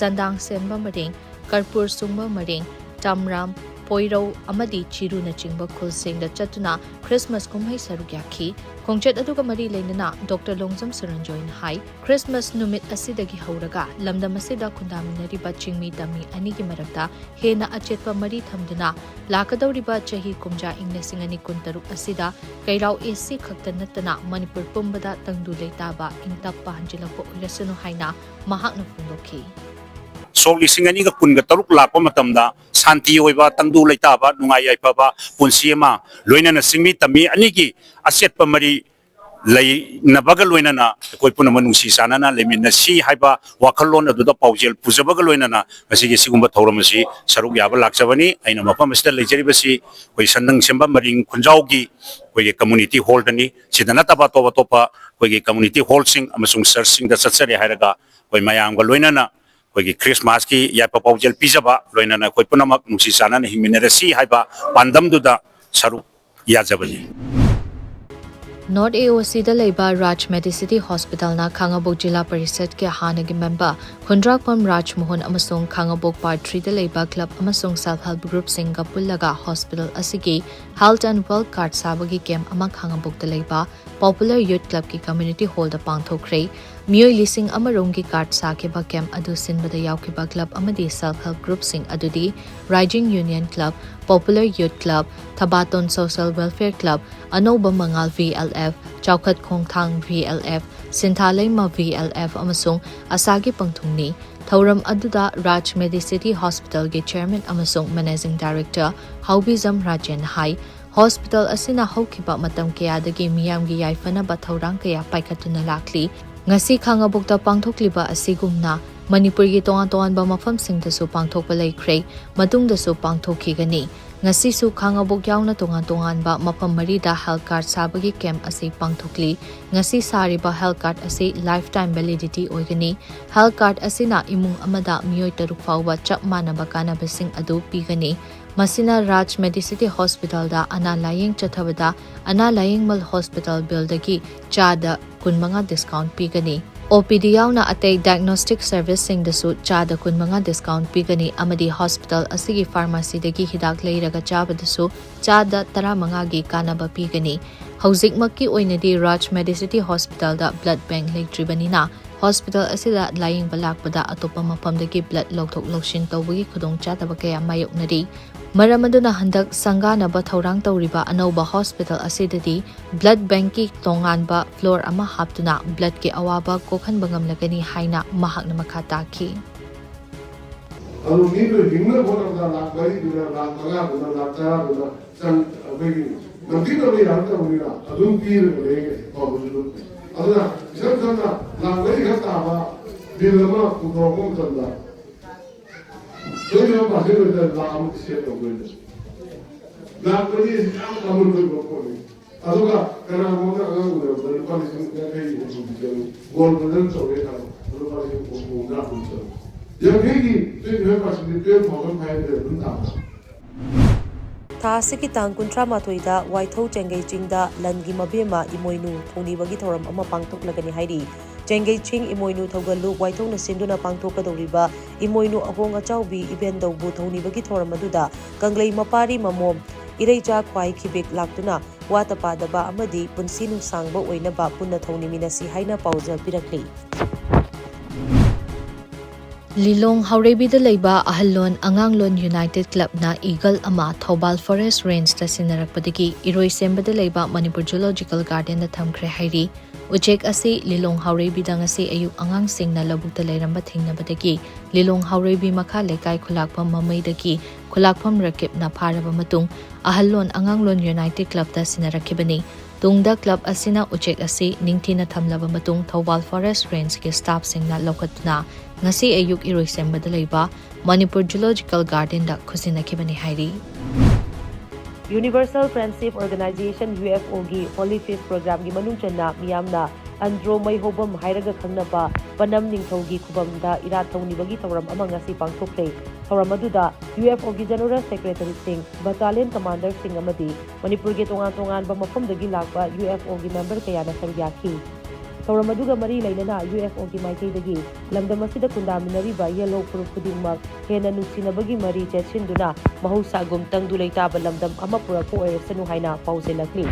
ꯁꯟꯗꯥꯡ ꯁꯦꯟꯕ ꯃꯔꯤꯡ, ꯀꯔꯄꯨꯔ ꯁꯨꯡꯕ ꯃꯔꯤꯡ, ꯇꯝꯔꯥꯝ, ꯄꯣꯏꯔꯧ ꯑꯃꯗꯤ ꯆꯤꯔꯨꯅꯆꯤꯡꯕ ꯈꯨꯜꯁꯤꯡꯗ ꯆꯠꯇꯨꯅ ꯈ꯭ꯔꯤꯁꯃꯥꯁ ꯀꯨꯝꯍꯩ ꯁꯔꯨꯛ ꯌꯥꯈꯤ꯫ ꯈꯣꯡꯆꯠ ꯑꯗꯨꯒ ꯃꯔꯤ ꯂꯩꯅꯅ ꯗꯣꯛꯇꯔ ꯂꯣꯡꯖꯝ ꯁꯨꯔꯟꯖꯣꯏꯅ ꯍꯥꯏ, ꯈ꯭ꯔꯤꯁꯃꯥꯁ ꯅꯨꯃꯤꯠ ꯑꯁꯤꯗꯒꯤ ꯍꯧꯔꯒ ꯂꯝꯗꯝ ꯑꯁꯤꯗ ꯈꯨꯟꯗꯥꯃꯤꯟꯅꯔꯤꯕ ꯆꯤꯡꯃꯤ ꯇꯝꯃꯤ ꯑꯅꯤꯒꯤ ꯃꯔꯛꯇ ꯍꯦꯟꯅ ꯑꯆꯦꯠꯄ ꯃꯔꯤ ꯊꯝꯗꯨꯅ ꯂꯥꯛꯀꯗꯧꯔꯤꯕ ꯆꯍꯤ ꯀꯨꯝꯖꯥ ꯏꯪ ꯂꯤꯁꯤꯡ ꯑꯅꯤ ꯀꯨꯟꯇꯔꯨꯛ ꯑꯁꯤꯗ ꯀꯩꯔꯥꯎ A C ꯈꯛꯇ ꯅꯠꯇꯅ ꯃꯅꯤꯄꯨꯔ ꯄꯨꯝꯕꯗ ꯇꯪꯗꯨ ꯂꯩꯇꯥꯕ ꯏꯪ ꯇꯞꯄ ꯍꯟꯖꯤꯜꯂꯛꯄ ꯑꯣꯏꯔꯁꯅꯨ ꯍꯥꯏꯅ ꯃꯍꯥꯛꯅ ꯐꯣꯡꯗꯣꯛꯈꯤ꯫ ꯁꯣꯛ ꯂꯤꯁꯤꯡ ꯑꯅꯤꯒ ꯀꯨꯟꯒ ꯇꯔꯨꯛ ꯂꯥꯛꯄ ꯃꯇꯝꯗ ꯁꯥꯟꯇꯤ ꯑꯣꯏꯕ, ꯇꯪꯗꯨ ꯂꯩꯇꯥꯕ, ꯅꯨꯡꯉꯥꯏ ꯌꯥꯏꯐꯕ ꯄꯨꯟꯁꯤ ꯑꯃ, ꯂꯣꯏꯅꯅ ꯆꯤꯡꯃꯤ ꯇꯝꯃꯤ ꯑꯅꯤꯒꯤ ꯑꯆꯦꯠꯄ ꯃꯔꯤ ꯂꯩꯅꯕꯒ ꯂꯣꯏꯅꯅ ꯑꯩꯈꯣꯏ ꯄꯨꯝꯅꯃꯛ ꯅꯨꯡꯁꯤ ꯆꯥꯟꯅꯅ ꯂꯩꯃꯤꯟꯅꯁꯤ ꯍꯥꯏꯕ ꯋꯥꯈꯜꯂꯣꯟ ꯑꯗꯨꯗ ꯄꯥꯎꯖꯦꯜ ꯄꯨꯖꯕꯒ ꯂꯣꯏꯅꯅ ꯉꯁꯤꯒꯤ ꯁꯤꯒꯨꯝꯕ ꯊꯧꯔꯝ ꯑꯁꯤ ꯁꯔꯨꯛ ꯌꯥꯕ ꯂꯥꯛꯆꯕꯅꯤ꯫ ꯑꯩꯅ ꯃꯐꯝ ꯑꯁꯤꯗ ꯂꯩꯖꯔꯤꯕꯁꯤ ꯑꯩꯈꯣꯏ ꯁꯟꯗꯪ ꯁꯦꯝꯕ ꯃꯔꯤꯡ ꯈꯨꯟꯖꯥꯎꯒꯤ ꯑꯩꯈꯣꯏꯒꯤ community hall ꯗꯅꯤ꯫ ꯁꯤꯗ ꯅꯠꯇꯕ ꯑꯇꯣꯞ ꯑꯇꯣꯞꯄ ꯑꯩꯈꯣꯏꯒꯤ community hall ꯁꯤꯡ ꯑꯃꯁꯨꯡ church ꯁꯤꯡꯗ ꯆꯠꯆꯔꯦ ꯍꯥꯏꯔꯒ ꯑꯩꯈꯣꯏ ꯃꯌꯥꯝꯒ ꯂꯣꯏꯅꯅ ꯑꯩꯈꯣꯏꯒꯤ Christmas ꯀꯤ ꯌꯥꯏꯐ ꯄꯥꯎꯖꯦꯜ ꯄꯤꯖꯕ, ꯂꯣꯏꯅꯅ ꯑꯩꯈꯣꯏ ꯄꯨꯝꯅꯃꯛ ꯅꯨꯡꯁꯤ ꯆꯥꯟꯅꯅ ꯍꯤꯡꯃꯤꯟꯅꯔꯁꯤ ꯍꯥꯏꯕ ꯄꯥꯟꯗꯝꯗꯨꯗ ꯁꯔꯨꯛ ꯌꯥꯖꯕꯅꯤ꯫ North A O C ꯗ ꯂꯩꯕ ꯔꯥꯖ ꯃꯦꯗꯤꯁꯤꯇꯤ ꯍꯣꯁꯄꯤꯇꯥꯜꯅ ꯈꯥꯉꯕꯣꯛ ꯖꯤꯂꯥ ꯄꯔꯤꯁꯠꯀꯤ ꯍꯥꯟꯅꯒꯤ ꯃꯦꯝꯕꯔ ꯈꯨꯟꯗ꯭ꯔꯥꯛꯄꯝ ꯔꯥꯖ ꯃꯣꯍꯟ ꯑꯃꯁꯨꯡ ꯈꯥꯉꯕꯣꯛ Part three ꯗ ꯂꯩꯕ ꯀ꯭ꯂꯕ ꯑꯃꯁꯨꯡ self help group ꯁꯤꯡꯒ ꯄꯨꯜꯂꯒ ꯍꯣꯁꯄꯤꯇꯥꯜ ꯑꯁꯤꯒꯤ Health and Wealth Card ꯁꯥꯕꯒꯤ ꯀꯦꯝꯞ ꯑꯃ ꯈꯥꯉꯕꯣꯛꯇ ꯂꯩꯕ Popular Youth Club ꯀꯤ community hall ꯗ ꯄꯥꯡꯊꯣꯛꯈ꯭ꯔꯦ꯫ ꯃꯤꯑꯣꯏ ꯂꯤꯁꯤꯡ ꯑꯃ ꯔꯣꯝꯒꯤ ꯀꯥꯔꯗ ꯁꯥꯈꯤꯕ ꯀꯦꯝꯞ ꯑꯗꯨ ꯁꯤꯟꯕꯗ ꯌꯥꯎꯈꯤꯕ ꯀ꯭ꯂꯕ ꯑꯃꯗꯤ self help group ꯁꯤꯡ ꯑꯗꯨꯗꯤ Rising Union Club, Popular Youth Club, ꯊꯕꯥꯇꯣꯟ Social Welfare Club, ꯑꯅꯧꯕ ꯃꯉꯥꯜ V L F, ꯆꯥꯎꯈꯠ ꯈꯣꯡꯊꯥꯡ V L F, ꯁꯤꯟꯊꯥ ꯂꯩꯃ V L F ꯑꯃꯁꯨꯡ ꯑꯁꯥꯒꯤ ꯄꯪꯊꯨꯡꯅꯤ꯫ ꯊꯧꯔꯝ ꯑꯗꯨꯗ ꯔꯥꯖ ꯃꯦꯗꯤꯁꯤꯇꯤ ꯍꯣꯁꯄꯤꯇꯥꯜꯒꯤ chairman ꯑꯃꯁꯨꯡ managing director ꯍꯥꯎꯕꯤꯖꯝ ꯔꯥꯖꯦꯟ ꯍꯥꯏ, ꯍꯣꯁꯄꯤꯇꯥꯜ ꯑꯁꯤꯅ ꯍꯧꯈꯤꯕ ꯃꯇꯝ ꯀꯌꯥꯗꯒꯤ ꯃꯤꯌꯥꯝꯒꯤ ꯌꯥꯏꯐꯅꯕ ꯊꯧꯔꯥꯡ ꯀꯌꯥ ꯄꯥꯏꯈꯠꯇꯨꯅ ꯂꯥꯛꯂꯤ꯫ ꯉꯁꯤ ꯈꯥꯉꯕꯣꯛꯇ ꯄꯥꯡꯊꯣꯛꯂꯤꯕ ꯑꯁꯤꯒꯨꯝꯅ ꯃꯅꯤꯄꯨꯔꯒꯤ ꯇꯣꯉꯥꯟ ꯇꯣꯉꯥꯟꯕ ꯃꯐꯝꯁꯤꯡꯗꯁꯨ ꯄꯥꯡꯊꯣꯛꯄ ꯂꯩꯈ꯭ꯔꯦ, ꯃꯇꯨꯡꯗꯁꯨ ꯄꯥꯡꯊꯣꯛꯈꯤꯒꯅꯤ꯫ ꯉꯁꯤꯁꯨ ꯈꯥꯉꯕꯣꯛ ꯌꯥꯎꯅ ꯇꯣꯉꯥꯟ ꯇꯣꯉꯥꯟꯕ ꯃꯐꯝ ꯃꯔꯤꯗ health card ꯁꯥꯕꯒꯤ ꯀꯦꯝꯞ ꯑꯁꯤ ꯄꯥꯡꯊꯣꯛꯂꯤ꯫ ꯉꯁꯤ ꯁꯥꯔꯤꯕ health card ꯑꯁꯤ lifetime validity ꯑꯣꯏꯒꯅꯤ꯫ Health card ꯑꯁꯤꯅ ꯏꯃꯨꯡ ꯑꯃꯗ ꯃꯤꯑꯣꯏ ꯇꯔꯨꯛ ꯐꯥꯎꯕ ꯆꯞ ꯃꯥꯟꯅꯕ ꯀꯥꯟꯅꯕꯁꯤꯡ ꯑꯗꯨ ꯄꯤꯒꯅꯤ꯫ ꯃꯁꯤꯅ ꯔꯥꯖ ꯃꯦꯗꯤꯁꯤꯇꯤ ꯍꯣꯁꯄꯤꯇꯥꯜꯗ ꯑꯅꯥ ꯂꯥꯌꯦꯡ ꯆꯠꯊꯕꯗ ꯑꯅꯥ ꯂꯥꯌꯦꯡꯃꯜ ꯍꯣꯁꯄꯤꯇꯥꯜ ꯕꯤꯜꯗꯒꯤ ꯆꯥꯗ ꯀꯨꯟꯃꯉꯥ discount ꯄꯤꯒꯅꯤ꯫ O P D ꯌꯥꯎꯅ ꯑꯇꯩ diagnostic service ꯁꯤꯡꯗꯁꯨ ꯆꯥꯗ ꯀꯨꯟꯃꯉꯥ discount ꯄꯤꯒꯅꯤ ꯑꯃꯗꯤ ꯍꯣꯁꯄꯤꯇꯥꯜ ꯑꯁꯤꯒꯤ pharmacy ꯗꯒꯤ ꯍꯤꯗꯥꯛ ꯂꯩꯔꯒ ꯆꯥꯕꯗꯁꯨ ꯆꯥꯗ ꯇꯔꯥꯃꯉꯥꯒꯤ ꯀꯥꯟꯅꯕ ꯄꯤꯒꯅꯤ꯫ ꯍꯧꯖꯤꯛꯃꯛꯀꯤ ꯑꯣꯏꯅꯗꯤ ꯔꯥꯖ ꯃꯦꯗꯤꯁꯤꯇꯤ ꯍꯣꯁꯄꯤꯇꯥꯜꯗ blood bank ꯂꯩꯇ꯭ꯔꯤꯕꯅꯤꯅ ꯍꯣꯁꯄꯤꯇꯥꯜ ꯑꯁꯤꯗ ꯂꯥꯌꯦꯡꯕ ꯂꯥꯛꯄꯗ ꯑꯇꯣꯞꯄ ꯃꯐꯝꯗꯒꯤ blood ꯂꯧꯊꯣꯛ ꯂꯧꯁꯤꯟ ꯇꯧꯕꯒꯤ ꯈꯨꯗꯣꯡꯆꯥꯗꯕ ꯀꯌꯥ ꯃꯥꯌꯣꯛꯅꯔꯤ꯫ ꯃꯔꯝ ꯑꯗꯨꯅ ꯍꯟꯗꯛ ꯁꯪꯒꯥꯅꯕ ꯊꯧꯔꯥꯡ ꯇꯧꯔꯤꯕ ꯑꯅꯧꯕ ꯍꯣꯁꯄꯤꯇꯥꯜ ꯑꯁꯤꯗꯗꯤ blood bank ꯀꯤ ꯇꯣꯉꯥꯟꯕ floor ꯑꯃ ꯍꯥꯞꯇꯨꯅ blood ꯀꯤ ꯑꯋꯥꯕ ꯀꯣꯛꯍꯟꯕ ꯉꯝꯂꯒꯅꯤ ꯍꯥꯏꯅ ꯃꯍꯥꯛꯅ ꯃꯈꯥ ꯇꯥꯈꯤ꯫ ꯑꯗꯨ ꯃꯤꯗꯨ ꯍꯤꯡꯅꯕ ꯍꯣꯠꯅꯕꯗ ꯂꯥꯛ ꯃꯔꯤꯗꯨꯅ, ꯂꯥꯛ ꯃꯉꯥꯗꯨꯅ, ꯂꯥꯛ ꯇꯔꯥꯗꯨꯅ ꯆꯪ-, ꯑꯩꯈꯣꯏꯒꯤ ꯅꯝꯊꯤꯅꯕ ꯌꯥꯔꯛꯇꯕꯅꯤꯅ ꯑꯗꯨꯝ ꯄꯤꯔꯒ ꯂꯩ ꯐꯕꯁꯨ ꯑꯗꯨꯝ꯫ ꯑꯗꯨꯅ ꯏꯁꯝ ꯁꯝꯅ ꯂꯥꯛ ꯃꯔꯤ ꯈꯛ ꯇꯥꯕ ꯕꯤꯜ ꯑꯃ ꯄꯨꯊꯣꯔꯛꯄ ꯃꯇꯝꯗ ꯇ꯭ꯋꯦꯟꯇꯤ ꯐꯥꯏꯚ ꯄꯥꯔꯁꯦꯟ ꯑꯣꯏꯇꯥꯔꯗꯤ ꯂꯥꯛ ꯑꯃ ꯁꯦꯞ ꯇꯧꯗꯣꯏꯅꯦ꯫ ꯂꯥꯛ ꯃꯔꯤ ꯑꯁꯤ ꯌꯥꯝ ꯃꯃꯜ ꯑꯣꯏꯕ ꯄꯣꯠꯅꯤ꯫ ꯑꯗꯨꯒ ꯀꯅꯥꯒꯨꯝꯕ ꯑꯃꯅ ꯑꯉꯥꯡ ꯎꯅꯕꯗ ꯂꯨꯄꯥ ꯂꯤꯁꯤꯡ ꯌꯥꯡꯈꯩ ꯍꯨꯝꯐꯨ ꯄꯤꯖꯕ ꯒꯣꯜ ꯃꯦꯗꯜ ꯇꯧꯔꯦ ꯈꯜꯂꯣ꯫ ꯂꯨꯄꯥ ꯂꯤꯁꯤꯡ ꯍꯨꯝꯐꯨ ꯍꯨꯝꯗ꯭ꯔꯥ ꯑꯗꯨꯝ ꯆꯠꯂꯦ꯫ ꯌꯥꯡꯈꯩꯒꯤ ꯇ꯭ꯋꯦꯟꯇꯤ ꯐꯥꯏꯚ ꯄꯥꯔꯁꯦꯟꯗꯤ ꯇꯨꯌꯦꯜꯐ ꯊꯥꯎꯖꯟ ꯐꯥꯏꯚ ꯍꯟꯗ꯭ꯔꯦꯗ ꯑꯗꯨꯝ ꯇꯥꯕ꯫ ꯊꯥ ꯑꯁꯤꯒꯤ ꯇꯥꯡ ꯀꯨꯟꯊ꯭ꯔꯥ ꯃꯥꯊꯣꯏꯗ ꯋꯥꯏꯊꯧ ꯆꯦꯡꯒꯩ ꯆꯤꯡꯗ ꯂꯟꯒꯤ ꯃꯕꯦꯝꯃ ꯏꯃꯣꯏꯅꯨ ꯊꯧꯅꯤꯕꯒꯤ ꯊꯧꯔꯝ ꯑꯃ ꯄꯥꯡꯊꯣꯛꯂꯒꯅꯤ ꯍꯥꯏꯔꯤ꯫ ꯆꯦꯡꯒꯩ ꯆꯤꯡ ꯏꯃꯣꯏꯅꯨ ꯊꯧꯒꯜꯂꯨꯞ ꯋꯥꯏꯊꯧꯅ ꯁꯤꯟꯗꯨꯅ ꯄꯥꯡꯊꯣꯛꯀꯗꯧꯔꯤꯕ ꯏꯃꯣꯏꯅꯨ ꯑꯍꯣꯡ ꯑꯆꯥꯎꯕꯤ ꯏꯕꯦꯟꯗꯧꯕꯨ ꯊꯧꯅꯤꯕꯒꯤ ꯊꯧꯔꯝ ꯑꯗꯨꯗ ꯀꯪꯂꯩ ꯃꯄꯥꯔꯤ ꯃꯃꯣꯝ ꯏꯔꯩꯆꯥ ꯈ꯭ꯋꯥꯏ ꯈꯤꯕꯤꯛ ꯂꯥꯛꯇꯨꯅ ꯋꯥꯠꯇ ꯄꯥꯗꯕ ꯑꯃꯗꯤ ꯄꯨꯟꯁꯤ ꯅꯨꯡꯁꯥꯡꯕ ꯑꯣꯏꯅꯕ ꯄꯨꯟꯅ ꯊꯧꯅꯤꯃꯤꯟꯅꯁꯤ ꯍꯥꯏꯅ ꯄꯥꯎꯖꯦꯜ ꯄꯤꯔꯛꯂꯤ꯫ ꯂꯤꯂꯣꯡ ꯍꯥꯎꯔꯩꯕꯤꯗ ꯂꯩꯕ ꯑꯍꯜꯂꯣꯟ ꯑꯉꯥꯡꯂꯣꯟ ꯌꯨꯅꯥꯏꯇꯦꯗ ꯀ꯭ꯂꯕꯅ ꯏꯒꯜ ꯑꯃ ꯊꯧꯕꯥꯜ ꯐꯣꯔꯦꯁ꯭ꯠ ꯔꯦꯟꯖꯇ ꯁꯤꯟꯅꯔꯛꯄꯗꯒꯤ ꯏꯔꯣꯏꯁꯦꯝꯕꯗ ꯂꯩꯕ ꯃꯅꯤꯄꯨꯔ ꯖꯨꯂꯣꯖꯤꯀꯦꯜ ꯒꯥꯔꯗꯦꯟꯗ ꯊꯝꯈ꯭ꯔꯦ ꯍꯥꯏꯔꯤ꯫ ꯎꯆꯦꯛ ꯑꯁꯤ ꯂꯤꯂꯣꯡ ꯍꯥꯎꯔꯩꯕꯤꯗ ꯉꯁꯤ ꯑꯌꯨꯛ ꯑꯉꯥꯡꯁꯤꯡꯅ ꯂꯧꯕꯨꯛꯇ ꯂꯩꯔꯝꯕ ꯊꯦꯡꯅꯕꯗꯒꯤ ꯂꯤꯂꯣꯡ ꯍꯥꯎꯔꯩꯕꯤ ꯃꯈꯥ ꯂꯩꯀꯥꯏ ꯈꯨꯂꯥꯛꯐꯝ ꯃꯃꯩꯗꯒꯤ ꯈꯨꯂꯥꯛꯐꯝ ꯔꯀꯤꯕꯅ ꯐꯥꯔꯕ ꯃꯇꯨꯡ ꯑꯍꯜꯂꯣꯟ ꯑꯉꯥꯡꯂꯣꯟ ꯌꯨꯅꯥꯏꯇꯦꯗ ꯀ꯭ꯂꯕꯇ ꯁꯤꯟꯅꯔꯛꯈꯤꯕꯅꯤ꯫ ꯇꯨꯡꯗ ꯀ꯭ꯂꯕ ꯑꯁꯤꯅ ꯎꯆꯦꯛ ꯑꯁꯤ ꯅꯤꯡꯊꯤꯅ ꯊꯝꯂꯕ ꯃꯇꯨꯡ ꯊꯧꯕꯥꯜ ꯐꯣꯔꯦꯁ꯭ꯠ ꯔꯦꯟꯖꯀꯤ ꯁ꯭ꯇꯥꯐꯁꯤꯡꯅ ꯂꯧꯈꯠꯇꯨꯅ ꯉꯁꯤ ꯑꯌꯨꯛ ꯏꯔꯣꯏꯁꯦꯝꯕꯗ ꯂꯩꯕ ꯃꯅꯤꯄꯨꯔ ꯖꯨꯂꯣꯖꯤꯀꯦꯜ ꯒꯥꯔꯗꯦꯟꯗ ꯈꯨꯠꯁꯤꯟꯅꯈꯤꯕꯅꯤ ꯍꯥꯏꯔꯤ꯫ Universal Friendship Organization, UFOꯒꯤ Holy Feast Programꯒꯤ ꯃꯅꯨꯡ ꯆꯟꯅ ꯃꯤꯌꯥꯝꯅ ꯑꯟꯗ꯭ꯔꯣ ꯃꯩꯍꯧꯕꯝ ꯍꯥꯏꯔꯒ ꯈꯪꯅꯕ ꯄꯅꯝ ꯅꯤꯡꯊꯧꯒꯤ ꯈꯨꯕꯝꯗ ꯏꯔꯥꯠ ꯊꯧꯅꯤꯕꯒꯤ ꯊꯧꯔꯝ ꯑꯃ ꯉꯁꯤ ꯄꯥꯡꯊꯣꯛꯈ꯭ꯔꯦ꯫ ꯊꯧꯔꯝ ꯑꯗꯨꯗ UFOꯒꯤ General Secretaryꯁꯤꯡ, Battalion Commanderꯁꯤꯡ ꯑꯃꯗꯤ ꯃꯅꯤꯄꯨꯔꯒꯤ ꯇꯣꯉꯥꯟ ꯇꯣꯉꯥꯟꯕ ꯃꯐꯝꯗꯒꯤ ꯂꯥꯛꯄ UFOꯒꯤ member ꯀꯌꯥꯅ ꯁꯔꯨꯛ ꯌꯥꯈꯤ꯫ ꯊꯧꯔꯝ ꯑꯗꯨꯒ ꯃꯔꯤ ꯂꯩꯅꯅ UFOꯒꯤ ꯃꯥꯏꯀꯩꯗꯒꯤ ꯂꯝꯗꯝ ꯑꯁꯤꯗ ꯈꯨꯟꯗꯥꯃꯤꯟꯅꯔꯤꯕ ꯌꯦꯜꯍꯧ ꯐꯨꯔꯨꯞ ꯈꯨꯗꯤꯡꯃꯛ ꯍꯦꯟꯅ ꯅꯨꯡꯁꯤꯅꯕꯒꯤ ꯃꯔꯤ ꯆꯦꯠꯁꯤꯟꯗꯨꯅ ꯃꯍꯧꯁꯥꯒꯨꯝ ꯇꯪꯗꯨ ꯂꯩꯇꯥꯕ ꯂꯝꯗꯝ ꯑꯃ ꯄꯨꯔꯛꯄ ꯑꯣꯏꯔꯁꯅꯨ ꯍꯥꯏꯅ ꯄꯥꯎꯖꯦꯜꯂꯛꯂꯤ꯫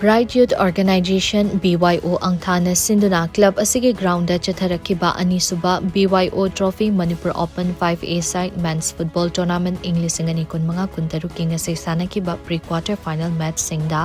Bright Youth Organization, BYO, ꯑꯪꯊꯥꯅ ꯁꯤꯟꯗꯨꯅ ꯀ꯭ꯂꯕ ꯑꯁꯤꯒꯤ ꯒ꯭ꯔꯥꯎꯟꯗ ꯆꯠꯊꯔꯛꯈꯤꯕ ꯑꯅꯤꯁꯨꯕ BYO Trophy Manipur Open five A side men's football tournament ꯏꯪ ꯂꯤꯁꯤꯡ ꯑꯅꯤ ꯀꯨꯟꯃꯉꯥ ꯀꯨꯟꯇꯔꯨꯛꯀꯤ ꯉꯁꯤ ꯁꯥꯟꯅꯈꯤꯕ pre quarter final matchꯁꯤꯡꯗ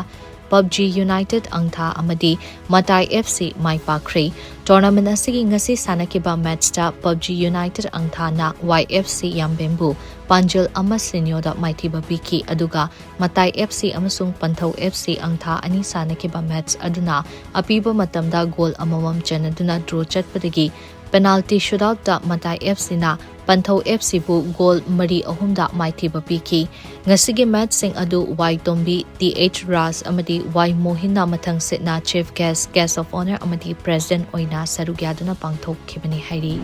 ꯄꯕꯖꯤ ꯌꯨꯅꯥꯏꯇꯦꯗ ꯑꯪꯊꯥ ꯑꯃꯗꯤ ꯃꯇꯥꯏ ꯑꯦꯐ ꯁꯤ ꯃꯥꯏ ꯄꯥꯛꯈ꯭ꯔꯦ꯫ ꯇꯣꯔꯅꯥꯃꯦꯟ ꯑꯁꯤꯒꯤ ꯉꯁꯤ ꯁꯥꯟꯅꯈꯤꯕ ꯃꯦꯆꯇ ꯄꯕꯖꯤ ꯌꯨꯅꯥꯏꯇꯦꯗ ꯑꯪꯊꯥꯅ ꯋꯥꯏ ꯑꯦꯐ ꯁꯤ ꯌꯥꯝꯕꯦꯝꯕꯨ ꯄꯥꯟꯖꯜ ꯑꯃ ꯁꯤꯅꯣꯗ ꯃꯥꯏꯊꯤꯕ ꯄꯤꯈꯤ, ꯑꯗꯨꯒ ꯃꯇꯥꯏ ꯑꯦꯐ ꯁꯤ ꯑꯃꯁꯨꯡ ꯄꯟꯊꯧ ꯑꯦꯐ ꯁꯤ ꯑꯪꯊꯥ ꯑꯅꯤ ꯁꯥꯟꯅꯈꯤꯕ ꯃꯦꯆ ꯑꯗꯨꯅ ꯑꯄꯤꯕ ꯃꯇꯝꯗ ꯒꯣꯜ ꯑꯃꯃꯝ ꯆꯟꯅꯗꯨꯅ ꯗ꯭ꯔꯣ ꯆꯠꯄꯗꯒꯤ ꯄꯦꯅꯥꯜꯇꯤ ꯁꯨꯠꯑꯥꯎꯠꯇ ꯃꯇꯥꯏ ꯑꯦꯐ ꯁꯤꯅ ꯄꯟꯊꯧ ꯑꯦꯐ ꯁꯤꯕꯨ ꯒꯣꯜ ꯃꯔꯤ ꯑꯍꯨꯝꯗ ꯃꯥꯏꯊꯤꯕ ꯄꯤꯈꯤ꯫ ꯉꯁꯤꯒꯤ ꯃꯦꯆꯁꯤꯡ ꯑꯗꯨ ꯋꯥꯏ ꯇꯣꯝꯕꯤ, ꯇꯤ ꯑꯩꯆ ꯔꯥꯖ ꯑꯃꯗꯤ ꯋꯥꯏ ꯃꯣꯍꯤꯟꯅ ꯃꯊꯪ ꯁꯤꯠꯅ chief guest, guest of honour ꯑꯃꯗꯤ ꯄ꯭ꯔꯦꯁꯤꯗꯦꯟꯠ ꯑꯣꯏꯅ ꯁꯔꯨꯛ ꯌꯥꯗꯨꯅ ꯄꯥꯡꯊꯣꯛꯈꯤꯕꯅꯤ ꯍꯥꯏꯔꯤ꯫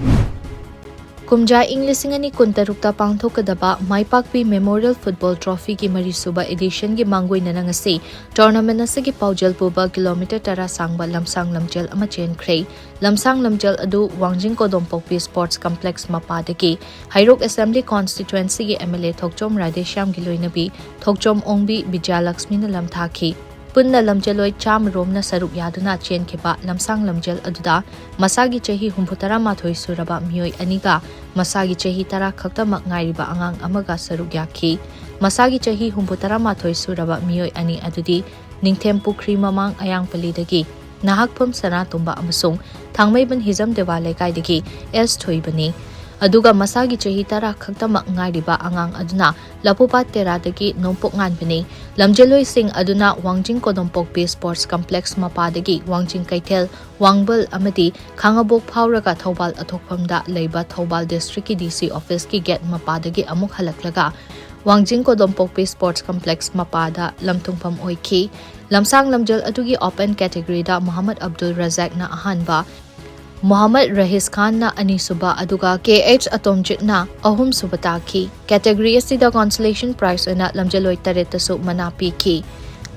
ꯀꯨꯝꯖꯥ ꯏꯪ ꯂꯤꯁꯤꯡ ꯑꯅꯤ ꯀꯨꯟꯇꯔꯨꯛꯇ ꯄꯥꯡꯊꯣꯛꯀꯗꯕ ꯃꯥꯏꯄꯥꯛꯄꯤ ꯃꯦꯃꯣꯔꯤꯌꯦꯜ ꯐꯨꯠꯕꯣꯜ ꯇ꯭ꯔꯣꯐꯤꯒꯤ ꯃꯔꯤꯁꯨꯕ ꯏꯗꯤꯁꯟꯒꯤ ꯃꯥꯡꯒꯣꯏꯅꯅ ꯉꯁꯤ ꯇꯣꯔꯅꯥꯃꯦꯟ ꯑꯁꯤꯒꯤ ꯄꯥꯎꯖꯦꯜ ꯄꯨꯕ ꯀꯤꯂꯣꯃꯤꯇꯔ ꯇꯔꯥ ꯁꯥꯡꯕ ꯂꯝꯁꯥꯡ ꯂꯝꯖꯦꯜ ꯑꯃ ꯆꯦꯟꯈ꯭ꯔꯦ꯫ ꯂꯝꯁꯥꯡ ꯂꯝꯖꯦꯜ ꯑꯗꯨ ꯋꯥꯡꯖꯤꯡ ꯀꯣꯗꯣꯝꯄꯣꯛꯄꯤ ꯁ꯭ꯄꯣꯔꯠꯁ ꯀꯝꯄ꯭ꯂꯦꯛꯁ ꯃꯄꯥꯗꯒꯤ ꯍꯩꯔꯣꯛ ꯑꯦꯁꯦꯝꯕ꯭ꯂꯤ ꯀꯣꯟꯁꯇꯤꯇ꯭ꯋꯦꯟꯁꯤꯒꯤ ꯑꯦꯝ ꯑꯦꯜ ꯑꯦ ꯊꯣꯛꯆꯣꯝ ꯔꯥꯙꯦꯁ꯭ꯌꯥꯝꯒꯤ ꯂꯣꯏꯅꯕꯤ ꯊꯣꯛꯆꯣꯝ ꯑꯣꯡꯕꯤ ꯕꯤꯖꯌꯂꯛꯁꯃꯤꯅ ꯂꯝꯊꯥꯈꯤ꯫ ꯄꯨꯟꯅ ꯂꯝꯖꯦꯜꯂꯣꯏ ꯆꯥꯝꯃ ꯔꯣꯝꯅ ꯁꯔꯨꯛ ꯌꯥꯗꯨꯅ ꯆꯦꯟꯈꯤꯕ ꯂꯝꯁꯥꯡ ꯂꯝꯖꯦꯜ ꯑꯗꯨꯗ ꯃꯁꯥꯒꯤ ꯆꯍꯤ ꯍꯨꯝꯐꯨꯇꯔꯥ ꯃꯥꯊꯣꯏ ꯁꯨꯔꯕ ꯃꯤꯑꯣꯏ ꯑꯅꯤꯒ ꯃꯁꯥꯒꯤ ꯆꯍꯤ ꯇꯔꯥ ꯈꯛꯇꯃꯛ ꯉꯥꯏꯔꯤꯕ ꯑꯉꯥꯡ ꯑꯃꯒ ꯁꯔꯨꯛ ꯌꯥꯈꯤ꯫ ꯃꯁꯥꯒꯤ ꯆꯍꯤ ꯍꯨꯝꯐꯨꯇꯔꯥ ꯃꯥꯊꯣꯏ ꯁꯨꯔꯕ ꯃꯤꯑꯣꯏ ꯑꯅꯤ ꯑꯗꯨꯗꯤ ꯅꯤꯡꯊꯦꯝ ꯄꯨꯈ꯭ꯔꯤ ꯃꯃꯥꯡ ꯑꯌꯥꯡꯄꯜꯂꯤꯗꯒꯤ ꯅꯍꯥꯛꯐꯝ ꯁꯅꯥꯇꯣꯝꯕ ꯑꯃꯁꯨꯡ ꯊꯥꯡꯃꯩꯕꯟ ꯍꯤꯖꯝ ꯗꯦꯋꯥ ꯂꯩꯀꯥꯏꯗꯒꯤ ꯑꯦꯁ ꯊꯣꯏꯕꯅꯤ꯫ ꯑꯗꯨꯒ ꯃꯁꯥꯒꯤ ꯆꯍꯤ ꯇꯔꯥ ꯈꯛꯇꯃꯛ ꯉꯥꯏꯔꯤꯕ ꯑꯉꯥꯡ ꯑꯗꯨꯅ ꯂꯐꯨꯄꯥꯠ ꯇꯦꯔꯥꯗꯒꯤ ꯅꯣꯡꯄꯣꯛ ꯉꯥꯟꯕꯅꯤ꯫ ꯂꯝꯖꯦꯜꯂꯣꯏꯁꯤꯡ ꯑꯗꯨꯅ ꯋꯥꯡꯖꯤꯡ ꯀꯣꯗꯣꯝꯄꯣꯛꯄꯤ ꯁ꯭ꯄꯣꯔꯠꯁ ꯀꯝꯄ꯭ꯂꯦꯛꯁ ꯃꯄꯥꯗꯒꯤ ꯋꯥꯡꯖꯤꯡ ꯀꯩꯊꯦꯜ, ꯋꯥꯡꯕꯜ ꯑꯃꯗꯤ ꯈꯥꯉꯕꯣꯛ ꯐꯥꯎꯔꯒ ꯊꯧꯕꯥꯜ ꯑꯊꯣꯛꯐꯝꯗ ꯂꯩꯕ ꯊꯧꯕꯥꯜ ꯗꯤꯁꯇ꯭ꯔꯤꯛꯀꯤ ꯗꯤ ꯁꯤ ꯑꯣꯐꯤꯁꯀꯤ ꯒꯦꯠ ꯃꯄꯥꯗꯒꯤ ꯑꯃꯨꯛ ꯍꯜꯂꯛꯂꯒ ꯋꯥꯡꯖꯤꯡ ꯀꯣꯗꯣꯝꯄꯣꯛꯄꯤ ꯁ꯭ꯄꯣꯔꯠꯁ ꯀꯝꯄ꯭ꯂꯦꯛꯁ ꯃꯄꯥꯗ ꯂꯝꯊꯨꯡꯐꯝ ꯑꯣꯏꯈꯤ꯫ ꯂꯝꯁꯥꯡ ꯂꯝꯖꯦꯜ ꯑꯗꯨꯒꯤ ꯑꯣꯄꯟ ꯀꯦꯇꯦꯒꯣꯔꯤꯗ ꯃꯣꯍꯝꯃꯗ ꯑꯕꯗꯨꯜ ꯔꯖꯥꯛꯅ ꯑꯍꯥꯟꯕ, ꯃꯣꯍꯝꯃꯗ ꯔꯍꯤꯁ ꯈꯥꯟꯅ ꯑꯅꯤꯁꯨꯕ, ꯑꯗꯨꯒ ꯀꯦ ꯑꯩꯆ ꯑꯇꯣꯝꯖꯤꯠꯅ ꯑꯍꯨꯝꯁꯨꯕ ꯇꯥꯈꯤ꯫ ꯀꯦꯇꯦꯒꯣꯔꯤ ꯑꯁꯤꯗ ꯀꯣꯟꯁꯣꯂꯦꯁꯟ ꯄ꯭ꯔꯥꯏꯖ ꯑꯣꯏꯅ ꯂꯝꯖꯦꯜꯂꯣꯏ ꯇꯔꯦꯠꯇꯁꯨ ꯃꯅꯥ ꯄꯤꯈꯤ꯫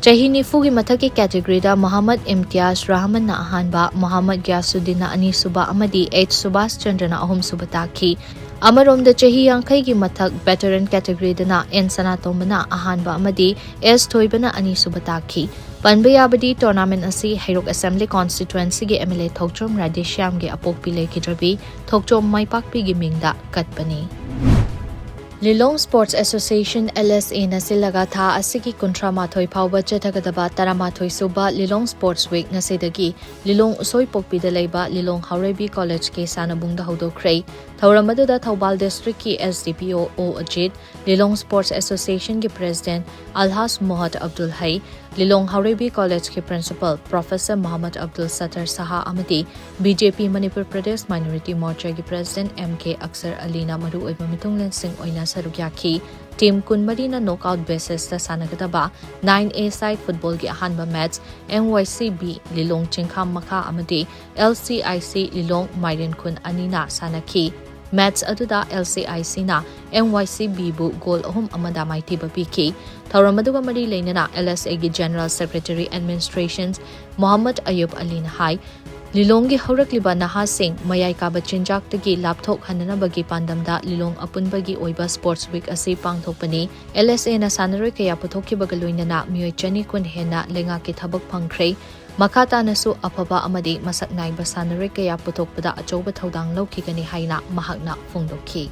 ꯆꯍꯤ ꯅꯤꯐꯨꯒꯤ ꯃꯊꯛꯀꯤ ꯀꯦꯇꯦꯒꯣꯔꯤꯗ ꯃꯣꯍꯝꯃꯗ ꯏꯝꯇꯤꯌꯥꯖ ꯔꯍꯃꯟꯅ ꯑꯍꯥꯟꯕ, ꯃꯣꯍꯝꯃꯗ ꯒ꯭ꯌꯥꯁꯨꯗꯤꯟꯅ ꯑꯅꯤꯁꯨꯕ ꯑꯃꯗꯤ ꯑꯩꯆ ꯁꯨꯕꯥꯁ ꯆꯟꯗ꯭ꯔꯅ ꯑꯍꯨꯝꯁꯨꯕ ꯇꯥꯈꯤ꯫ ꯑꯃꯔꯣꯝꯗ ꯆꯍꯤ ꯌꯥꯡꯈꯩꯒꯤ ꯃꯊꯛ ꯚꯦꯇꯔꯟ ꯀꯦꯇꯦꯒꯣꯔꯤꯗꯅ ꯑꯦꯟ ꯁꯅꯥꯇꯣꯝꯕꯅ ꯑꯍꯥꯟꯕ ꯑꯃꯗꯤ ꯑꯦꯁ ꯊꯣꯏꯕꯅ ꯑꯅꯤꯁꯨꯕ ꯇꯥꯈꯤ꯫ ꯄꯟꯕ ꯌꯥꯕꯗꯤ ꯇꯣꯔꯅꯥꯃꯦꯟ ꯑꯁꯤ ꯍꯩꯔꯣꯛ ꯑꯦꯁꯦꯝꯕ꯭ꯂꯤ ꯀꯣꯟꯁꯇꯤꯇ꯭ꯋꯦꯟꯁꯤꯒꯤ ꯑꯦꯝ ꯑꯦꯜ ꯑꯦ ꯊꯣꯛꯆꯣꯝ ꯔꯥꯙꯦꯁ꯭ꯌꯥꯝꯒꯤ ꯑꯄꯣꯛꯄꯤ ꯂꯩꯈꯤꯗ꯭ꯔꯕꯤ ꯊꯣꯛꯆꯣꯝ ꯃꯥꯏꯄꯥꯛꯄꯤꯒꯤ ꯃꯤꯡꯗ ꯀꯠꯄꯅꯤ꯫ Lilong Sports Association, L S A ꯅ ꯁꯤꯜꯂꯒ ꯊꯥ ꯑꯁꯤꯒꯤ ꯀꯨꯟꯊ꯭ꯔꯥ ꯃꯥꯊꯣꯏ ꯐꯥꯎꯕ ꯆꯠꯊꯒꯗꯕ ꯇꯔꯥꯃꯥꯊꯣꯏ ꯁꯨꯕ Lilong Sports Week ꯉꯁꯤꯗꯒꯤ ꯂꯤꯂꯣꯡ ꯎꯁꯣꯏꯄꯣꯛꯄꯤꯗ ꯂꯩꯕ ꯂꯤꯂꯣꯡ ꯍꯥꯎꯔꯩꯕꯤ College ꯀꯤ ꯁꯥꯟꯅꯕꯨꯡꯗ ꯍꯧꯗꯣꯛꯈ꯭ꯔꯦ꯫ ꯊꯧꯔꯝ ꯑꯗꯨꯗ ꯊꯧꯕꯥꯜ District ꯀꯤ S D P O O Ajit, ꯂꯤꯂꯣꯡ Sports Association ꯒꯤ President ꯑꯜꯍꯥꯖ ꯃꯣꯍꯠ ꯑꯕꯗꯨꯜ ꯍꯩ, ꯂꯤꯂꯣꯡ ꯍꯥꯎꯔꯩꯕꯤ College ꯀꯤ Principal Professor ꯃꯣꯍꯝꯃꯗ ꯑꯕꯗꯨꯜ ꯁꯠꯇꯔ ꯁꯍꯥ ꯑꯃꯗꯤ B J P Manipur Pradesh Minority Morcha ꯒꯤ President M K ꯑꯛꯁꯔ ꯑꯂꯤꯅ ꯃꯔꯨꯑꯣꯏꯕ ꯃꯤꯊꯨꯡꯂꯦꯟꯁꯤꯡ ꯑꯣꯏꯅ ꯁꯔꯨꯛ ꯌꯥꯈꯤ꯫ Team ꯀꯨꯟꯃꯔꯤꯅ knockout basis ꯇ ꯁꯥꯟꯅꯒꯗꯕ nine A side football ꯒꯤ ꯑꯍꯥꯟꯕ match M Y C B ꯂꯤꯂꯣꯡ ꯆꯤꯡꯈꯥꯝ ꯃꯈꯥ ꯑꯃꯗꯤ L C I C ꯂꯤꯂꯣꯡ ꯃꯥꯏꯔꯦꯟ ꯈꯨꯟ ꯑꯅꯤꯅ ꯁꯥꯟꯅꯈꯤ꯫ Match ꯑꯗꯨꯗ L C I C ꯅ M Y C B ꯕꯨ goal ꯑꯍꯨꯝ ꯑꯃꯗ ꯃꯥꯏꯊꯤꯕ ꯄꯤꯈꯤ꯫ ꯊꯧꯔꯝ ꯑꯗꯨꯒ ꯃꯔꯤ ꯂꯩꯅꯅ L S A ꯒꯤ General Secretary Administrations ꯃꯣꯍꯝꯃꯗ ꯑꯌꯨꯕ ꯑꯂꯤꯅ ꯍꯥꯏ, ꯂꯤꯂꯣꯡꯒꯤ ꯍꯧꯔꯛꯂꯤꯕ ꯅꯍꯥꯁꯤꯡ ꯃꯌꯥꯏ ꯀꯥꯕ ꯆꯤꯟꯖꯥꯛꯇꯒꯤ ꯂꯥꯞꯊꯣꯛꯍꯟꯅꯅꯕꯒꯤ ꯄꯥꯟꯗꯝꯗ ꯂꯤꯂꯣꯡ ꯑꯄꯨꯟꯕꯒꯤ ꯑꯣꯏꯕ Sports Week ꯑꯁꯤ ꯄꯥꯡꯊꯣꯛꯄꯅꯤ꯫ L S A ꯅ ꯁꯥꯟꯅꯔꯣꯏ ꯀꯌꯥ ꯄꯨꯊꯣꯛꯈꯤꯕꯒ ꯂꯣꯏꯅꯅ ꯃꯤꯑꯣꯏ ꯆꯅꯤ ꯀꯨꯟ ꯍꯦꯟꯅ ꯂꯩꯉꯥꯛꯀꯤ ꯊꯕꯛ ꯐꯪꯈ꯭ꯔꯦ꯫ ꯃꯈꯥ ꯇꯥꯅꯁꯨ ꯑꯐꯕ ꯑꯃꯗꯤ ꯃꯁꯛ ꯅꯥꯏꯕ ꯁꯥꯟꯅꯔꯣꯏ ꯀꯌꯥ ꯄꯨꯊꯣꯛꯄꯗ ꯑꯆꯧꯕ ꯊꯧꯗꯥꯡ ꯂꯧꯈꯤꯒꯅꯤ ꯍꯥꯏꯅ ꯃꯍꯥꯛꯅ ꯐꯣꯡꯗꯣꯛꯈꯤ꯫